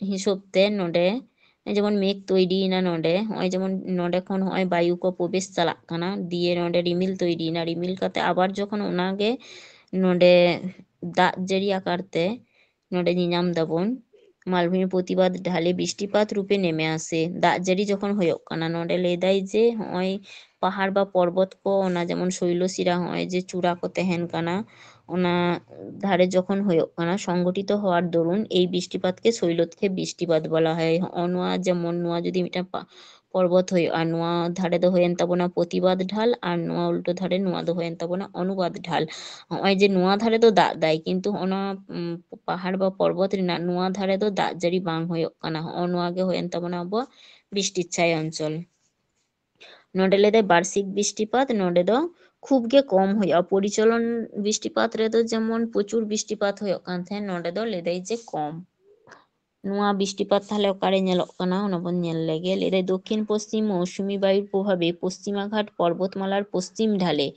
ᱦᱤᱥᱟᱹᱵ ᱛᱮ ᱱᱚᱰᱮ ᱡᱮᱢᱚᱱ ᱢᱮᱜᱽ ᱛᱚᱭᱨᱤᱭᱮᱱᱟ ᱱᱚᱰᱮ, ᱦᱚᱸᱜᱼᱚᱭ ᱡᱮᱢᱚᱱ ᱱᱚᱰᱮ ᱠᱷᱚᱱ ᱦᱚᱸᱜᱼᱚᱭ ᱵᱟᱭᱩ ᱠᱚ ᱯᱨᱚᱵᱮᱥ ᱪᱟᱞᱟᱜ ᱠᱟᱱᱟ, ᱫᱤᱭᱮ ᱱᱚᱰᱮ ᱨᱤᱢᱤᱞ ᱛᱚᱭᱨᱤᱭᱮᱱᱟ, ᱨᱤᱢᱤᱞ ᱠᱟᱛᱮ ᱟᱵᱟᱨ ᱡᱚᱠᱷᱚᱱ ᱚᱱᱟᱜᱮ ᱱᱚᱰᱮ ᱫᱟᱜ ᱡᱟᱹᱲᱤ ᱟᱠᱟᱨ ᱛᱮ ᱱᱚᱰᱮ ᱧᱮᱧᱟᱢ ᱫᱟᱵᱚᱱ ᱢᱟᱞᱵᱷᱩᱢᱤ ᱯᱨᱚᱛᱤᱵᱟᱫᱽ ᱰᱷᱟᱞᱮ ᱵᱤᱥᱴᱤᱯᱟᱛ ᱨᱩᱯᱮ ᱱᱮᱢᱮ ᱟᱥᱮ, ᱫᱟᱜ ᱡᱟᱹᱲᱤ ᱡᱚᱠᱷᱚᱱ ᱦᱩᱭᱩᱜ ᱠᱟᱱᱟ, ᱱᱚᱰᱮ ᱞᱟᱹᱭ ᱫᱟᱭ ᱡᱮ ᱦᱚᱸᱜᱼᱚᱭ ᱯᱟᱦᱟᱲ ᱵᱟ ᱯᱚᱨᱵᱚᱛ ᱠᱚ, ᱚᱱᱟ ᱡᱮᱢᱚᱱ ᱥᱳᱭᱞᱚᱥᱤᱨᱟ ᱦᱚᱸᱜᱼᱚᱭ ᱡᱮ ᱪᱩᱲᱟ ᱠᱚ ᱛᱟᱦᱮᱱ ᱠᱟᱱᱟ, ᱚᱱᱟ ᱫᱷᱟᱨᱮ ᱡᱚᱠᱷᱚᱱ ᱦᱩᱭᱩᱜ ᱠᱟᱱᱟ, ᱥᱚᱝᱜᱷᱚᱴᱤᱛᱚ ᱦᱚᱣᱟᱨ ᱫᱚᱨᱩᱱ ᱮᱭ ᱵᱤᱥᱴᱤᱯᱟᱛ ᱠᱮ ᱥᱳᱭᱞᱚᱛᱠᱷᱮᱯ ᱵᱤᱥᱴᱤᱯᱟᱛ ᱵᱚᱞᱟ ᱦᱚᱭ᱾ ᱦᱚᱸᱜᱼᱚ ᱱᱚᱣᱟ ᱡᱮᱢᱚᱱ ᱱᱚᱣᱟ ᱡᱩᱫᱤ ᱢᱤᱫᱴᱟᱝ ᱯᱟ-, ᱯᱚᱨᱵᱚᱛ ᱦᱩᱭᱩᱜᱼᱟ᱾ ᱱᱚᱣᱟ ᱫᱷᱟᱨᱮ ᱫᱚ ᱦᱩᱭᱮᱱ ᱛᱟᱵᱚᱱᱟ ᱯᱨᱚᱛᱤᱵᱟᱫ ᱰᱷᱟᱞ, ᱟᱨ ᱱᱚᱣᱟ ᱩᱞᱴᱟᱹ ᱫᱷᱟᱨᱮ ᱱᱚᱣᱟ ᱫᱚ ᱦᱩᱭᱮᱱ ᱛᱟᱵᱚᱱᱟ ᱚᱱᱩᱵᱟᱫ ᱰᱷᱟᱞ᱾ ᱱᱚᱜᱼᱚᱭ ᱡᱮ ᱱᱚᱣᱟ ᱫᱷᱟᱨᱮ ᱫᱚ ᱫᱟᱜ ᱫᱟᱭ, ᱠᱤᱱᱛᱩ ᱚᱱᱟ, ᱩᱢ, ᱯᱟᱦᱟᱲ ᱵᱟ ᱯᱚᱨᱵᱚᱛ ᱨᱮᱱᱟᱜ ᱱᱚᱣᱟ ᱫᱷᱟᱨᱮ ᱫᱚ ᱫᱟᱜ ᱡᱟᱹᱲᱤ ᱵᱟᱝ ᱦᱩᱭᱩᱜ ᱠᱟᱱᱟ᱾ ᱦᱚᱸᱜᱼᱚ ᱱᱚᱣᱟ ᱜᱮ ᱦᱩᱭᱮᱱ ᱛᱟᱵᱚᱱᱟ ᱟᱵᱚᱣᱟᱜ ᱵᱤᱥᱴᱤ ᱪᱷᱟᱭᱟ ᱚᱧᱪᱚᱞ᱾ ᱱᱚᱰᱮ ᱞᱟᱹᱭ ᱫᱟᱭ ᱵᱟᱨᱥᱤᱠ ᱵᱤᱥᱴᱤᱯᱟᱛ, ᱱᱚᱰᱮ ᱫᱚ ᱠᱷᱩᱵ ᱜᱮ ᱠᱚᱢ ᱦᱩᱭᱩᱜᱼᱟ᱾ ᱯᱚᱨᱤᱪᱚᱞᱚᱱ ᱵᱤᱥᱴᱤᱯᱟᱛ ᱨᱮᱫᱚ ᱡᱮᱢᱚᱱ ᱯᱨᱚᱪᱩᱨ ᱵᱤᱥᱴᱤᱯᱟᱛ ᱦᱩᱭᱩᱜ ᱠᱟᱱ ᱛᱟᱦᱮᱸᱫ, ᱱᱚᱰᱮ ᱫᱚ ᱞᱟᱹᱭ ᱫᱟᱭ ᱡᱮ ᱠᱚᱢ᱾ ᱱᱚᱣᱟ ᱵᱤᱥᱴᱤᱯᱟᱛ ᱛᱟᱦᱞᱮ ᱚᱠᱟᱨᱮ ᱧᱮᱞᱚᱜ ᱠᱟᱱᱟ, ᱚᱱᱟ ᱵᱚᱱ ᱧᱮᱞ ᱞᱮᱜᱮ᱾ ᱞᱟᱹᱭ ᱫᱟᱭ ᱫᱚᱠᱠᱷᱤᱱ ᱯᱚᱥᱪᱤᱢ ᱢᱳᱣᱥᱩᱢᱤ ᱵᱟᱭᱩᱨ ᱯᱨᱚᱵᱷᱟᱵᱮ ᱯᱚᱥᱪᱤমাঘাট পর্বতমালার পশ্চিম ঢালে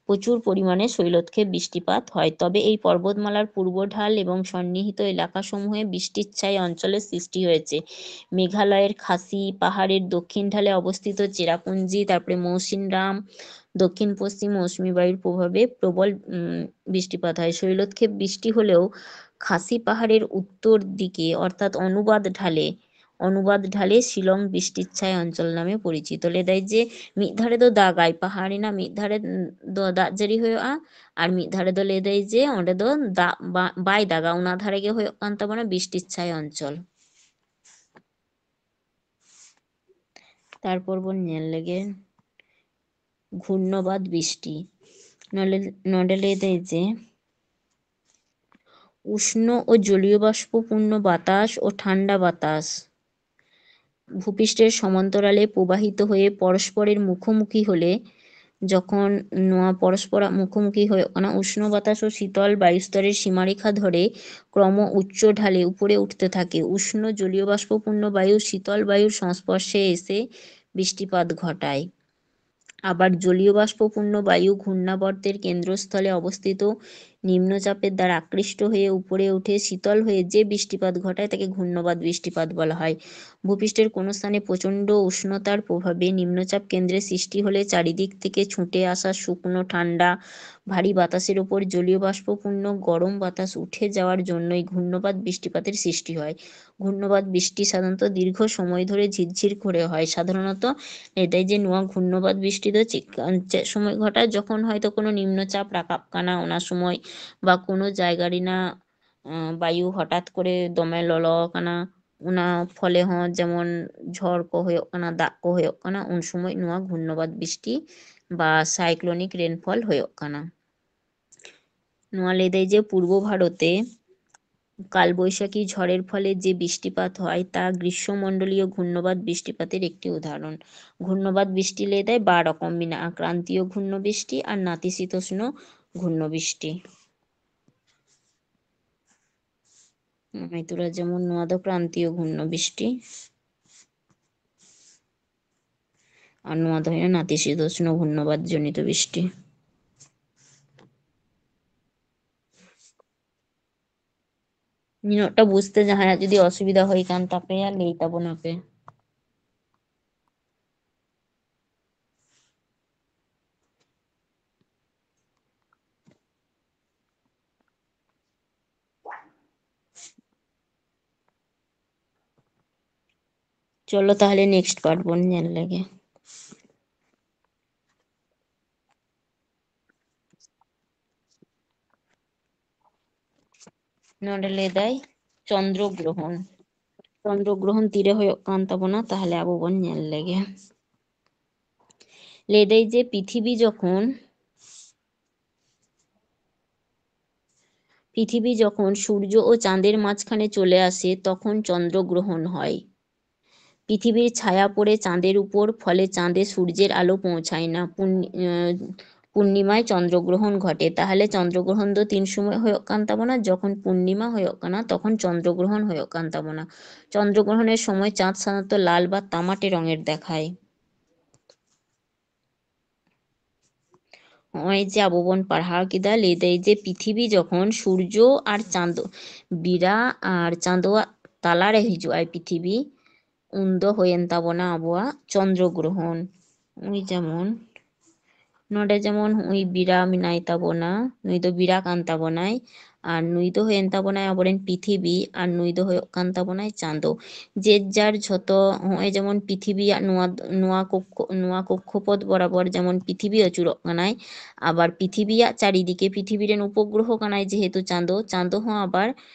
প্রচুর পরিমাণে শৈলতক্ষে বৃষ্টিপাত হয়, তবে এই পর্বতমালার পূর্ব ঢাল এবং সন্নিহিত এলাকাসমূহে বৃষ্টির ছায়া অঞ্চলের সৃষ্টি হয়েছে। মেঘালয়ের খাসি পাহাড়ের দক্ষিণ ঢালে অবস্থিত চেরাপুঞ্জি, তারপরে মৌসিনরাম, দক্ষিণ পশ্চিম মৌসুমী বায়ুর প্রভাবে প্রবল, উম, বৃষ্টিপাত হয়। শৈলতক্ষে বৃষ্টি হলেও খাসি পাহাড়ের উত্তর দিকে অর্থাৎ অনুবাদ ঢালে, অনুবাদ ঢালে শিলং বৃষ্টির ছায়া অঞ্চল নামে পরিচিত। ᱞᱟᱹᱭ ᱫᱟᱭ ᱡᱮ ᱢᱤᱫ ᱫᱷᱟᱨᱮ ᱫᱚ ᱫᱟᱜᱟᱭ, ᱯᱟᱦᱟᱲ ᱨᱮᱱᱟᱜ ᱢᱤᱫ ᱫᱷᱟᱨᱮ ᱫᱚ ᱫᱟᱜ ᱡᱟᱹᱲᱤ ᱦᱩᱭᱩᱜᱼᱟ, ᱟᱨ ᱢᱤᱫ ᱫᱷᱟᱨᱮ ᱫᱚ ᱞᱟᱹᱭ ᱫᱟᱭ ᱡᱮ ᱚᱸᱰᱮ ᱫᱚ ᱫᱟᱜ ᱵᱟ-, ᱵᱟᱭ ᱫᱟᱜᱟ, ᱚᱱᱟ ᱫᱷᱟᱨᱮ ᱜᱮ ᱦᱩᱭᱩᱜ ᱠᱟᱱ ᱛᱟᱵᱚᱱᱟ ᱵᱤᱥᱴᱤ ᱪᱷᱟᱭᱟ ᱚᱧᱪᱚᱞ᱾ ᱛᱟᱨᱯᱚᱨ ᱵᱚᱱ ᱧᱮᱞ ᱞᱮᱜᱮ ᱜᱷᱩᱨᱱᱚᱵᱟᱫ ᱵᱤᱥᱴᱤ᱾ ᱱᱚᱰᱮ, ᱱᱚᱰᱮ ᱞᱟᱹᱭ ᱫᱟᱭ ᱡᱮ ᱩᱥᱱᱚ ᱳ ᱡᱚᱞᱤᱭᱚ ᱵᱟᱥᱯᱚᱯᱩᱨᱱᱚ ᱵᱟᱛᱟᱥ ᱳ ᱴᱷᱟᱱᱰᱟ ᱵᱟᱛᱟᱥ ᱵᱷᱩᱯᱤᱥᱴᱮᱨ ᱥᱚᱢᱟᱱᱛᱚᱨᱟᱞᱮ ᱯᱨᱚᱵᱟᱦᱤᱛ ᱦᱚᱭᱮ ᱯᱚᱨᱚᱥᱯᱚᱨᱮᱨ মুখোমুখি হলে, যখন ᱱᱚᱣᱟ ᱯᱚᱨᱚᱥᱯᱚᱨᱟᱜ ᱢᱩᱠᱷᱳᱢᱩᱠᱷᱤ ᱦᱩᱭᱩᱜ ᱠᱟᱱᱟ, ᱩᱥᱱᱚ ᱵᱟᱛᱟᱥ ᱳ ᱥᱤᱛᱚᱞ ᱵᱟᱭᱩ ᱥᱛᱚᱨᱮᱨ ᱥᱤᱢᱟᱨᱮᱠᱷᱟ ᱫᱷᱚᱨᱮ ᱠᱨᱚᱢᱚ ᱩᱪᱪ ঢালে উপরে উঠতে থাকে। উষ্ণ জলীয় বাষ্পপূর্ণ বায়ু শীতল বায়ুর সংস্পর্শে এসে বৃষ্টিপাত ঘটায়। আবার জলীয় বাষ্পপূর্ণ বায়ু ঘূর্ণাবর্তের কেন্দ্রস্থলে অবস্থিত নিম্নচাপের দ্বারা আকৃষ্ট হয়ে উপরে উঠে শীতল হয়ে যে বৃষ্টিপাত ঘটায় তাকে ঘূর্ণবাদ বৃষ্টিপাত বলা হয়। ভূপৃষ্ঠের কোনো স্থানে প্রচণ্ড উষ্ণতার প্রভাবে নিম্নচাপ কেন্দ্রের সৃষ্টি হলে চারিদিক থেকে ছুটে আসা শুকনো ঠান্ডা ভারী বাতাসের ওপর জলীয় বাষ্পপূর্ণ গরম বাতাস উঠে যাওয়ার জন্যই ঘূর্ণবাদ বৃষ্টিপাতের সৃষ্টি হয়। ঘূর্ণবাদ বৃষ্টি সাধারণত দীর্ঘ সময় ধরে ঝিরঝির করে হয়। সাধারণত ᱞᱟᱹᱭ ᱫᱟᱭ ᱡᱮ ᱱᱚᱣᱟ ᱜᱷᱩᱨᱱᱚᱵᱟᱫ ᱵᱤᱥᱴᱤ ᱫᱚ ᱪᱮᱫ, ᱪᱮᱫ ᱥᱚᱢᱚᱭ ᱜᱷᱚᱴᱟᱜᱼᱟ? ᱡᱚᱠᱷᱚᱱ ᱦᱚᱭᱛᱳ ᱠᱳᱱᱳ ᱱᱤᱢᱱᱚ ᱪᱟᱯ ᱨᱟᱠᱟᱵ ᱠᱟᱱᱟ, ᱚᱱᱟ ᱥᱚᱢᱚᱭ, ᱵᱟ ᱠᱳᱱᱳ ᱡᱟᱭᱜᱟ ᱨᱮᱱᱟᱜ, ᱟᱸ, ᱵᱟᱭᱩ ᱦᱚᱴᱟᱛ ᱠᱚᱨᱮ ᱫᱚᱢᱮ ᱞᱚᱞᱚ ᱟᱠᱟᱱᱟ, ᱚᱱᱟ ᱯᱷᱚᱞᱮ ᱦᱚᱸ ᱡᱮᱢᱚᱱ ᱡᱷᱚᱲ ᱠᱚ ᱦᱩᱭᱩᱜ ᱠᱟᱱᱟ, ᱫᱟᱜ ᱠᱚ ᱦᱩᱭᱩᱜ ᱠᱟᱱᱟ, ᱩᱱ ᱥᱚᱢᱚᱭ ᱱᱚᱣᱟ ᱜᱷᱩᱨᱱᱚᱵᱟᱫ ᱵᱤᱥᱴᱤ ᱵᱟ cyclonic rainfall ᱦᱩᱭᱩᱜ ᱠᱟᱱᱟ᱾ ᱱᱚᱣᱟ ᱞᱟᱹᱭ ᱫᱟᱭ ᱡᱮ ᱯᱩᱨᱵᱚ ᱵᱷᱟᱨᱚᱛᱮ ᱠᱟᱞᱵᱳᱭশাখী ঝড়ের ফলে যে বৃষ্টিপাত হয় তা গ্রীষ্মমণ্ডলীয় ঘূর্ণবাদ বৃষ্টিপাতের একটি উদাহরণ। ঘূর্ণবাদ বৃষ্টি ᱞᱟᱹᱭ ᱫᱟᱭ ᱵᱟᱨ ᱨᱚᱠᱚᱢ ᱢᱮᱱᱟᱜᱼᱟ, ᱠᱨᱟᱱᱛᱤᱭᱚ ᱜᱷᱩᱨᱱᱚ ᱵᱤᱥᱴᱤ ᱟᱨ ᱱᱟᱛᱤᱥᱤᱛᱳᱥᱱᱚ ᱜᱷᱩᱨᱱᱚ ᱵᱤᱥᱴᱤ᱾ ᱱᱚᱜᱼᱚᱭ ᱛᱚᱨᱟ ᱡᱮᱢᱚᱱ ᱱᱚᱣᱟ ᱫᱚ ᱠᱨᱟᱱᱛᱤᱭᱚ ᱜᱷᱩᱨᱱᱚ ᱵᱤᱥᱴᱤ, ᱟᱨ ᱱᱚᱣᱟ ᱫᱚ ᱦᱩᱭᱩᱜᱼᱟ ᱱᱟᱛᱤᱥᱤᱛᱳᱥᱱᱚ ᱜᱷᱩᱨᱱᱚᱵᱟᱫ ᱡᱚᱱᱤᱛ ᱵᱤᱥᱴᱤ᱾ ᱱᱤᱱᱟᱹᱜᱴᱟ ᱵᱩᱡᱽᱛᱮ ᱡᱟᱦᱟᱸᱭᱟᱜ ᱡᱩᱫᱤ ᱚᱥᱩᱵᱤᱫᱷᱟ ᱦᱩᱭ ᱠᱟᱱ ᱛᱟᱯᱮᱭᱟ, ᱞᱟᱹᱭ ᱛᱟᱵᱚᱱᱟᱯᱮ᱾ ᱪᱚᱞᱚ ᱛᱟᱦᱞᱮ next part ᱵᱚᱱ ᱧᱮᱞ ᱞᱮᱜᱮ᱾ ᱱᱚᱰᱮ ᱞᱟᱹᱭ ᱫᱟᱭ ᱪᱚᱱᱫᱨᱚ ᱜᱨᱚᱦᱚᱱ᱾ ᱪᱚᱱᱫᱨᱚ ᱜᱨᱚᱦᱚᱱ ᱛᱤᱨᱮ ᱦᱩᱭᱩᱜ ᱠᱟᱱ ᱛᱟᱵᱚᱱᱟ, ᱛᱟᱦᱞᱮ ᱟᱵᱚ ᱵᱚᱱ ᱧᱮᱞ ᱞᱮᱜᱮ᱾ ᱞᱟᱹᱭ ᱫᱟᱭ ᱡᱮ ᱯᱨᱤᱛᱷᱤᱵᱤ ᱡᱚᱠᱷᱚᱱ, পৃথিবী যখন সূর্য ও চাঁদের মাঝখানে চলে আসে, তখন চন্দ্রগ্রহণ হয়। পৃথিবীর ছায়া পড়ে চাঁদের উপর, ফলে চাঁদে সূর্যের আলো পৌঁছায় না। পূর্ণি-, আহ, পূর্ণিমায় চন্দ্রগ্রহণ ঘটে। তাহলে চন্দ্রগ্রহণ ᱫᱚ ᱛᱤᱱ ᱥᱚᱢᱚᱭ ᱦᱩᱭᱩᱜ ᱠᱟᱱ ᱛᱟᱵᱚᱱᱟ? ᱡᱚᱠᱷᱚᱱ ᱯᱩᱨᱱᱤᱢᱟ ᱦᱩᱭᱩᱜ ᱠᱟᱱᱟ, ᱛᱚᱠᱷᱚᱱ ᱪᱚᱱᱫᱨᱚᱜᱨᱚᱦᱚᱱ ᱦᱩᱭᱩᱜ ᱠᱟᱱ ᱛᱟᱵᱚᱱᱟ᱾ ᱪᱚᱱᱫᱨᱚᱜᱨᱚᱦᱚᱱᱮᱨ ᱥᱚᱢᱚᱭ ᱪᱟᱸᱫ ᱥᱟᱫᱷᱟᱨᱚᱱᱛᱚ ᱞᱟᱞ ᱵᱟ ᱛᱟᱢᱟᱴᱮ ᱨᱚᱝᱮᱨ ᱫᱮᱠᱷᱟᱭ᱾ ᱱᱚᱜᱼᱚᱭ ᱡᱮ ᱟᱵᱚ ᱵᱚᱱ ᱯᱟᱲᱦᱟᱣ ᱠᱮᱫᱟ, ᱞᱟᱹᱭ ᱫᱟᱭ ᱡᱮ ᱯᱨᱤᱛᱷᱤᱵᱤ ᱡᱚᱠᱷᱚᱱ ᱥᱩᱨᱡᱚ ᱟᱨ ᱪᱟᱸᱫᱚ, ᱵᱤᱨᱟ ᱟᱨ ᱪᱟᱸᱫᱚᱣᱟᱜ ᱛᱟᱞᱟᱨᱮ ᱦᱤᱡᱩᱜ ᱟᱭ ᱯᱨᱤᱛᱷᱤᱵᱤ, ᱩᱱᱫᱚ ᱦᱩᱭᱮᱱ ᱛᱟᱵᱚᱱᱟ ᱟᱵᱚᱣᱟᱜ ᱪᱚᱱᱫᱨᱚ ᱜᱨᱚᱦᱚᱱ᱾ ᱱᱚᱜᱼᱚᱭ ᱡᱮᱢᱚᱱ ᱱᱚᱰᱮ ᱡᱮᱢᱚᱱ ᱱᱚᱜᱼᱚᱭ ᱵᱤᱨᱟ ᱢᱮᱱᱟᱭ ᱛᱟᱵᱚᱱᱟ, ᱱᱩᱭ ᱫᱚ ᱵᱤᱨᱟ ᱠᱟᱱ ᱛᱟᱵᱚᱱᱟᱭ, ᱟᱨ ᱱᱩᱭ ᱫᱚ ᱦᱩᱭᱮᱱ ᱛᱟᱵᱚᱱᱟᱭ ᱟᱵᱚᱨᱮᱱ ᱯᱨᱤᱛᱷᱤᱵᱤ, ᱟᱨ ᱱᱩᱭ ᱫᱚ ᱦᱩᱭᱩᱜ ᱠᱟᱱ ᱛᱟᱵᱚᱱᱟᱭ ᱪᱟᱸᱫᱚ᱾ ᱡᱮ ᱡᱟᱨ ᱡᱷᱚᱛᱚ ᱱᱚᱜᱼᱚᱭ ᱡᱮᱢᱚᱱ ᱯᱨᱤᱛᱷᱤᱵᱤᱭᱟᱜ ᱱᱚᱣᱟ, ᱱᱚᱣᱟ ᱠᱚᱠᱠᱷᱚ, ᱱᱚᱣᱟ ᱠᱚᱠᱠᱷᱚᱯᱚᱛ ᱵᱚᱨᱟᱵᱚᱨ ᱡᱮᱢᱚᱱ ᱯᱨᱤᱛᱷᱤᱵᱤ ᱟᱹᱪᱩᱨᱚᱜ ᱠᱟᱱᱟᱭ, ᱟᱵᱟᱨ ᱯᱨᱤᱛᱷᱤᱵᱤᱭᱟᱜ ᱪᱟᱨᱤᱫᱤᱠᱮ ᱯᱨᱤᱛᱷᱤᱵᱤ ᱨᱮᱱ ᱩᱯᱚᱜᱨᱚᱦᱚ ᱠᱟᱱᱟᱭ ᱡᱮᱦᱮᱛᱩ ᱪᱟᱸᱫᱚ, ᱪᱟᱸᱫᱚ ᱦᱚᱸ ᱟᱵᱟᱨ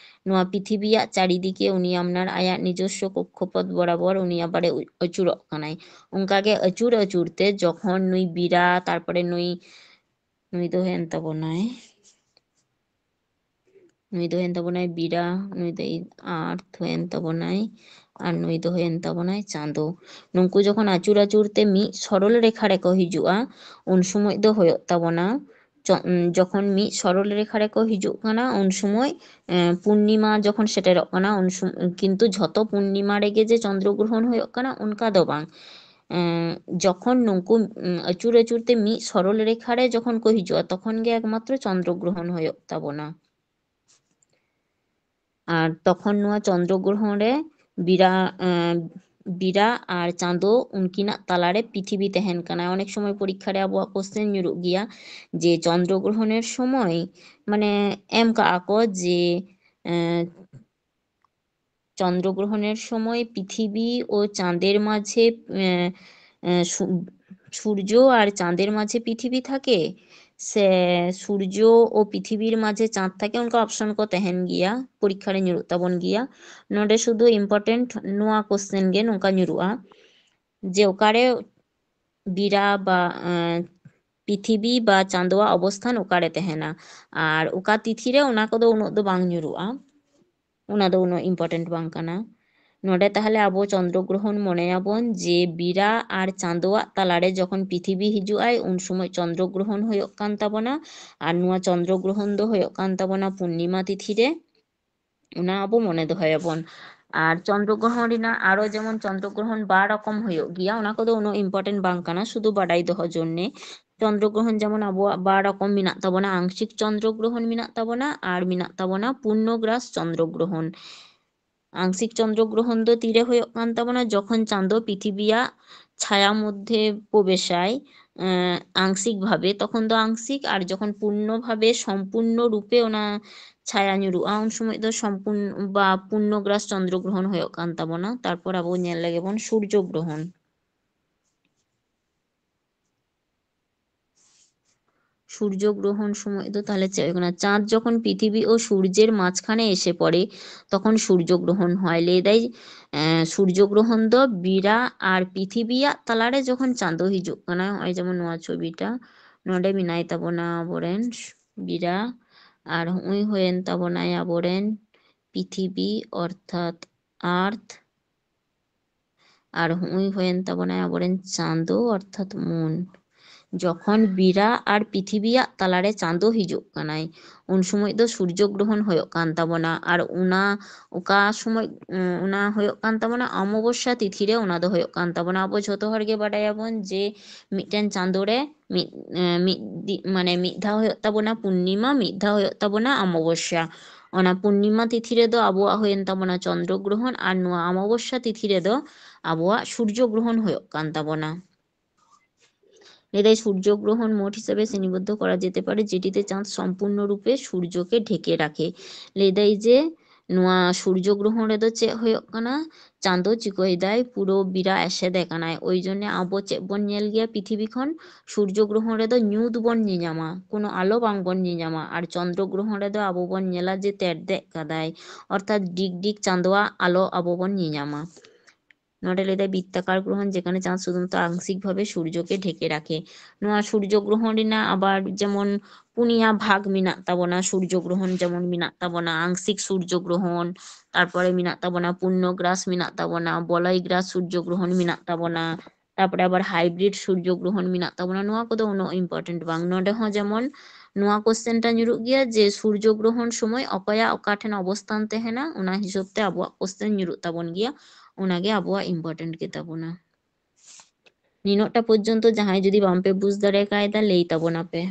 ᱱᱚᱣᱟ ᱯᱨᱤᱛᱷᱤᱵᱤᱭᱟᱜ ᱪᱟᱨᱤᱫᱤᱠᱮ ᱩᱱᱤ ᱟᱢᱱᱟᱨ ᱟᱭᱟᱜ ᱱᱤᱡᱚᱥᱥᱚ ᱠᱚᱠᱠᱷᱚᱯᱚᱛ ᱵᱚᱨᱟᱵᱚᱨ ᱩᱱᱤ ᱟᱵᱟᱨᱮ ᱩ-, ᱟᱹᱪᱩᱨᱚᱜ ᱠᱟᱱᱟᱭ᱾ ᱚᱱᱠᱟᱜᱮ ᱟᱹᱪᱩᱨ ᱟᱹᱪᱩᱨ ᱛᱮ ᱡᱚᱠᱷᱚᱱ ᱱᱩᱭ ᱵᱤᱨᱟ, ᱛᱟᱨᱯᱚᱨᱮ ᱱᱩᱭ, ᱱᱩᱭ ᱫᱚ ᱦᱩᱭᱮᱱ ᱛᱟᱵᱚᱱᱟᱭ, ᱱᱩᱭ ᱫᱚ ᱦᱩᱭᱮᱱ ᱛᱟᱵᱚᱱᱟᱭ ᱵᱤᱨᱟ, ᱱᱩᱭ ᱫᱚ ᱟᱨᱛᱷ ᱦᱩᱭᱮᱱ ᱛᱟᱵᱚᱱᱟᱭ, ᱟᱨ ᱱᱩᱭ ᱫᱚ ᱦᱩᱭᱮᱱ ᱛᱟᱵᱚᱱᱟᱭ ᱪᱟᱸᱫᱚ᱾ ᱱᱩᱠᱩ ᱡᱚᱠᱷᱚᱱ ᱟᱹᱪᱩᱨ ᱟᱹᱪᱩᱨ ᱛᱮ ᱢᱤᱫ ᱥᱚᱨᱚᱞ ᱨᱮᱠᱷᱟ ᱨᱮᱠᱚ ᱦᱤᱡᱩᱜᱼᱟ, ᱩᱱ ᱥᱚᱢᱚᱭ ᱫᱚ ᱦᱩᱭᱩᱜ ᱛᱟᱵᱚᱱᱟ ᱪᱚ-, ᱩᱸ, ᱡᱚᱠᱷᱚᱱ ᱢᱤᱫ ᱥᱚᱨᱚᱞ ᱨᱮᱠᱷᱟ ᱨᱮᱠᱚ ᱦᱤᱡᱩᱜ ᱠᱟᱱᱟ, ᱩᱱ ᱥᱚᱢᱚᱭ, ᱮᱸ, ᱯᱩᱨᱱᱤᱢᱟ ᱡᱚᱠᱷᱚᱱ ᱥᱮᱴᱮᱨᱚᱜ ᱠᱟᱱᱟ, ᱩᱱ ᱥᱚᱢ-, ᱠᱤᱱᱛᱩ ᱡᱷᱚᱛᱚ ᱯᱩᱨᱱᱤᱢᱟ ᱨᱮᱜᱮ ᱡᱮ ᱪᱚᱱᱫᱨᱚ ᱜᱨᱚᱦᱚᱱ ᱦᱩᱭᱩᱜ ᱠᱟᱱᱟ, ᱚᱱᱠᱟ ᱫᱚ ᱵᱟᱝ᱾ ᱮᱸ, ᱡᱚᱠᱷᱚᱱ ᱱᱩᱠᱩ, ᱩᱸ, ᱟᱹᱪᱩᱨ ᱟᱹᱪᱩᱨ ᱛᱮ ᱢᱤᱫ ᱥᱚᱨᱚᱞ ᱨᱮᱠᱷᱟ ᱨᱮ ᱡᱚᱠᱷᱚᱱ ᱠᱚ ᱦᱤᱡᱩᱜᱼᱟ, ᱛᱚᱠᱷᱚᱱ ᱜᱮ ᱮᱠᱢᱟᱛᱨᱚ ᱪᱚᱱᱫᱨᱚ ᱜᱨᱚᱦᱚᱱ ᱦᱩᱭᱩᱜ ᱛᱟᱵᱚᱱᱟ᱾ ᱟᱨ ᱛᱚᱠᱷᱚᱱ ᱱᱚᱣᱟ ᱪᱚᱱᱫᱨᱚ ᱜᱨᱚᱦᱚᱱ ᱨᱮ ᱵᱤᱨᱟ-, ᱮᱸ, ᱵᱤᱨᱟ ᱟᱨ ᱪᱟᱸᱫᱚ ᱩᱱᱠᱤᱱᱟᱜ ᱛᱟᱞᱟᱨᱮ ᱯᱨᱤᱛᱷᱤᱵᱤ ᱛᱟᱦᱮᱱ ᱠᱟᱱᱟ᱾ ᱚᱱᱮᱠ ᱥᱚᱢᱚᱭ ᱯᱚᱨᱤᱠᱠᱷᱟ ᱨᱮ ᱟᱵᱚᱣᱟᱜ question ᱧᱩᱨᱩᱜ ᱜᱮᱭᱟ ᱡᱮ ᱪᱚᱱᱫᱨᱚ ᱜᱨᱚᱦᱚᱱᱮᱨ ᱥᱚᱢᱚᱭ, ᱢᱟᱱᱮ, ᱮᱢ ᱠᱟᱜᱼᱟ ᱠᱚ ᱡᱮ, ᱮᱸ, ᱪᱚᱱᱫᱨᱚ ᱜᱨᱚᱦᱚᱱᱮᱨ ᱥᱚᱢᱚᱭ ᱯᱨᱤᱛᱷᱤᱵᱤ ᱳ ᱪᱟᱸদের মাঝে, এ, এ, সূ-, সূর্য আর চাঁদের মাঝে পৃথিবী থাকে, ᱥᱮ ᱥᱩᱨᱡᱚ ᱳ ᱯᱨᱤᱛᱷᱤᱵᱤᱨ ᱢᱟᱡᱷᱮ ᱪᱟᱸᱫᱽ ᱛᱷᱟᱠᱮ, ᱚᱱᱠᱟ option ᱠᱚ ᱛᱟᱦᱮᱱ ᱜᱮᱭᱟ, ᱯᱚᱨᱤᱠᱠᱷᱟ ᱨᱮ ᱧᱩᱨᱩᱜ ᱛᱟᱵᱚᱱ ᱜᱮᱭᱟ᱾ ᱱᱚᱰᱮ ᱥᱩᱫᱷᱩ important ᱱᱚᱣᱟ question ᱜᱮ ᱱᱚᱝᱠᱟ ᱧᱩᱨᱩᱜᱼᱟ ᱡᱮ ᱚᱠᱟᱨᱮ ᱵᱤᱨᱟ ᱵᱟ, ᱮ, ᱯᱨᱤᱛᱷᱤᱵᱤ ᱵᱟ ᱪᱟᱸᱫᱳᱣᱟᱜ ᱚᱵᱚᱥᱛᱷᱟᱱ ᱚᱠᱟᱨᱮ ᱛᱟᱦᱮᱱᱟ, ᱟᱨ ᱚᱠᱟ ᱛᱤᱛᱷᱤ ᱨᱮ, ᱚᱱᱟ ᱠᱚᱫᱚ ᱩᱱᱟᱹᱜ ᱫᱚ ᱵᱟᱝ ᱧᱩᱨᱩᱜᱼᱟ, ᱚᱱᱟ ᱫᱚ ᱩᱱᱟᱹᱜ important ᱵᱟᱝ ᱠᱟᱱᱟ᱾ ᱱᱚᱰᱮ ᱛᱟᱦᱞᱮ ᱟᱵᱚ ᱪᱚᱱᱫᱨᱚ ᱜᱨᱚᱦᱚᱱ ᱢᱚᱱᱮᱭᱟᱵᱚᱱ ᱡᱮ ᱵᱤᱨᱟ ᱟᱨ ᱪᱟᱸᱫᱳᱣᱟᱜ ᱛᱟᱞᱟᱨᱮ ᱡᱚᱠᱷᱚᱱ ᱯᱨᱤᱛᱷᱤᱵᱤ ᱦᱤᱡᱩᱜ ᱟᱭ, ᱩᱱ ᱥᱚᱢᱚᱭ ᱪᱚᱱᱫᱨᱚ ᱜᱨᱚᱦᱚᱱ ᱦᱩᱭᱩᱜ ᱠᱟᱱ ᱛᱟᱵᱚᱱᱟ᱾ ᱟᱨ ᱱᱚᱣᱟ ᱪᱚᱱᱫᱨᱚ ᱜᱨᱚᱦᱚᱱ ᱫᱚ ᱦᱩᱭᱩᱜ ᱠᱟᱱ ᱛᱟᱵᱚᱱᱟ ᱯᱩᱨᱱᱤᱢᱟ ᱛᱤᱛᱷᱤ ᱨᱮ, ᱚᱱᱟ ᱟᱵᱚ ᱢᱚᱱᱮ ᱫᱚᱦᱚᱭᱟᱵᱚᱱ᱾ ᱟᱨ ᱪᱚᱱᱫᱨᱚ ᱜᱨᱚᱦᱚᱱ ᱨᱮᱱᱟᱜ ᱟᱨᱚ ᱡᱮᱢᱚᱱ ᱪᱚᱱᱫᱨᱚ ᱜᱨᱚᱦᱚᱱ ᱵᱟᱨ ᱨᱚᱠᱚᱢ ᱦᱩᱭᱩᱜ ᱜᱮᱭᱟ, ᱚᱱᱟ ᱠᱚᱫᱚ ᱩᱱᱟᱹᱜ important ᱵᱟᱝ ᱠᱟᱱᱟ, ᱥᱩᱫᱷᱩ ᱵᱟᱰᱟᱭ ᱫᱚᱦᱚ ᱡᱚᱱᱱᱮ᱾ ᱪᱚᱱᱫᱨᱚ ᱜᱨᱚᱦᱚᱱ ᱡᱮᱢᱚᱱ ᱟᱵᱚᱣᱟᱜ ᱵᱟᱨ ᱨᱚᱠᱚᱢ ᱢᱮᱱᱟᱜ ᱛᱟᱵᱚᱱᱟ, ᱟᱝᱥᱤᱠ ᱪᱚᱱᱫᱨᱚ ᱜᱨᱚᱦᱚᱱ ᱢᱮᱱᱟᱜ ᱛᱟᱵᱚᱱᱟ ᱟᱨ ᱢᱮᱱᱟᱜ ᱛᱟᱵᱚᱱᱟ ᱯᱩᱨᱱᱚᱜᱨᱟᱥ ᱪᱚᱱᱫᱨᱚ ᱜᱨᱚᱦᱚᱱ᱾ ᱟᱝᱥᱤᱠ ᱪᱚᱱᱫᱨᱚ ᱜᱨᱚᱦᱚᱱ ᱫᱚ ᱛᱤᱨᱮ ᱦᱩᱭᱩᱜ ᱠᱟᱱ ᱛᱟᱵᱚᱱᱟ? ᱡᱚᱠᱷᱚᱱ ᱪᱟᱸᱫᱚ ᱯᱨᱤᱛᱷᱤᱵᱤᱭᱟᱜ ᱪᱷᱟᱭᱟ ᱢᱚᱫᱽᱫᱷᱮ ᱯᱨᱚᱵᱮᱥᱟᱭ, ᱮᱸ, ᱟᱝᱥᱤᱠ ᱵᱷᱟᱵᱮ, ᱛᱚᱠᱷᱚᱱ ᱫᱚ ᱟᱝᱥᱤᱠ, ᱟᱨ ᱡᱚᱠᱷᱚᱱ ᱯᱩᱨᱱᱚ ᱵᱷᱟᱵᱮ, ᱥᱚᱢᱯᱩᱨᱱᱚ ᱨᱩᱯᱮ ᱚᱱᱟ ᱪᱷᱟᱭᱟ ᱧᱩᱨᱩᱜᱼᱟ, ᱩᱱ ᱥᱚᱢᱚᱭ ᱫᱚ ᱥᱚᱢᱯᱩᱨᱱᱚ ᱵᱟ ᱯᱩᱨᱱᱚᱜᱨᱟᱥ ᱪᱚᱱᱫᱨᱚ ᱜᱨᱚᱦᱚᱱ ᱦᱩᱭᱩᱜ ᱠᱟᱱ ᱛᱟᱵᱚᱱᱟ᱾ ᱛᱟᱨᱯᱚᱨ ᱟᱵᱚ ᱧᱮᱞ ᱞᱮᱜᱮ ᱵᱚᱱ ᱥᱩᱨᱡᱚ ᱜᱨᱚᱦᱚᱱ᱾ ᱥᱩᱨᱡᱚ ᱜᱨᱚᱦᱚᱱ ᱥᱚᱢᱚᱭ ᱫᱚ ᱛᱟᱦᱞᱮ ᱪᱮᱫ ᱦᱩᱭᱩᱜ ᱠᱟᱱᱟ? ᱪᱟᱸᱫ ᱡᱚᱠᱷᱚᱱ ᱯᱨᱤᱛᱷᱤᱵᱤ ᱳ ᱥᱩᱨᱡᱮᱨ ᱢᱟᱡᱷᱠᱷᱟᱱᱮ ᱮᱥᱮ ᱯᱚᱲᱮ, ᱛᱚᱠᱷᱚᱱ ᱥᱩᱨᱡᱚ ᱜᱨᱚᱦᱚᱱ ᱦᱚᱭ᱾ ᱞᱟᱹᱭ ᱫᱟᱭ, ᱮᱸ, ᱥᱩᱨᱡᱚ ᱜᱨᱚᱦᱚᱱ ᱫᱚ ᱵᱤᱨᱟ ᱟᱨ ᱯᱨᱤᱛᱷᱤᱵᱤᱭᱟᱜ ᱛᱟᱞᱟᱨᱮ ᱡᱚᱠᱷᱚᱱ ᱪᱟᱸᱫᱚ ᱦᱤᱡᱩᱜ ᱠᱟᱱᱟ, ᱱᱚᱜᱼᱚᱭ ᱡᱮᱢᱚᱱ ᱱᱚᱣᱟ ᱪᱷᱚᱵᱤᱴᱟ, ᱱᱚᱰᱮ ᱢᱮᱱᱟᱭ ᱛᱟᱵᱚᱱᱟ ᱟᱵᱚᱨᱮᱱ ᱵᱤᱨᱟ, ᱟᱨ ᱦᱚᱸᱜᱼᱚᱭ ᱦᱩᱭᱮᱱ ᱛᱟᱵᱚᱱᱟᱭ ᱟᱵᱚᱨᱮᱱ ᱯᱨᱤᱛᱷᱤᱵᱤ ᱚᱨᱛᱷᱟᱛ ᱟᱨᱛᱷ, ᱟᱨ ᱦᱚᱸᱜᱼᱚᱭ ᱦᱩᱭᱮᱱ ᱛᱟᱵᱚᱱᱟᱭ ᱟᱵᱚᱨᱮᱱ ᱪᱟᱸᱫᱚ ᱚᱨᱛᱷᱟᱛ ᱢᱩᱱ᱾ ᱡᱚᱠᱷᱚᱱ ᱵᱤᱨᱟ ᱟᱨ ᱯᱨᱤᱛᱷᱤᱵᱤᱭᱟᱜ ᱛᱟᱞᱟᱨᱮ ᱪᱟᱸᱫᱚ ᱦᱤᱡᱩᱜ ᱠᱟᱱᱟᱭ, ᱩᱱ ᱥᱚᱢᱚᱭ ᱫᱚ ᱥᱩᱨᱡᱚ ᱜᱨᱚᱦᱚᱱ ᱦᱩᱭᱩᱜ ᱠᱟᱱ ᱛᱟᱵᱚᱱᱟ᱾ ᱟᱨ ᱚᱱᱟ ᱚᱠᱟ ᱥᱚᱢᱚᱭ, ᱩᱸ, ᱚᱱᱟ ᱦᱩᱭᱩᱜ ᱠᱟᱱ ᱛᱟᱵᱚᱱᱟ ᱚᱢᱟᱵᱚᱥᱭᱟ ᱛᱤᱛᱷᱤ ᱨᱮ, ᱚᱱᱟ ᱫᱚ ᱦᱩᱭᱩᱜ ᱠᱟᱱ ᱛᱟᱵᱚᱱᱟ᱾ ᱟᱵᱚ ᱡᱷᱚᱛᱚ ᱦᱚᱲ ᱜᱮ ᱵᱟᱰᱟᱭᱟᱵᱚᱱ ᱡᱮ ᱢᱤᱫᱴᱮᱱ ᱪᱟᱸᱫᱚ ᱨᱮ ᱢᱤᱫ, ᱮᱸ, ᱢᱤᱫ ᱫᱤ-, ᱢᱟᱱᱮ ᱢᱤᱫ ᱫᱷᱟᱣ ᱦᱩᱭᱩᱜ ᱛᱟᱵᱚᱱᱟ ᱯᱩᱨᱱᱤᱢᱟ, ᱢᱤᱫ ᱫᱷᱟᱣ ᱦᱩᱭᱩᱜ ᱛᱟᱵᱚᱱᱟ ᱚᱢᱟᱵᱚᱥᱭᱟ᱾ ᱚᱱᱟ ᱯᱩᱨᱱᱤᱢᱟ ᱛᱤᱛᱷᱤ ᱨᱮᱫᱚ ᱟᱵᱚᱣᱟᱜ ᱦᱩᱭᱮᱱ ᱛᱟᱵᱚᱱᱟ ᱪᱚᱱᱫᱨᱚ ᱜᱨᱚᱦᱚᱱ, ᱟᱨ ᱱᱚᱣᱟ ᱚᱢᱟᱵᱚᱥᱭᱟ ᱛᱤᱛᱷᱤ ᱨᱮᱫᱚ ᱟᱵᱚᱣᱟᱜ ᱥᱩᱨᱡᱚ ᱜᱨᱚᱦᱚᱱ ᱦᱩᱭᱩᱜ ᱠᱟᱱ ᱛᱟᱵᱚᱱᱟ᱾ ᱞᱟᱹᱭᱫᱟᱭ, ᱥᱩᱨᱡᱚ ᱜᱨᱚᱦᱚᱱ ᱢᱳᱴ ᱦᱤᱥᱟᱹᱵᱮ শ্রেণীবদ্ধ করা যেতে পারে, যেটিতে চাঁদ সম্পূর্ণ রূপে সূর্যকে ঢেকে রাখে। ᱞᱟᱹᱭᱫᱟᱭ ᱡᱮ ᱱᱚᱣᱟ ᱥᱩᱨᱡᱚ ᱜᱨᱚᱦᱚᱱ ᱨᱮᱫᱚ ᱪᱮᱫ ᱦᱩᱭᱩᱜ ᱠᱟᱱᱟ? ᱪᱟᱸᱫᱚ ᱪᱤᱠᱟᱹᱭᱮᱫᱟᱭ? ᱯᱩᱨᱟᱹ ᱵᱤᱨᱟ ᱮᱥᱮᱫᱮ ᱠᱟᱱᱟᱭ᱾ ᱳᱭ ᱡᱚᱱᱱᱮ ᱟᱵᱚ ᱪᱮᱫ ᱵᱚᱱ ᱧᱮᱞ ᱜᱮᱭᱟ ᱯᱨᱤᱛᱷᱤᱵᱤ ᱠᱷᱚᱱ? ᱥᱩᱨᱡᱚ ᱜᱨᱚᱦᱚᱱ ᱨᱮᱫᱚ ᱧᱩᱛ ᱵᱚᱱ ᱧᱮᱧᱟᱢᱟ, ᱠᱳᱱᱳ ᱟᱞᱚ ᱵᱟᱝ ᱵᱚᱱ ᱧᱮᱧᱟᱢᱟ᱾ ᱟᱨ ᱪᱚᱱᱫᱨᱚ ᱜᱨᱚᱦᱚᱱ ᱨᱮᱫᱚ ᱟᱵᱚ ᱵᱚᱱ ᱧᱮᱞᱟ ᱡᱮ ᱛᱮᱨᱫᱮᱡ ᱠᱟᱫᱟᱭ, ᱚᱨᱛᱷᱟᱛ ᱰᱤᱜᱽ ᱰᱤᱜᱽ ᱪᱟᱸᱫᱚᱣᱟᱜ ᱟᱞᱚ ᱟᱵᱚ ᱵᱚᱱ ᱧᱮᱧᱟᱢᱟ᱾ ᱱᱚᱰᱮ ᱞᱟᱹᱭᱫᱟᱭ ᱵᱤᱛᱛᱟᱠᱟᱨ ᱜᱨᱚᱦᱚᱱ, ᱡᱮᱠᱷᱟᱱᱮ ᱪᱟᱸᱫ ᱥᱩᱫᱷᱩᱢᱟᱛᱨᱚ ᱟᱝᱥᱤᱠ ᱵᱷᱟᱵᱮ ᱥᱩᱨᱡᱚᱠᱮ ᱰᱷᱮᱠᱮ ᱨᱟᱠᱷᱮ᱾ ᱱᱚᱣᱟ ᱥᱩᱨᱡᱚ ᱜᱨᱚᱦᱚᱱ ᱨᱮᱱᱟᱜ ᱟᱵᱟᱨ ᱡᱮᱢᱚᱱ ᱯᱩᱱᱭᱟ ᱵᱷᱟᱜᱽ ᱢᱮᱱᱟᱜ ᱛᱟᱵᱚᱱᱟ᱾ ᱥᱩᱨᱡᱚ ᱜᱨᱚᱦᱚᱱ ᱡᱮᱢᱚᱱ ᱢᱮᱱᱟᱜ ᱛᱟᱵᱚᱱᱟ ᱟᱝᱥᱤᱠ ᱥᱩᱨᱡᱚ ᱜᱨᱚᱦᱚᱱ, ᱛᱟᱨᱯᱚᱨᱮ ᱢᱮᱱᱟᱜ ᱛᱟᱵᱚᱱᱟ ᱯᱩᱨᱱᱚ ᱜᱨᱟᱥ ᱢᱮᱱᱟᱜ ᱛᱟᱵᱚᱱᱟ, ᱵᱚᱞᱚᱭ ᱜᱨᱟᱥ ᱥᱩᱨᱡᱚ ᱜᱨᱚᱦᱚᱱ ᱢᱮᱱᱟᱜ ᱛᱟᱵᱚᱱᱟ, ᱛᱟᱨᱯᱚᱨᱮ ᱟᱵᱟᱨ ᱦᱟᱭᱵᱨᱤᱰ ᱥᱩᱨᱡᱚ ᱜᱨᱚᱦᱚᱱ ᱢᱮᱱᱟᱜ ᱛᱟᱵᱚᱱᱟ᱾ ᱱᱚᱣᱟ ᱠᱚᱫᱚ ᱩᱱᱟᱹᱜ important ᱵᱟᱝ᱾ ᱱᱚᱰᱮ ᱦᱚᱸ ᱡᱮᱢᱚᱱ ᱱᱚᱣᱟ question ᱴᱟ ᱧᱩᱨᱩᱜ ᱜᱮᱭᱟ ᱡᱮ ᱥᱩᱨᱡᱚ ᱜᱨᱚᱦᱚᱱ ᱥᱚᱢᱚᱭ ᱚᱠᱚᱭᱟᱜ ᱚᱠᱟ ᱴᱷᱮᱱ ᱚᱵᱚᱥᱛᱟᱱ ᱛᱟᱦᱮᱱᱟ, ᱚᱱᱟ ᱦᱤᱥᱟᱹᱵ ᱛᱮ ᱟᱵᱚᱣᱟᱜ question ᱧᱩᱨᱩᱜ ᱛᱟᱵᱚᱱ ᱜᱮᱭᱟ᱾ ᱚᱱᱟᱜᱮ ᱟᱵᱚᱣᱟᱜ important ᱜᱮᱛᱟᱵᱚᱱᱟ᱾ ᱱᱤᱱᱟᱹᱜ ᱴᱟ ᱯᱚᱨᱡᱚᱱᱛᱚ ᱡᱟᱦᱟᱸᱭ ᱡᱩᱫᱤ ᱵᱟᱝᱯᱮ ᱵᱩᱡᱽ ᱫᱟᱲᱮ ᱠᱟᱭᱫᱟ, ᱞᱟᱹᱭ ᱛᱟᱵᱚᱱᱟᱯᱮ᱾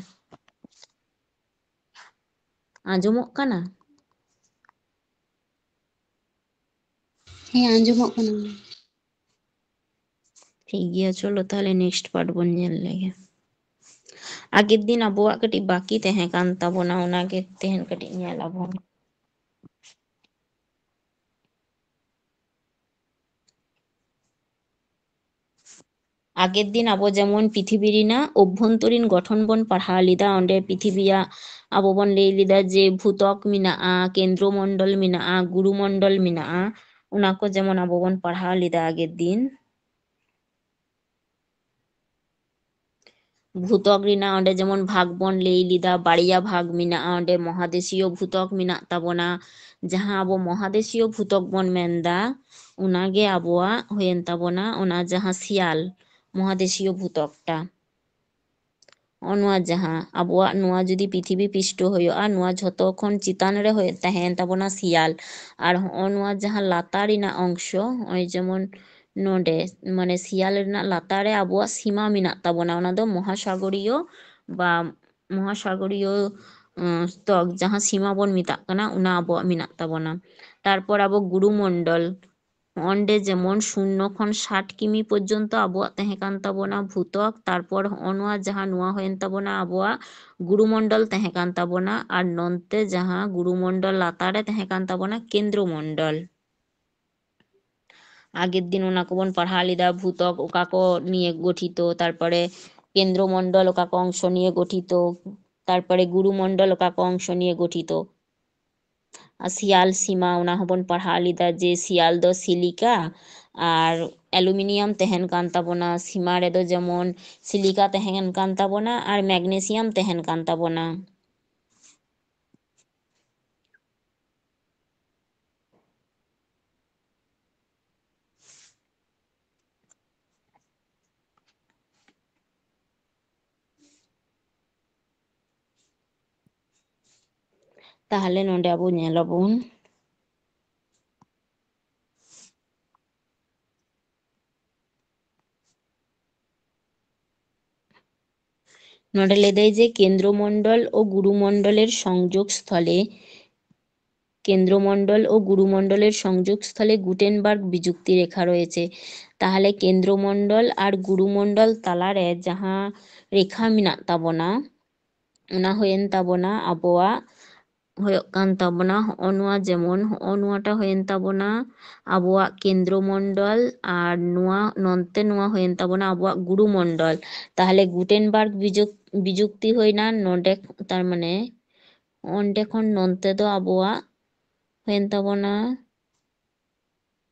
ᱟᱸᱡᱚᱢᱚᱜ ᱠᱟᱱᱟ? ᱦᱮᱸ, ᱟᱸᱡᱚᱢᱚᱜ ᱠᱟᱱᱟ᱾ ᱴᱷᱤᱠ ᱜᱮᱭᱟ, ᱪᱚᱞᱚ ᱛᱟᱦᱞᱮ next part ᱵᱚᱱ ᱧᱮᱞ ᱞᱮᱜᱮ᱾ ᱟᱜᱮᱨ ᱫᱤᱱ ᱟᱵᱚᱣᱟᱜ ᱠᱟᱹᱴᱤᱡ ᱵᱟᱹᱠᱤ ᱛᱟᱦᱮᱸ ᱠᱟᱱ ᱛᱟᱵᱚᱱᱟ, ᱚᱱᱟᱜᱮ ᱛᱮᱦᱮᱧ ᱠᱟᱹᱴᱤᱡ ᱧᱮᱞ ᱟᱵᱚᱱ᱾ ᱟᱜᱮᱨ ᱫᱤᱱ ᱟᱵᱚ ᱡᱮᱢᱚᱱ ᱯᱨᱤᱛᱷᱤᱵᱤ ᱨᱮᱱᱟᱜ ᱚᱵᱷᱚᱱᱛᱚᱨᱤᱱ ᱜᱚᱴᱷᱚᱱ ᱵᱚᱱ ᱯᱟᱲᱦᱟᱣ ᱞᱮᱫᱟ, ᱚᱸᱰᱮ ᱯᱨᱤᱛᱷᱤᱵᱤᱭᱟᱜ ᱟᱵᱚ ᱵᱚᱱ ᱞᱟᱹᱭ ᱞᱮᱫᱟ ᱡᱮ ᱵᱷᱩᱛᱚᱠ ᱢᱮᱱᱟᱜᱼᱟ, ᱠᱮᱱᱫᱨᱚ ᱢᱚᱱᱰᱚᱞ ᱢᱮᱱᱟᱜᱼᱟ, ᱜᱩᱨᱩ ᱢᱚᱱᱰᱚᱞ ᱢᱮᱱᱟᱜᱼᱟ, ᱚᱱᱟ ᱠᱚ ᱡᱮᱢᱚᱱ ᱟᱵᱚ ᱵᱚᱱ ᱯᱟᱲᱦᱟᱣ ᱞᱮᱫᱟ ᱟᱜᱮᱨ ᱫᱤᱱ᱾ ᱵᱷᱩᱛᱚᱠ ᱨᱮᱱᱟᱜ ᱚᱸᱰᱮ ᱡᱮᱢᱚᱱ ᱵᱷᱟᱜᱽ ᱵᱚᱱ ᱞᱟᱹᱭ ᱞᱮᱫᱟ, ᱵᱟᱨᱭᱟ ᱵᱷᱟᱜᱽ ᱢᱮᱱᱟᱜᱼᱟ᱾ ᱚᱸᱰᱮ ᱢᱚᱦᱟᱫᱮᱥᱤᱭᱚ ᱵᱷᱩᱛᱚᱠ ᱢᱮᱱᱟᱜ ᱛᱟᱵᱚᱱᱟ, ᱡᱟᱦᱟᱸ ᱟᱵᱚ ᱢᱚᱦᱟᱫᱮᱥᱤᱭᱚ ᱵᱷᱩᱛᱚᱠ ᱵᱚᱱ ᱢᱮᱱᱫᱟ, ᱚᱱᱟᱜᱮ ᱟᱵᱚᱣᱟᱜ ᱦᱩᱭᱮᱱ ᱛᱟᱵᱚᱱᱟ ᱚᱱᱟ ᱡᱟᱦᱟᱸ ᱥᱤᱭᱟᱞ, ᱢᱚᱦᱟᱫᱮᱥᱤᱭᱚ ᱵᱷᱩᱛᱚᱠᱴᱟ᱾ ᱱᱚᱜᱼᱚ ᱱᱚᱣᱟ ᱡᱟᱦᱟᱸ ᱟᱵᱚᱣᱟᱜ ᱱᱚᱣᱟ ᱡᱩᱫᱤ ᱯᱨᱤᱛᱷᱤᱵᱤ ᱯᱤᱥᱴᱚ ᱦᱩᱭᱩᱜᱼᱟ, ᱱᱚᱣᱟ ᱡᱷᱚᱛᱚ ᱠᱷᱚᱱ ᱪᱮᱛᱟᱱ ᱨᱮ ᱦᱩᱭ-, ᱛᱟᱦᱮᱸᱭᱮᱱ ᱛᱟᱵᱚᱱᱟ ᱥᱤᱭᱟᱞ᱾ ᱟᱨ ᱦᱚᱸᱜᱼᱚ ᱱᱚᱣᱟ ᱡᱟᱦᱟᱸ ᱞᱟᱛᱟᱨ ᱨᱮᱱᱟᱜ ᱚᱝᱥᱚ, ᱱᱚᱜᱼᱚᱭ ᱡᱮᱢᱚᱱ ᱱᱚᱰᱮ, ᱢᱟᱱᱮ ᱥᱤᱭᱟᱞ ᱨᱮᱱᱟᱜ ᱞᱟᱛᱟᱨ ᱨᱮ ᱟᱵᱚᱣᱟᱜ ᱥᱤᱢᱟ ᱢᱮᱱᱟᱜ ᱛᱟᱵᱚᱱᱟ, ᱚᱱᱟ ᱫᱚ ᱢᱚᱦᱟᱥᱟᱜᱚᱨᱤᱭᱚ ᱵᱟ ᱢᱚᱦᱟᱥᱟᱜᱚᱨᱤᱭᱚ, ᱩᱸ, ᱛᱚᱠ, ᱡᱟᱦᱟᱸ ᱥᱤᱢᱟ ᱵᱚᱱ ᱢᱮᱛᱟᱜ ᱠᱟᱱᱟ, ᱚᱱᱟ ᱟᱵᱚᱣᱟᱜ ᱢᱮᱱᱟᱜ ᱛᱟᱵᱚᱱᱟ᱾ ᱛᱟᱨᱯᱚᱨ ᱟᱵᱚ ᱜᱩᱨᱩᱢᱚᱱᱰᱚᱞ, ᱚᱸᱰᱮ ᱡᱮᱢᱚᱱ ᱥᱩᱱᱱᱚ ᱠᱷᱚᱱ ᱥᱟᱴ ᱠᱤᱢᱤ ᱯᱚᱨᱡᱚᱱᱛᱚ ᱟᱵᱚᱣᱟᱜ ᱛᱟᱦᱮᱸ ᱠᱟᱱ ᱛᱟᱵᱚᱱᱟ ᱵᱷᱩᱛᱚᱠ, ᱛᱟᱨᱯᱚᱨ ᱦᱚᱸᱜᱼᱚ ᱱᱚᱣᱟ ᱡᱟᱦᱟᱸ ᱱᱚᱣᱟ ᱦᱩᱭᱮᱱ ᱛᱟᱵᱚᱱᱟ ᱟᱵᱚᱣᱟᱜ ᱜᱩᱨᱩᱢᱚᱱᱰᱚᱞ ᱛᱟᱦᱮᱸ ᱠᱟᱱ ᱛᱟᱵᱚᱱᱟ, ᱟᱨ ᱱᱚᱱᱛᱮ ᱡᱟᱦᱟᱸ ᱜᱩᱨᱩᱢᱚᱱᱰᱚᱞ ᱞᱟᱛᱟᱨ ᱨᱮ ᱛᱟᱦᱮᱸ ᱠᱟᱱ ᱛᱟᱵᱚᱱᱟ ᱠᱮᱱᱫᱨᱚᱢᱚᱱᱰᱚᱞ᱾ ᱟᱜᱮᱨ ᱫᱤᱱ ᱚᱱᱟ ᱠᱚᱵᱚᱱ ᱯᱟᱲᱦᱟᱣ ᱞᱮᱫᱟ, ᱵᱷᱩᱛᱚᱠ ᱚᱠᱟ ᱠᱚ ᱱᱤᱭᱮ ᱜᱚᱴᱷᱤᱛᱚ, ᱛᱟᱨᱯᱚᱨᱮ ᱠᱮᱱᱫᱨᱚ ᱢᱚᱱᱰᱚᱞ ᱚᱠᱟ ᱠᱚ ᱚᱝᱥᱚ ᱱᱤᱭᱮ ᱜᱚᱴᱷᱤᱛᱚ, ᱛᱟᱨᱯᱚᱨᱮ ᱜᱩᱨᱩ ᱢᱚᱱᱰᱚᱞ ᱚᱠᱟ ᱠᱚ ᱚᱝᱥᱚ ᱱᱤᱭᱮ ᱜᱚᱴᱷᱤᱛᱚ᱾ ᱟᱨ ᱥᱤᱭᱟᱞ ᱥᱤᱢᱟ, ᱚᱱᱟ ᱦᱚᱸᱵᱚᱱ ᱯᱟᱲᱦᱟᱣ ᱞᱮᱫᱟ ᱡᱮ ᱥᱤᱭᱟᱞ ᱫᱚ ᱥᱤᱞᱤᱠᱟ ᱟᱨ ᱚᱞᱩᱢᱤᱱᱤᱭᱟᱢ ᱛᱟᱦᱮᱱ ᱠᱟᱱ ᱛᱟᱵᱚᱱᱟ, ᱥᱤᱢᱟ ᱨᱮᱫᱚ ᱡᱮᱢᱚᱱ ᱥᱤᱞᱤᱠᱟ ᱛᱟᱦᱮᱱ ᱠᱟᱱ ᱛᱟᱵᱚᱱᱟ ᱟᱨ ᱢᱮᱜᱱᱮᱥᱤᱭᱟᱢ ᱛᱟᱦᱮᱱ ᱠᱟᱱ ᱛᱟᱵᱚᱱᱟ᱾ ᱛᱟᱦᱞᱮ ᱱᱚᱰᱮ ᱟᱵᱚ ᱧᱮᱞᱟᱵᱚᱱ, ᱱᱚᱰᱮ ᱞᱟᱹᱭᱫᱟᱭ ᱡᱮ ᱠᱮᱱᱫᱨᱚ ᱢᱚᱱᱰᱚᱞ ও গুরুমণ্ডলের সংযোগ স্থলে, কেন্দ্রমণ্ডল ও গুরুমণ্ডলের সংযোগস্থলে গুটেনবার্গ বিযুক্তি রেখা রয়েছে। ᱛᱟᱦᱞᱮ ᱠᱮᱱᱫᱨᱚ ᱢᱚᱱᱰᱚᱞ ᱟᱨ ᱜᱩᱨᱩ ᱢᱚᱱᱰᱚᱞ ᱛᱟᱞᱟᱨᱮ ᱡᱟᱦᱟᱸ ᱨᱮᱠᱷᱟ ᱢᱮᱱᱟᱜ ᱛᱟᱵᱚᱱᱟ, ᱚᱱᱟ ᱦᱩᱭᱮᱱ ᱛᱟᱵᱚᱱᱟ ᱟᱵᱚᱣᱟᱜ ᱦᱩᱭᱩᱜ ᱠᱟᱱ ᱛᱟᱵᱚᱱᱟ ᱦᱚᱸᱜᱼᱚ ᱱᱚᱣᱟ, ᱡᱮᱢᱚᱱ ᱦᱚᱸᱜᱼᱚ ᱱᱚᱣᱟᱴᱟᱜ ᱦᱩᱭᱮᱱ ᱛᱟᱵᱚᱱᱟ ᱟᱵᱚᱣᱟᱜ ᱠᱮᱱᱫᱨᱚ ᱢᱚᱱᱰᱚᱞ, ᱟᱨ ᱱᱚᱣᱟ ᱱᱚᱱᱛᱮ ᱱᱚᱣᱟ ᱦᱩᱭᱮᱱ ᱛᱟᱵᱚᱱᱟ ᱟᱵᱚᱣᱟᱜ ᱜᱩᱨᱩ ᱢᱚᱱᱰᱚᱞ᱾ ᱛᱟᱦᱚᱞᱮ ᱜᱩᱴᱮᱱᱵᱟᱨᱜ ᱵᱤᱡᱩᱠ-, ᱵᱤᱡᱩᱠᱛᱤ ᱦᱩᱭᱱᱟ ᱱᱚᱰᱮ, ᱛᱟᱨ ᱢᱟᱱᱮ ᱚᱸᱰᱮ ᱠᱷᱚᱱ ᱱᱚᱱᱛᱮ ᱫᱚ ᱟᱵᱚᱣᱟᱜ ᱦᱩᱭᱮᱱ ᱛᱟᱵᱚᱱᱟ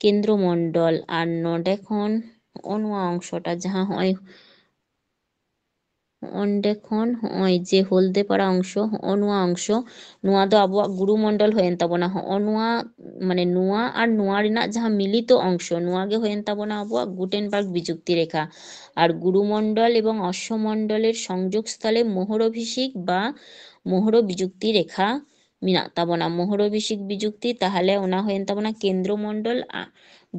ᱠᱮᱱᱫᱨᱚ ᱢᱚᱱᱰᱚᱞ, ᱟᱨ ᱱᱚᱰᱮ ᱠᱷᱚᱱ ᱦᱚᱸᱜᱼᱚ ᱱᱚᱣᱟ ᱚᱝᱥᱚᱴᱟ ᱡᱟᱦᱟᱸ ᱦᱚᱸᱜᱼᱚᱭ ᱚᱸᱰᱮ ᱠᱷᱚᱱ ᱦᱚᱸᱜᱼᱚᱭ ᱡᱮ ᱦᱚᱞᱫᱮᱯᱟᱲᱟ ᱚᱝᱥᱚ, ᱦᱚᱸᱜᱼᱚ ᱱᱚᱣᱟ ᱚᱝᱥᱚ, ᱱᱚᱣᱟ ᱫᱚ ᱟᱵᱚᱣᱟᱜ ᱜᱩᱨᱩ ᱢᱚᱱᱰᱚᱞ ᱦᱩᱭᱮᱱ ᱛᱟᱵᱚᱱᱟ᱾ ᱦᱚᱸᱜᱼᱚ ᱱᱚᱣᱟ, ᱢᱟᱱᱮ ᱱᱚᱣᱟ ᱟᱨ ᱱᱚᱣᱟ ᱨᱮᱱᱟᱜ ᱡᱟᱦᱟᱸ ᱢᱤᱞᱤᱛᱚ ᱚᱝᱥᱚ, ᱱᱚᱣᱟ ᱜᱮ ᱦᱩᱭᱮᱱ ᱛᱟᱵᱚᱱᱟ ᱟᱵᱚᱣᱟᱜ ᱜᱩᱴᱮᱱᱵᱟᱨᱜ ᱵᱤᱡᱩᱠᱛᱤ ᱨᱮᱠᱷᱟ᱾ ᱟᱨ ᱜᱩᱨᱩ ᱢᱚᱱᱰᱚᱞ ᱮᱵᱚᱝ ᱚᱥᱥᱚ ᱢᱚᱱᱰᱚᱞᱮᱨ ᱥᱚᱝᱡᱳᱜᱽ স্থলে মোহরভিষিক বা মোহর বিযুক্তি রেখা ᱢᱮᱱᱟᱜ ᱛᱟᱵᱚᱱᱟ, মোহরভিষিক বিযুক্তি, ᱛᱟᱦᱚᱞᱮ ᱚᱱᱟ ᱦᱩᱭᱮᱱ ᱛᱟᱵᱚᱱᱟ ᱠᱮᱱᱫᱨᱚ ᱢᱚᱱᱰᱚᱞ, ᱟ-,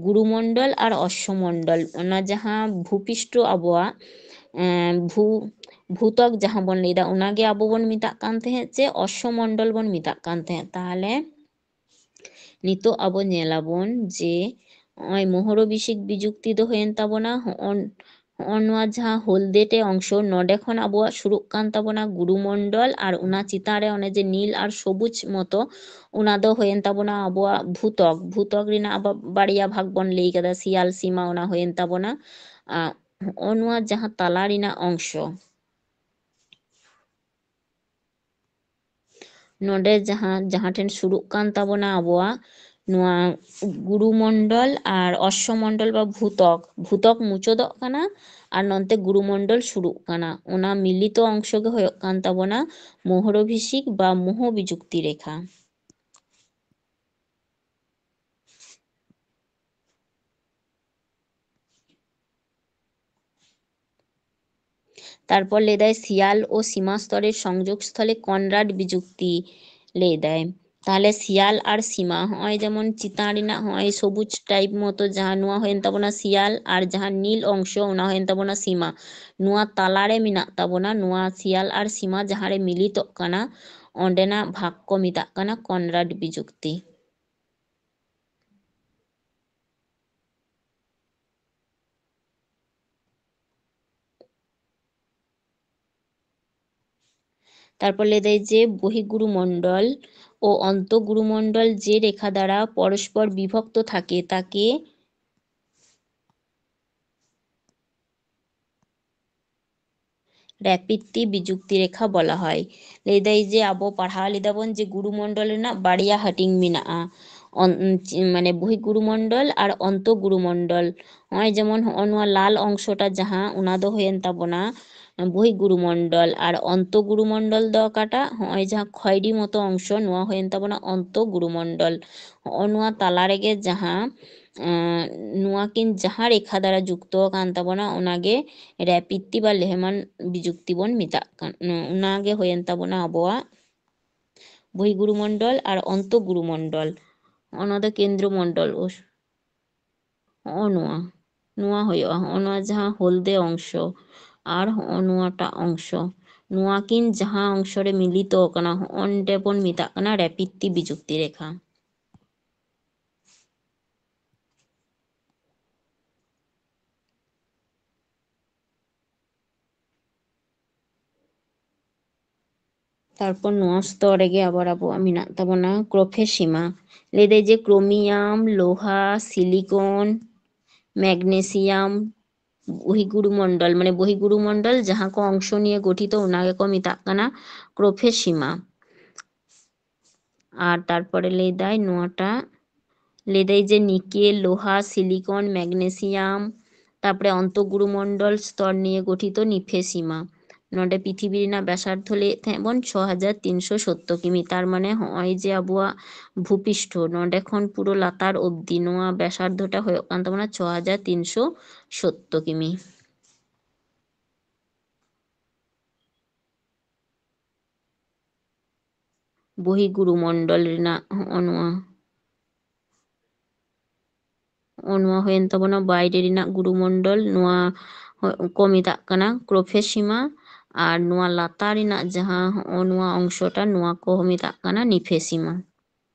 ᱜᱩᱨᱩ ᱢᱚᱱᱰᱚᱞ ᱟᱨ ᱚᱥᱥᱚ ᱢᱚᱱᱰᱚᱞ᱾ ᱚᱱᱟ ᱡᱟᱦᱟᱸ ᱵᱷᱩᱯᱤᱥᱴᱚ ᱟᱵᱚᱣᱟᱜ, ᱮᱸ, ᱵᱷᱩ-, ᱵᱷᱩᱛᱚᱠ ᱡᱟᱦᱟᱸ ᱵᱚᱱ ᱞᱟᱹᱭᱫᱟ, ᱚᱱᱟᱜᱮ ᱟᱵᱚ ᱵᱚᱱ ᱢᱮᱛᱟᱜ ᱠᱟᱱ ᱛᱟᱦᱮᱸᱫ ᱪᱮ ᱚᱥᱥᱚ ᱢᱚᱱᱰᱚᱞ ᱵᱚᱱ ᱢᱮᱛᱟᱜ ᱠᱟᱱ ᱛᱟᱦᱮᱸᱫ᱾ ᱛᱟᱦᱚᱞᱮ ᱱᱤᱛᱚᱜ ᱟᱵᱚ ᱧᱮᱞᱟᱵᱚᱱ ᱡᱮ ᱱᱚᱜᱼᱚᱭ ᱢᱳᱦᱚᱨᱚᱵᱷᱤᱥᱤᱠ ᱵᱤᱡᱩᱠᱛᱤ ᱫᱚ ᱦᱩᱭᱮᱱ ᱛᱟᱵᱚᱱᱟ ᱦᱚᱸᱜᱼᱚ ᱱᱚᱣᱟ ᱡᱟᱦᱟᱸ ᱦᱚᱞᱫᱮᱴᱮ ᱚᱝᱥᱚ, ᱱᱚᱰᱮ ᱠᱷᱚᱱ ᱟᱵᱚᱣᱟᱜ ᱥᱩᱨᱩᱜ ᱠᱟᱱ ᱛᱟᱵᱚᱱᱟ ᱜᱩᱨᱩ ᱢᱚᱱᱰᱚᱞ, ᱟᱨ ᱚᱱᱟ ᱪᱮᱛᱟᱱ ᱨᱮ ᱚᱱᱮ ᱡᱮ ᱱᱤᱞ ᱟᱨ ᱥᱚᱵᱩᱡ ᱢᱚᱛᱚ, ᱚᱱᱟ ᱫᱚ ᱦᱩᱭᱮᱱ ᱛᱟᱵᱚᱱᱟ ᱟᱵᱚᱣᱟᱜ ᱵᱷᱩᱛᱚᱠ᱾ ᱵᱷᱩᱛᱚᱠ ᱨᱮᱱᱟᱜ ᱟᱵᱚ ᱵᱟᱨᱭᱟ ᱵᱷᱟᱜᱽ ᱵᱚᱱ ᱞᱟᱹᱭ ᱠᱟᱫᱟ, ᱥᱤᱭᱟᱞ ᱥᱤᱢᱟ ᱚᱱᱟ ᱦᱩᱭᱮᱱ ᱛᱟᱵᱚᱱᱟ᱾ ᱟᱸ, ᱦᱚᱸᱜᱼᱚ ᱱᱚᱣᱟ ᱡᱟᱦᱟᱸ ᱛᱟᱞᱟ ᱨᱮᱱᱟᱜ ᱚᱝᱥᱚ, ᱱᱚᱰᱮ ᱡᱟᱦᱟᱸ, ᱡᱟᱦᱟᱸ ᱴᱷᱮᱱ ᱥᱩᱨᱩᱜ ᱠᱟᱱ ᱛᱟᱵᱚᱱᱟ ᱟᱵᱚᱣᱟᱜ ᱱᱚᱣᱟ ᱜᱩᱨᱩ ᱢᱚᱱᱰᱚᱞ ᱟᱨ ᱚᱥᱥᱚ ᱢᱚᱱᱰᱚᱞ ᱵᱟ ᱵᱷᱩᱛᱚᱠ, ᱵᱷᱩᱛᱚᱠ ᱢᱩᱪᱟᱹᱫᱚᱜ ᱠᱟᱱᱟ ᱟᱨ ᱱᱚᱱᱛᱮ ᱜᱩᱨᱩ ᱢᱚᱱᱰᱚᱞ ᱥᱩᱨᱩᱜ ᱠᱟᱱᱟ, ᱚᱱᱟ ᱢᱤᱞᱤᱛᱚ ᱚᱝᱥᱚ ᱜᱮ ᱦᱩᱭᱩᱜ ᱠᱟᱱ ᱛᱟᱵᱚᱱᱟ ᱢᱳᱦᱚᱨᱚᱵᱷᱤᱥᱤᱠ ᱵᱟ ᱢᱳᱦᱚ ᱵᱤᱡᱩᱠᱛᱤ ᱨᱮᱠᱷᱟ᱾ ᱛᱟᱨᱯᱚᱨ ᱞᱟᱹᱭᱫᱟᱭ ᱥᱤᱭᱟᱞ ᱳ ᱥᱤᱢᱟ স্তরের সংযোগস্থলে কনরাড বিযুক্তি ᱞᱟᱹᱭᱫᱟᱭ᱾ ᱛᱟᱦᱞᱮ ᱥᱤᱭᱟᱞ ᱟᱨ ᱥᱤᱢᱟ, ᱦᱚᱸᱜᱼᱚᱭ ᱡᱮᱢᱚᱱ ᱪᱮᱛᱟᱱ ᱨᱮᱱᱟᱜ ᱦᱚᱸᱜᱼᱚᱭ ᱥᱚᱵᱩᱡ type ᱢᱚᱛᱚ ᱡᱟᱦᱟᱸ, ᱱᱚᱣᱟ ᱦᱩᱭᱮᱱ ᱛᱟᱵᱚᱱᱟ ᱥᱤᱭᱟᱞ ᱟᱨ ᱡᱟᱦᱟᱸ ᱱᱤᱞ ᱚᱝᱥᱚ ᱚᱱᱟ ᱦᱩᱭᱮᱱ ᱛᱟᱵᱚᱱᱟ ᱥᱤᱢᱟ᱾ ᱱᱚᱣᱟ ᱛᱟᱞᱟᱨᱮ ᱢᱮᱱᱟᱜ ᱛᱟᱵᱚᱱᱟ ᱱᱚᱣᱟ ᱥᱤᱭᱟᱞ ᱟᱨ ᱥᱤᱢᱟ ᱡᱟᱦᱟᱸᱨᱮ ᱢᱤᱞᱤᱛᱚᱜ ᱠᱟᱱᱟ, ᱚᱸᱰᱮᱱᱟᱜ ᱵᱷᱟᱜᱽ ᱠᱚ ᱢᱮᱛᱟᱜ ᱠᱟᱱᱟ ᱠᱚᱱᱨᱟᱰ ᱵᱤᱡᱩᱠᱛᱤ᱾ ᱛᱟᱨᱯᱚᱨ ᱞᱟᱹᱭ ᱫᱟᱭ ᱡᱮ ᱵᱚᱦᱤᱜᱩᱨᱩ ᱢᱚᱱᱰᱚᱞ ও অন্তঃগুরুমণ্ডল যে রেখা দ্বারা পরস্পর বিভক্ত থাকে তাকে ᱨᱮᱯᱤᱛᱛᱤ ᱵᱤᱡᱩᱠᱛᱤ ᱨᱮᱠᱷᱟ ᱵᱚᱞᱟ ᱦᱚᱭ᱾ ᱞᱟᱹᱭ ᱫᱟᱭ ᱡᱮ ᱟᱵᱚ ᱯᱟᱲᱦᱟᱣ ᱞᱮᱫᱟ ᱵᱚᱱ ᱡᱮ ᱜᱩᱨᱩ ᱢᱚᱱᱰᱚᱞ ᱨᱮᱱᱟᱜ ᱵᱟᱨᱭᱟ ᱦᱟᱹᱴᱤᱧ ᱢᱮᱱᱟᱜᱼᱟ᱾ ᱚᱱ-, ᱢᱟᱱᱮ ᱵᱚᱦᱤᱜᱩᱨᱩ ᱢᱚᱱᱰᱚᱞ ᱟᱨ ᱚᱱᱛᱚ ᱜᱩᱨᱩ ᱢᱚᱱᱰᱚᱞ᱾ ᱱᱚᱜᱼᱚᱭ ᱡᱮᱢᱚᱱ ᱦᱚᱸᱜᱼᱚ ᱱᱚᱣᱟ ᱞᱟᱞ ᱚᱝᱥᱚᱴᱟ ᱡᱟᱦᱟᱸ, ᱚᱱᱟ ᱫᱚ ᱦᱩᱭᱮᱱ ᱛᱟᱵᱚᱱᱟ ᱵᱚᱦᱤᱜᱩᱨᱩ ᱢᱚᱱᱰᱚᱞ, ᱟᱨ ᱚᱱᱛᱚ ᱜᱩᱨᱩ ᱢᱚᱱᱰᱚᱞ ᱫᱚ ᱚᱠᱟᱴᱟᱜ? ᱦᱚᱸᱜᱼᱚᱭ ᱡᱟᱦᱟᱸ ᱠᱷᱚᱭᱨᱤ ᱢᱚᱛᱚ ᱚᱝᱥᱚ, ᱱᱚᱣᱟ ᱦᱩᱭᱮᱱ ᱛᱟᱵᱚᱱᱟ ᱚᱱᱛᱚ ᱜᱩᱨᱩ ᱢᱚᱱᱰᱚᱞ᱾ ᱦᱚᱸᱜᱼᱚ ᱱᱚᱣᱟ ᱛᱟᱞᱟ ᱨᱮᱜᱮ ᱡᱟᱦᱟᱸ, ᱮᱸ, ᱱᱚᱣᱟ ᱠᱤᱱ ᱡᱟᱦᱟᱸ ᱨᱮᱠᱷᱟ ᱫᱟᱨᱟ ᱡᱩᱠᱛᱚ ᱟᱠᱟᱱ ᱛᱟᱵᱚᱱᱟ, ᱚᱱᱟᱜᱮ ᱨᱮᱯᱤᱛᱛᱤ ᱵᱟ ᱞᱮᱦᱢᱟᱱ ᱵᱤᱡᱩᱠᱛᱤ ᱵᱚᱱ ᱢᱮᱛᱟᱜ ᱠᱟᱱ᱾ ᱚᱱᱟᱜᱮ ᱦᱩᱭᱮᱱ ᱛᱟᱵᱚᱱᱟ ᱟᱵᱚᱣᱟᱜ ᱵᱚᱦᱤᱜᱩᱨᱩ ᱢᱚᱱᱰᱚᱞ ᱟᱨ ᱚᱱᱛᱚ ᱜᱩᱨᱩ ᱢᱚᱱᱰᱚᱞ᱾ ᱚᱱᱟ ᱫᱚ ᱠᱮᱱᱫᱨᱚ ᱢᱚᱱᱰᱚᱞ᱾ ᱦᱚᱸᱜᱼᱚ ᱱᱚᱣᱟ, ᱱᱚᱣᱟ ᱦᱩᱭᱩᱜᱼᱟ, ᱦᱚᱸᱜᱼᱚ ᱱᱚᱣᱟ ᱡᱟᱦᱟᱸ ᱦᱚᱞᱫᱮ ᱚᱝᱥᱚ ᱟᱨ ᱦᱚᱸᱜᱼᱚ ᱱᱚᱣᱟᱴᱟᱜ ᱚᱝᱥᱚ, ᱱᱚᱣᱟ ᱠᱤᱱ ᱡᱟᱦᱟᱸ ᱚᱝᱥᱚ ᱨᱮ ᱢᱤᱞᱤᱛᱚ ᱟᱠᱟᱱᱟ, ᱦᱚᱸᱜᱼᱚ ᱱᱚᱰᱮ ᱵᱚᱱ ᱢᱮᱛᱟᱜ ᱠᱟᱱᱟ ᱨᱮᱯᱤᱛᱛᱤ ᱵᱤᱡᱩᱠᱛᱤ ᱨᱮᱠᱷᱟ᱾ ᱛᱟᱨᱯᱚᱨ ᱱᱚᱣᱟ ᱥᱛᱚᱨ ᱨᱮᱜᱮ ᱟᱵᱟᱨ ᱟᱵᱚᱣᱟᱜ ᱢᱮᱱᱟᱜ ᱛᱟᱵᱚᱱᱟ ᱠᱨᱚᱯᱷᱮᱥᱤᱢᱟ᱾ ᱞᱟᱹᱭᱫᱟᱭ ᱡᱮ ᱠᱨᱳᱢᱤᱭᱟᱢ, ᱞᱳᱦᱟ, ᱥᱤᱞᱤᱠᱚᱱ, ᱢᱮᱜᱱᱮᱥᱤᱭᱟᱢ, ᱵᱚᱦᱤᱜᱩᱨᱩ ᱢᱚᱱᱰᱚᱞ, ᱢᱟᱱᱮ ᱵᱚᱦᱤᱜᱩᱨᱩ ᱢᱚᱱᱰᱚᱞ ᱡᱟᱦᱟᱸ ᱠᱚ ᱚᱝᱥᱚ ᱱᱤᱭᱮ ᱜᱚᱴᱷᱤᱛᱚ, ᱚᱱᱟ ᱜᱮᱠᱚ ᱢᱮᱛᱟᱜ ᱠᱟᱱᱟ ᱠᱨᱚᱯᱷᱮᱥᱤᱢᱟ᱾ ᱟᱨ ᱛᱟᱨᱯᱚᱨᱮ ᱞᱟᱹᱭᱫᱟᱭ ᱱᱚᱣᱟᱴᱟᱜ, ᱞᱟᱹᱭᱫᱟᱭ ᱡᱮ ᱱᱤᱠᱮᱞ, ᱞᱳᱦᱟ, ᱥᱤᱞᱤᱠᱚᱱ, ᱢᱮᱜᱱᱮᱥᱤᱭᱟᱢ, ᱛᱟᱨᱯᱚᱨᱮ ᱚᱱᱛᱚ ᱜᱩᱨᱩ ᱢᱚᱱᱰᱚᱞ ᱥᱛᱚᱨ ᱱᱤᱭᱮ ᱜᱚᱴᱷᱤᱛᱚ ᱱᱤᱯᱷᱮᱥᱤᱢᱟ᱾ ᱱᱚᱰᱮ ᱯᱨᱤᱛᱷᱤᱵᱤ ᱨᱮᱱᱟᱜ ᱵᱮᱥᱟᱨᱫᱷᱚ ᱞᱟᱹᱭᱮᱫ ᱛᱟᱦᱮᱸᱫ ᱵᱚᱱ ᱪᱷᱚ ᱦᱟᱡᱟᱨ ᱛᱤᱱᱥᱚ ᱥᱚᱛᱛᱚ ᱠᱤᱢᱤ, ᱛᱟᱨ ᱢᱟᱱᱮ ᱦᱚᱸᱜᱼᱚᱭ ᱡᱮ ᱟᱵᱚᱣᱟᱜ ᱵᱷᱩᱯᱤᱥᱴᱷᱚ, ᱱᱚᱰᱮ ᱠᱷᱚᱱ ᱯᱩᱨᱟᱹ ᱞᱟᱛᱟᱨ ᱚᱵᱫᱤ ᱱᱚᱣᱟ ᱵᱮᱥᱟᱨᱫᱷᱚᱴᱟ ᱦᱩᱭᱩᱜ ᱠᱟᱱ ᱛᱟᱵᱚᱱᱟ ᱪᱷᱚ ᱦᱟᱡᱟᱨ ᱛᱤᱱᱥᱚ ᱥᱚᱛᱛᱚ ᱠᱤᱢᱤ᱾ ᱵᱚᱦᱤ ᱜᱩᱨᱩ ᱢᱚᱱᱰᱚᱞ ᱨᱮᱱᱟᱜ ᱦᱚᱸᱜᱼᱚ ᱱᱚᱣᱟ, ᱦᱚᱸᱜᱼᱚ ᱱᱚᱣᱟ ᱦᱩᱭᱮᱱ ᱛᱟᱵᱚᱱᱟ ᱵᱟᱭᱨᱮ ᱨᱮᱱᱟᱜ ᱜᱩᱨᱩ ᱢᱚᱱᱰᱚᱞ, ᱱᱚᱣᱟ ᱠᱚ ᱢᱮᱛᱟᱜ ᱠᱟᱱᱟ ᱠᱨᱚᱯᱷᱮᱥᱤᱢᱟ, ᱟᱨ ᱱᱚᱣᱟ ᱞᱟᱛᱟᱨ ᱨᱮᱱᱟᱜ ᱡᱟᱦᱟᱸ ᱦᱚᱸᱜᱼᱚ ᱱᱚᱣᱟ ᱚᱝᱥᱚᱴᱟ, ᱱᱚᱣᱟ ᱠᱚ ᱢᱮᱛᱟᱜ ᱠᱟᱱᱟ ᱱᱤᱯᱷᱮᱥᱤᱢᱟ᱾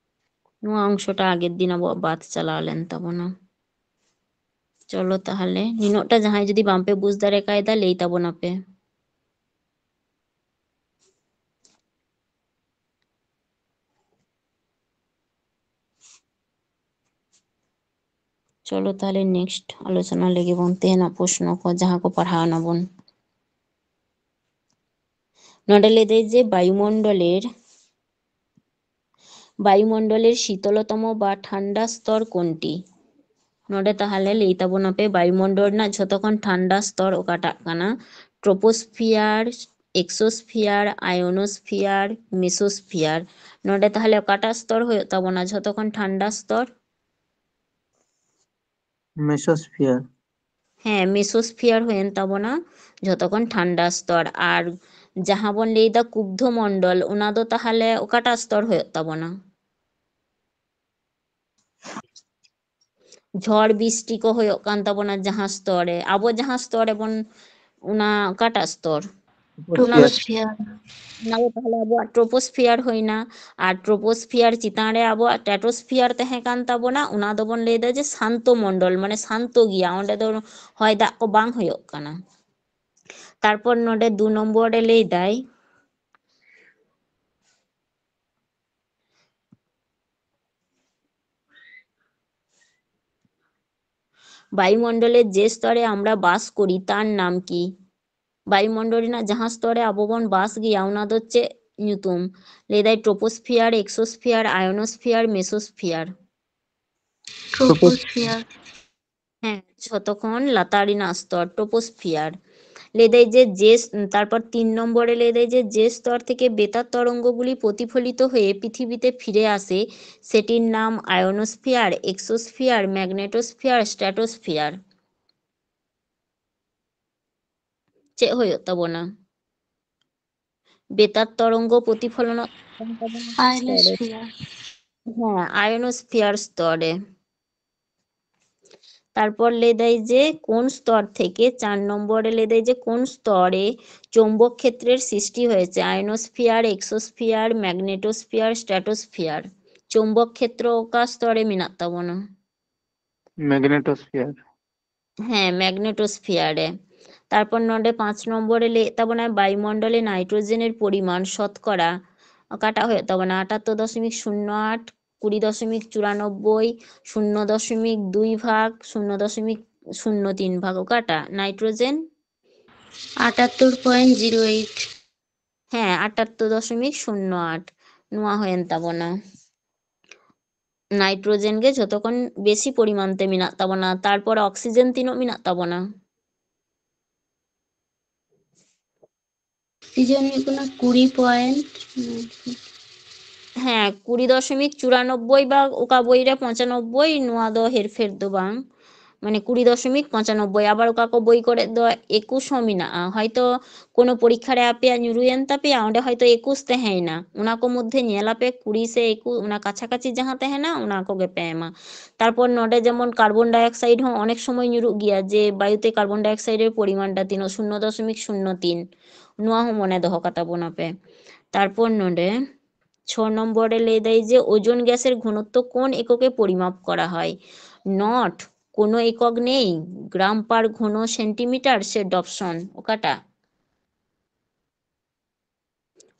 ᱱᱚᱣᱟ ᱚᱝᱥᱚᱴᱟ ᱟᱜᱮᱨ ᱫᱤᱱ ᱟᱵᱚᱣᱟᱜ ᱵᱟᱫ ᱪᱟᱞᱟᱣ ᱞᱮᱱ ᱛᱟᱵᱚᱱᱟ᱾ ᱪᱚᱞᱚ ᱛᱟᱦᱚᱞᱮ, ᱱᱤᱱᱟᱹᱜ ᱴᱟ ᱡᱟᱦᱟᱸᱭ ᱡᱩᱫᱤ ᱵᱟᱝᱯᱮ ᱵᱩᱡᱽ ᱫᱟᱲᱮ ᱠᱟᱭᱫᱟ, ᱞᱟᱹᱭ ᱛᱟᱵᱚᱱᱟᱯᱮ᱾ ᱪᱚᱞᱚ ᱛᱟᱦᱞᱮ next ᱟᱞᱳᱪᱚᱱᱟ ᱞᱮᱜᱮ ᱵᱚᱱ ᱛᱮᱦᱮᱧᱟᱜ ᱯᱨᱚᱥᱱᱚ ᱠᱚ, ᱡᱟᱦᱟᱸ ᱠᱚ ᱯᱟᱲᱦᱟᱣ ᱱᱟᱵᱚᱱ᱾ ᱱᱚᱰᱮ ᱞᱟᱹᱭ ᱫᱟᱭ ᱡᱮ ᱵᱟᱭᱩᱢᱚᱱᱰᱚᱞᱮᱨ, ᱵᱟᱭᱩᱢᱚᱱᱰᱚᱞᱮᱨ ᱥᱤᱛᱚᱞᱚᱛᱚᱢᱚ ᱵᱟ ᱴᱷᱟᱱᱰᱟ স্তর কোনটি? ᱱᱚᱰᱮ ᱛᱟᱦᱞᱮ ᱞᱟᱹᱭ ᱛᱟᱵᱚᱱᱟᱯᱮ, ᱵᱟᱭᱩᱢᱚᱱᱰᱚᱞ ᱨᱮᱱᱟᱜ ᱡᱷᱚᱛᱚ ᱠᱷᱚᱱ ᱴᱷᱟᱱᱰᱟ স্তর ᱚᱠᱟᱴᱟᱜ ᱠᱟᱱᱟ? Troposphere, exosphere, ionosphere, mesosphere. ᱱᱚᱰᱮ ᱛᱟᱦᱞᱮ ᱚᱠᱟᱴᱟᱜ স্তর ᱦᱩᱭᱩᱜ ᱛᱟᱵᱚᱱᱟ ᱡᱷᱚᱛᱚ ᱠᱷᱚᱱ ᱴᱷᱟᱱᱰᱟ স্তর? Mesosphere. ᱦᱮᱸ, mesosphere ᱦᱩᱭᱮᱱ ᱛᱟᱵᱚᱱᱟ ᱡᱷᱚᱛᱚ ᱠᱷᱚᱱ ᱴᱷᱟᱱᱰᱟ স্তর᱾ ᱟᱨ ᱡᱟᱦᱟᱸ ᱵᱚᱱ ᱞᱟᱹᱭᱫᱟ ᱠᱩᱵᱫᱷᱚ ᱢᱚᱱᱰᱚᱞ, ᱚᱱᱟ ᱫᱚ ᱛᱟᱦᱞᱮ ᱚᱠᱟᱴᱟᱜ স্তর ᱦᱩᱭᱩᱜ ᱛᱟᱵᱚᱱᱟ? ᱡᱷᱚᱲ ᱵᱤᱥᱴᱤ ᱠᱚ ᱦᱩᱭᱩᱜ ᱠᱟᱱ ᱛᱟᱵᱚᱱᱟ ᱡᱟᱦᱟᱸ স্তর ᱨᱮ, ᱟᱵᱚ ᱡᱟᱦᱟᱸ স্তর ᱨᱮᱵᱚᱱ, ᱚᱱᱟ ᱚᱠᱟᱴᱟᱜ স্তর? Troposphere. ᱚᱱᱟ ᱫᱚ ᱛᱟᱦᱞᱮ ᱟᱵᱚᱣᱟᱜ troposphere ᱦᱩᱭᱱᱟ᱾ ᱟᱨ troposphere ᱪᱮᱛᱟᱱ ᱨᱮ ᱟᱵᱚᱣᱟᱜ stratosphere ᱛᱟᱦᱮᱸ ᱠᱟᱱ ᱛᱟᱵᱚᱱᱟ, ᱚᱱᱟ ᱫᱚᱵᱚᱱ ᱞᱟᱹᱭᱫᱟ ᱡᱮ ᱥᱟᱱᱛᱚ ᱢᱚᱱᱰᱚᱞ, ᱢᱟᱱᱮ ᱥᱟᱱᱛᱚ ᱜᱮᱭᱟ, ᱚᱸᱰᱮ ᱫᱚ ᱦᱚᱭ ᱫᱟᱜ ᱠᱚ ᱵᱟᱝ ᱦᱩᱭᱩᱜ ᱠᱟᱱᱟ᱾ ᱛᱟᱨᱯᱚᱨ ᱱᱚᱰᱮ ᱫᱩ ᱱᱚᱢᱵᱚᱨ ᱨᱮ ᱞᱟᱹᱭ ᱫᱟᱭ, বায়ুমণ্ডলে যে স্তরে আমরা বাস করি তার নাম কি? ᱵᱟᱭᱩᱢᱚᱱᱰᱚᱞ ᱨᱮᱱᱟᱜ ᱡᱟᱦᱟᱸ স্তর ᱨᱮ ᱟᱵᱚ ᱵᱚᱱ ᱵᱟᱥ ᱜᱮᱭᱟ, ᱚᱱᱟ ᱫᱚ ᱪᱮᱫ ᱧᱩᱛᱩᱢ? ᱞᱟᱹᱭ ᱫᱟᱭ troposphere, exosphere, ionosphere, mesosphere. Troposphere. ᱦᱮᱸ, ᱡᱷᱚᱛᱚ ᱠᱷᱚᱱ ᱞᱟᱛᱟᱨ ᱨᱮᱱᱟᱜ স্তর, troposphere. ᱞᱟᱹᱭ ᱫᱟᱭ ᱡᱮ, ᱡᱮ, ᱛᱟᱨᱯᱚᱨ ᱛᱤᱱ ᱱᱚᱢᱵᱚᱨ ᱨᱮ ᱞᱟᱹᱭ ᱫᱟᱭ ᱡᱮ, যে স্তর থেকে বেতার তরঙ্গগুলি প্রতিফলিত হয়ে পৃথিবীতে ফিরে আসে, সেটির নাম ionosphere, exosphere, magnetosphere, stratosphere. ᱪᱮᱫ ᱦᱩᱭᱩᱜ ᱛᱟᱵᱚᱱᱟ? বেতার তরঙ্গ প্রতিফলন, Ionosphere. ᱦᱮᱸ, ionosphere স্তর ᱨᱮ᱾ তারপর ᱞᱟᱹᱭ ᱫᱟᱭ ᱡᱮ কোন স্তর থেকে, ᱪᱟᱨ ᱱᱚᱢᱵᱚᱨ ᱨᱮ ᱞᱟᱹᱭ ᱫᱟᱭ ᱡᱮ কোন স্তরে চৌম্বক ক্ষেত্রের সৃষ্টি হয়েছে? Ionosphere, exosphere, magnetosphere, stratosphere. চৌম্বক ক্ষেত্র ᱚᱠᱟ স্তর ᱨᱮ ᱢᱮᱱᱟᱜ ᱛᱟᱵᱚᱱᱟ? Magnetosphere. ᱦᱮᱸ, magnetosphere ᱨᱮ᱾ ᱛᱟᱨᱯᱚᱨ ᱱᱚᱰᱮ ᱯᱟᱸᱪ ᱱᱚᱢᱵᱚᱨ ᱨᱮ ᱞᱟᱹᱭᱮᱫ ᱛᱟᱵᱚᱱᱟ ᱵᱟᱭᱩᱢᱚᱱᱰᱚᱞᱮ ᱱᱟᱭᱴᱨᱳᱡᱮᱱᱮᱨ ᱯᱚᱨᱤᱢᱟᱱ ᱥᱚᱛᱠᱚᱨᱟ ᱚᱠᱟᱴᱟᱜ ᱦᱩᱭᱩᱜ ᱛᱟᱵᱚᱱᱟ? ᱟᱴᱟᱛᱛᱳᱨ ᱫᱚᱥᱚᱢᱤᱠ ᱥᱩᱱᱱᱚ ᱟᱴ ᱠᱩᱲᱤ ᱫᱚᱥᱚᱢᱤᱠ ᱪᱩᱨᱟᱱᱚᱵᱵᱳᱭ, ᱥᱩᱱᱱᱚ ᱫᱚᱥᱚᱢᱤᱠ ᱫᱩᱭ ᱵᱷᱟᱜᱽ, ᱥᱩᱱᱱᱚ ᱫᱚᱥᱚᱢᱤᱠ ᱥᱩᱱᱱᱚ ᱛᱤᱱ ᱵᱷᱟᱜᱽ᱾ ᱚᱠᱟᱴᱟᱜ? Nitrogen? ᱟᱴᱟᱛᱛᱳᱨ point zero eight. ᱦᱮᱸ, ᱟᱴᱟᱛᱛᱳᱨ ᱫᱚᱥᱚᱢᱤᱠ ᱥᱩᱱᱱᱚ ᱟᱴ᱾ ᱱᱚᱣᱟ ᱦᱩᱭᱮᱱ ᱛᱟᱵᱚᱱᱟ᱾ Nitrogen ᱜᱮ ᱡᱷᱚᱛᱚ ᱠᱷᱚᱱ ᱵᱮᱥᱤ ᱯᱚᱨᱤᱢᱟᱱ ᱛᱮ ᱢᱮᱱᱟᱜ ᱛᱟᱵᱚᱱᱟ᱾ ᱛᱟᱨᱯᱚᱨ oxygen ᱛᱤᱱᱟᱹᱜ ᱢᱮᱱᱟᱜ ᱛᱟᱵᱚᱱᱟ? Oxygen ᱦᱩᱭᱩᱜ ᱠᱟᱱᱟ ᱠᱩᱲᱤ point᱾ ᱦᱮᱸ, ᱠᱩᱲᱤ ᱫᱚᱥᱚᱢᱤᱠ ᱪᱩᱨᱟᱱᱚᱵᱵᱳᱭ ᱵᱟ ᱚᱠᱟ ᱵᱳᱭ ᱨᱮ ᱯᱚᱸᱪᱟᱱᱚᱵᱵᱳᱭ, ᱱᱚᱣᱟ ᱫᱚ ᱦᱮᱨᱯᱷᱮᱨ ᱫᱚ ᱵᱟᱝ, ᱢᱟᱱᱮ ᱠᱩᱲᱤ ᱫᱚᱥᱚᱢᱤᱠ ᱯᱚᱸᱪᱟᱱᱚᱵᱵᱳᱭ᱾ ᱟᱵᱟᱨ ᱚᱠᱟ ᱠᱚ ᱵᱳᱭ ᱠᱚᱨᱮ ᱫᱚ ᱮᱠᱩᱥ ᱦᱚᱸ ᱢᱮᱱᱟᱜᱼᱟ᱾ ᱦᱚᱭᱛᱚ ᱠᱳᱱᱳ ᱯᱚᱨᱤᱠᱠᱷᱟ ᱨᱮ ᱟᱯᱮᱭᱟᱜ ᱧᱩᱨᱩᱭᱮᱱ ᱛᱟᱯᱮᱭᱟ, ᱚᱸᱰᱮ ᱦᱚᱭᱛᱚ ᱮᱠᱩᱥ ᱛᱟᱦᱮᱸᱭᱮᱱᱟ, ᱚᱱᱟ ᱠᱚ ᱢᱚᱫᱽᱫᱷᱮ ᱧᱮᱞ ᱟᱯᱮ ᱠᱩᱲᱤ ᱥᱮ ᱮᱠᱩᱥ, ᱚᱱᱟ ᱠᱟᱪᱷᱟ ᱠᱟᱪᱷᱤ ᱡᱟᱦᱟᱸ ᱛᱟᱦᱮᱱᱟ, ᱚᱱᱟ ᱠᱚᱜᱮ ᱯᱮ ᱮᱢᱟ᱾ ᱛᱟᱨᱯᱚᱨ ᱱᱚᱰᱮ ᱡᱮᱢᱚᱱ carbon dioxide ᱦᱚᱸ ᱚᱱᱮᱠ ᱥᱚᱢᱚᱭ ᱧᱩᱨᱩᱜ ᱜᱮᱭᱟ, ᱡᱮ ᱵᱟᱭᱩᱛᱮ carbon dioxide ᱮᱨ ᱯᱚᱨᱤᱢᱟᱱᱴᱟ ᱛᱤᱱᱟᱹᱜ, ᱥᱩᱱᱱᱚ ᱫᱚᱥᱚᱢᱤᱠ ᱥᱩᱱᱱᱚ ᱛᱤᱱ, ᱱᱚᱣᱟ ᱦᱚᱸ ᱢᱚᱱᱮ ᱫᱚᱦᱚ ᱠᱟᱛᱟ ᱵᱚᱱᱟ ᱯᱮ᱾ ᱛᱟᱨᱯᱚᱨ ᱱᱚᱰᱮ ᱪᱷᱚ ᱱᱚᱢᱵᱚᱨ ᱨᱮ ᱞᱟᱹᱭ ᱫᱟᱭ ᱡᱮ ᱳᱡᱳᱱ ᱜᱮᱥᱮᱨ ᱜᱷনত্ব কোন এককে পরিমাপ করা হয়? Not, কোনো একক নেই, গ্রাম per ঘন সেন্টিমিটার সে Dobson, ᱚᱠᱟᱴᱟᱜ?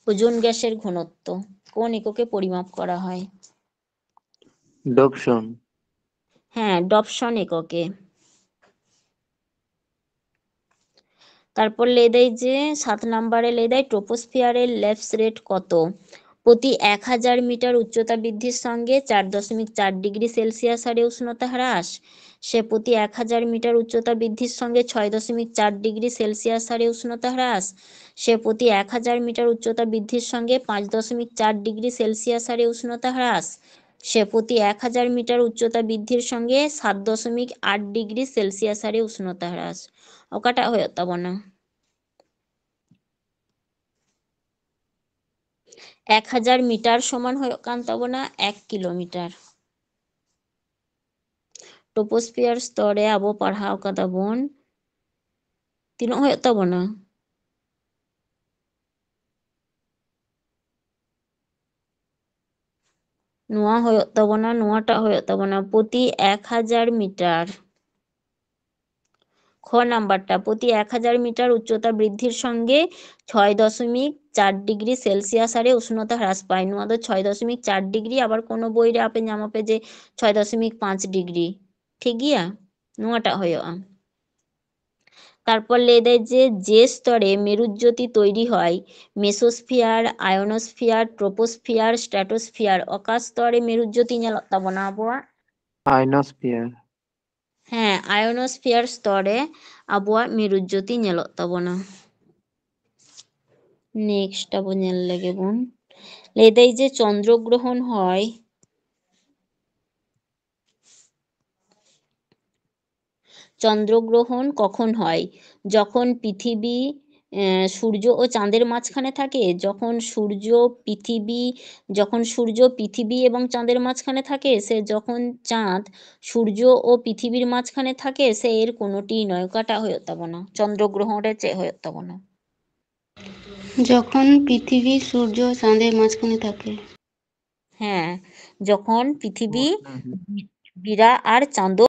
ওজোন গ্যাসের ঘনত্ব কোন এককে পরিমাপ করা হয়? Dobson. হ্যাঁ, Dobson এককে। তারপর লেদাই যে সাত নম্বরে লেদাই ট্রোপোস্ফিয়ারের ল্যাপস রেট কত? প্রতি এক হাজার মিটার উচ্চতা বৃদ্ধির সঙ্গে চার দশমিক চার ডিগ্রি সেলসিয়াস হারে উষ্ণতা হ্রাস। সে প্রতি এক হাজার মিটার উচ্চতা বৃদ্ধির সঙ্গে ছয় দশমিক চার ডিগ্রি সেলসিয়াস হারে উষ্ণতা হ্রাস। সে প্রতি এক হাজার মিটার উচ্চতা বৃদ্ধির সঙ্গে পাঁচ দশমিক চার ডিগ্রি সেলসিয়াস হারে উষ্ণতা হ্রাস। সে প্রতি এক হাজার মিটার উচ্চতা বৃদ্ধির সঙ্গে সাত দশমিক আট ডিগ্রি সেলসিয়াস হারে উষ্ণতা হ্রাস। ᱚᱠᱟᱴᱟᱜ ᱦᱩᱭᱩᱜ ᱛᱟᱵᱚᱱᱟ? ᱮᱠ ᱦᱟᱡᱟᱨ ᱢᱤᱴᱟᱨ ᱥᱚᱢᱟᱱ ᱦᱩᱭᱩᱜ ᱠᱟᱱ ᱛᱟᱵᱚᱱᱟ ᱮᱠ ᱠᱤᱞᱳᱢᱤᱴᱟᱨ᱾ ᱴᱨᱳᱯᱳᱥᱯᱷᱤᱭᱟᱨ ᱥᱛᱚᱨ ᱨᱮ ᱟᱵᱚ ᱯᱟᱲᱦᱟᱣ ᱠᱟᱫᱟ ᱵᱚᱱ, ᱛᱤᱱᱟᱹᱜ ᱦᱩᱭᱩᱜ ᱛᱟᱵᱚᱱᱟ? ᱱᱚᱣᱟ ᱦᱩᱭᱩᱜ ᱛᱟᱵᱚᱱᱟ, ᱱᱚᱣᱟᱴᱟᱜ ᱦᱩᱭᱩᱜ ᱛᱟᱵᱚᱱᱟ ᱯᱨᱚᱛᱤ ᱮᱠ ᱦᱟᱡᱟᱨ ᱢᱤᱴᱟᱨ᱾ খ নাম্বারটা, প্রতি এক হাজার মিটার উচ্চতা বৃদ্ধির সঙ্গে ছয় দশমিক ᱪᱟᱨ ᱰᱤᱜᱽᱨᱤ ᱥᱮᱞᱥᱤᱭᱟᱥ ᱦᱟᱨᱮ ᱩᱥᱱᱚᱛᱟ ᱦᱨᱟᱥ ᱯᱟᱭ᱾ ᱱᱚᱣᱟ ᱫᱚ ᱪᱷᱚᱭ ᱫᱚᱥᱢᱤᱠ ᱪᱟᱨ ᱰᱤᱜᱽᱨᱤ, ᱟᱵᱟᱨ ᱠᱳᱱᱳ ᱵᱳᱭ ᱨᱮ ᱟᱯᱮ ᱧᱟᱢᱟᱯᱮ ᱡᱮ ᱪᱷᱚᱭ ᱫᱚᱥᱢᱤᱠ ᱯᱟᱸᱪ ᱰᱤᱜᱽᱨᱤ, ᱴᱷᱤᱠ ᱜᱮᱭᱟ, ᱱᱚᱣᱟᱴᱟᱜ ᱦᱩᱭᱩᱜᱼᱟ᱾ ᱛᱟᱨᱯᱚᱨ ᱞᱟᱹᱭ ᱫᱟᱭ ᱡᱮ, ᱡᱮ স্তরে মেরুজ্যোতি তৈরি হয়, মেসোস্ফিয়ার, আয়নোস্ফিয়ার, ট্রোপোস্ফিয়ার, স্ট্র্যাটোস্ফিয়ার, ᱚᱠᱟ স্তরে মেরুজ্যোতি ᱧᱮᱞᱚᱜ ᱛᱟᱵᱚᱱᱟ ᱟᱵᱚᱣᱟᱜ? আয়নোস্ফিয়ার। ᱦᱮᱸ, ᱟᱭᱳᱱᱳᱥᱯᱷᱤᱭᱟᱨ স্তরে ᱟᱵᱚᱣᱟᱜ ᱢᱮᱨᱩᱡᱽᱡᱳᱛᱤ ᱧᱮᱞᱚᱜ ᱛᱟᱵᱚᱱᱟ᱾ নেক্সট ᱟᱵᱚ ᱧᱮᱞ ᱞᱮᱜᱮ ᱵᱚᱱ᱾ ᱞᱟᱹᱭ ᱫᱟᱭ ᱡᱮ ᱪᱚᱱᱫᱨᱚ ᱜᱨᱚᱦᱚᱱ ᱦᱚᱭ, চন্দ্রগ্রহণ কখন হয়? যখন পৃথিবী, আহ, সূর্য ও চাঁদের মাঝখানে থাকে, যখন সূর্য পৃথিবী, যখন সূর্য পৃথিবী এবং চাঁদের মাঝখানে থাকে, ᱥᱮ যখন চাঁদ ᱥᱩᱨᱡᱚ ᱳ ᱯᱨᱤᱛᱷᱤᱵᱤᱨ ᱢᱟᱡᱽᱠᱷᱟᱱᱮ ᱛᱷᱟᱠᱮ ᱥᱮ ᱮᱨ ᱠᱳᱱᱳᱴᱤ ᱱᱚᱭ, ᱚᱠᱟᱴᱟᱜ ᱦᱩᱭᱩᱜ ᱛᱟᱵᱚᱱᱟ? ᱪᱚᱱᱫᱨᱚ ᱜᱨᱚᱦᱚᱱ ᱨᱮ ᱪᱮᱫ ᱦᱩᱭᱩᱜ ᱛᱟᱵᱚᱱᱟ? যখন পৃথিবী সূর্য চাঁদের মাঝখানে থাকে। ᱦᱮᱸ, ᱡᱚᱠᱷᱚᱱ ᱯᱨᱤᱛᱷᱤᱵᱤ ᱵᱤᱨᱟ ᱟᱨ ᱪᱟᱸᱫᱚ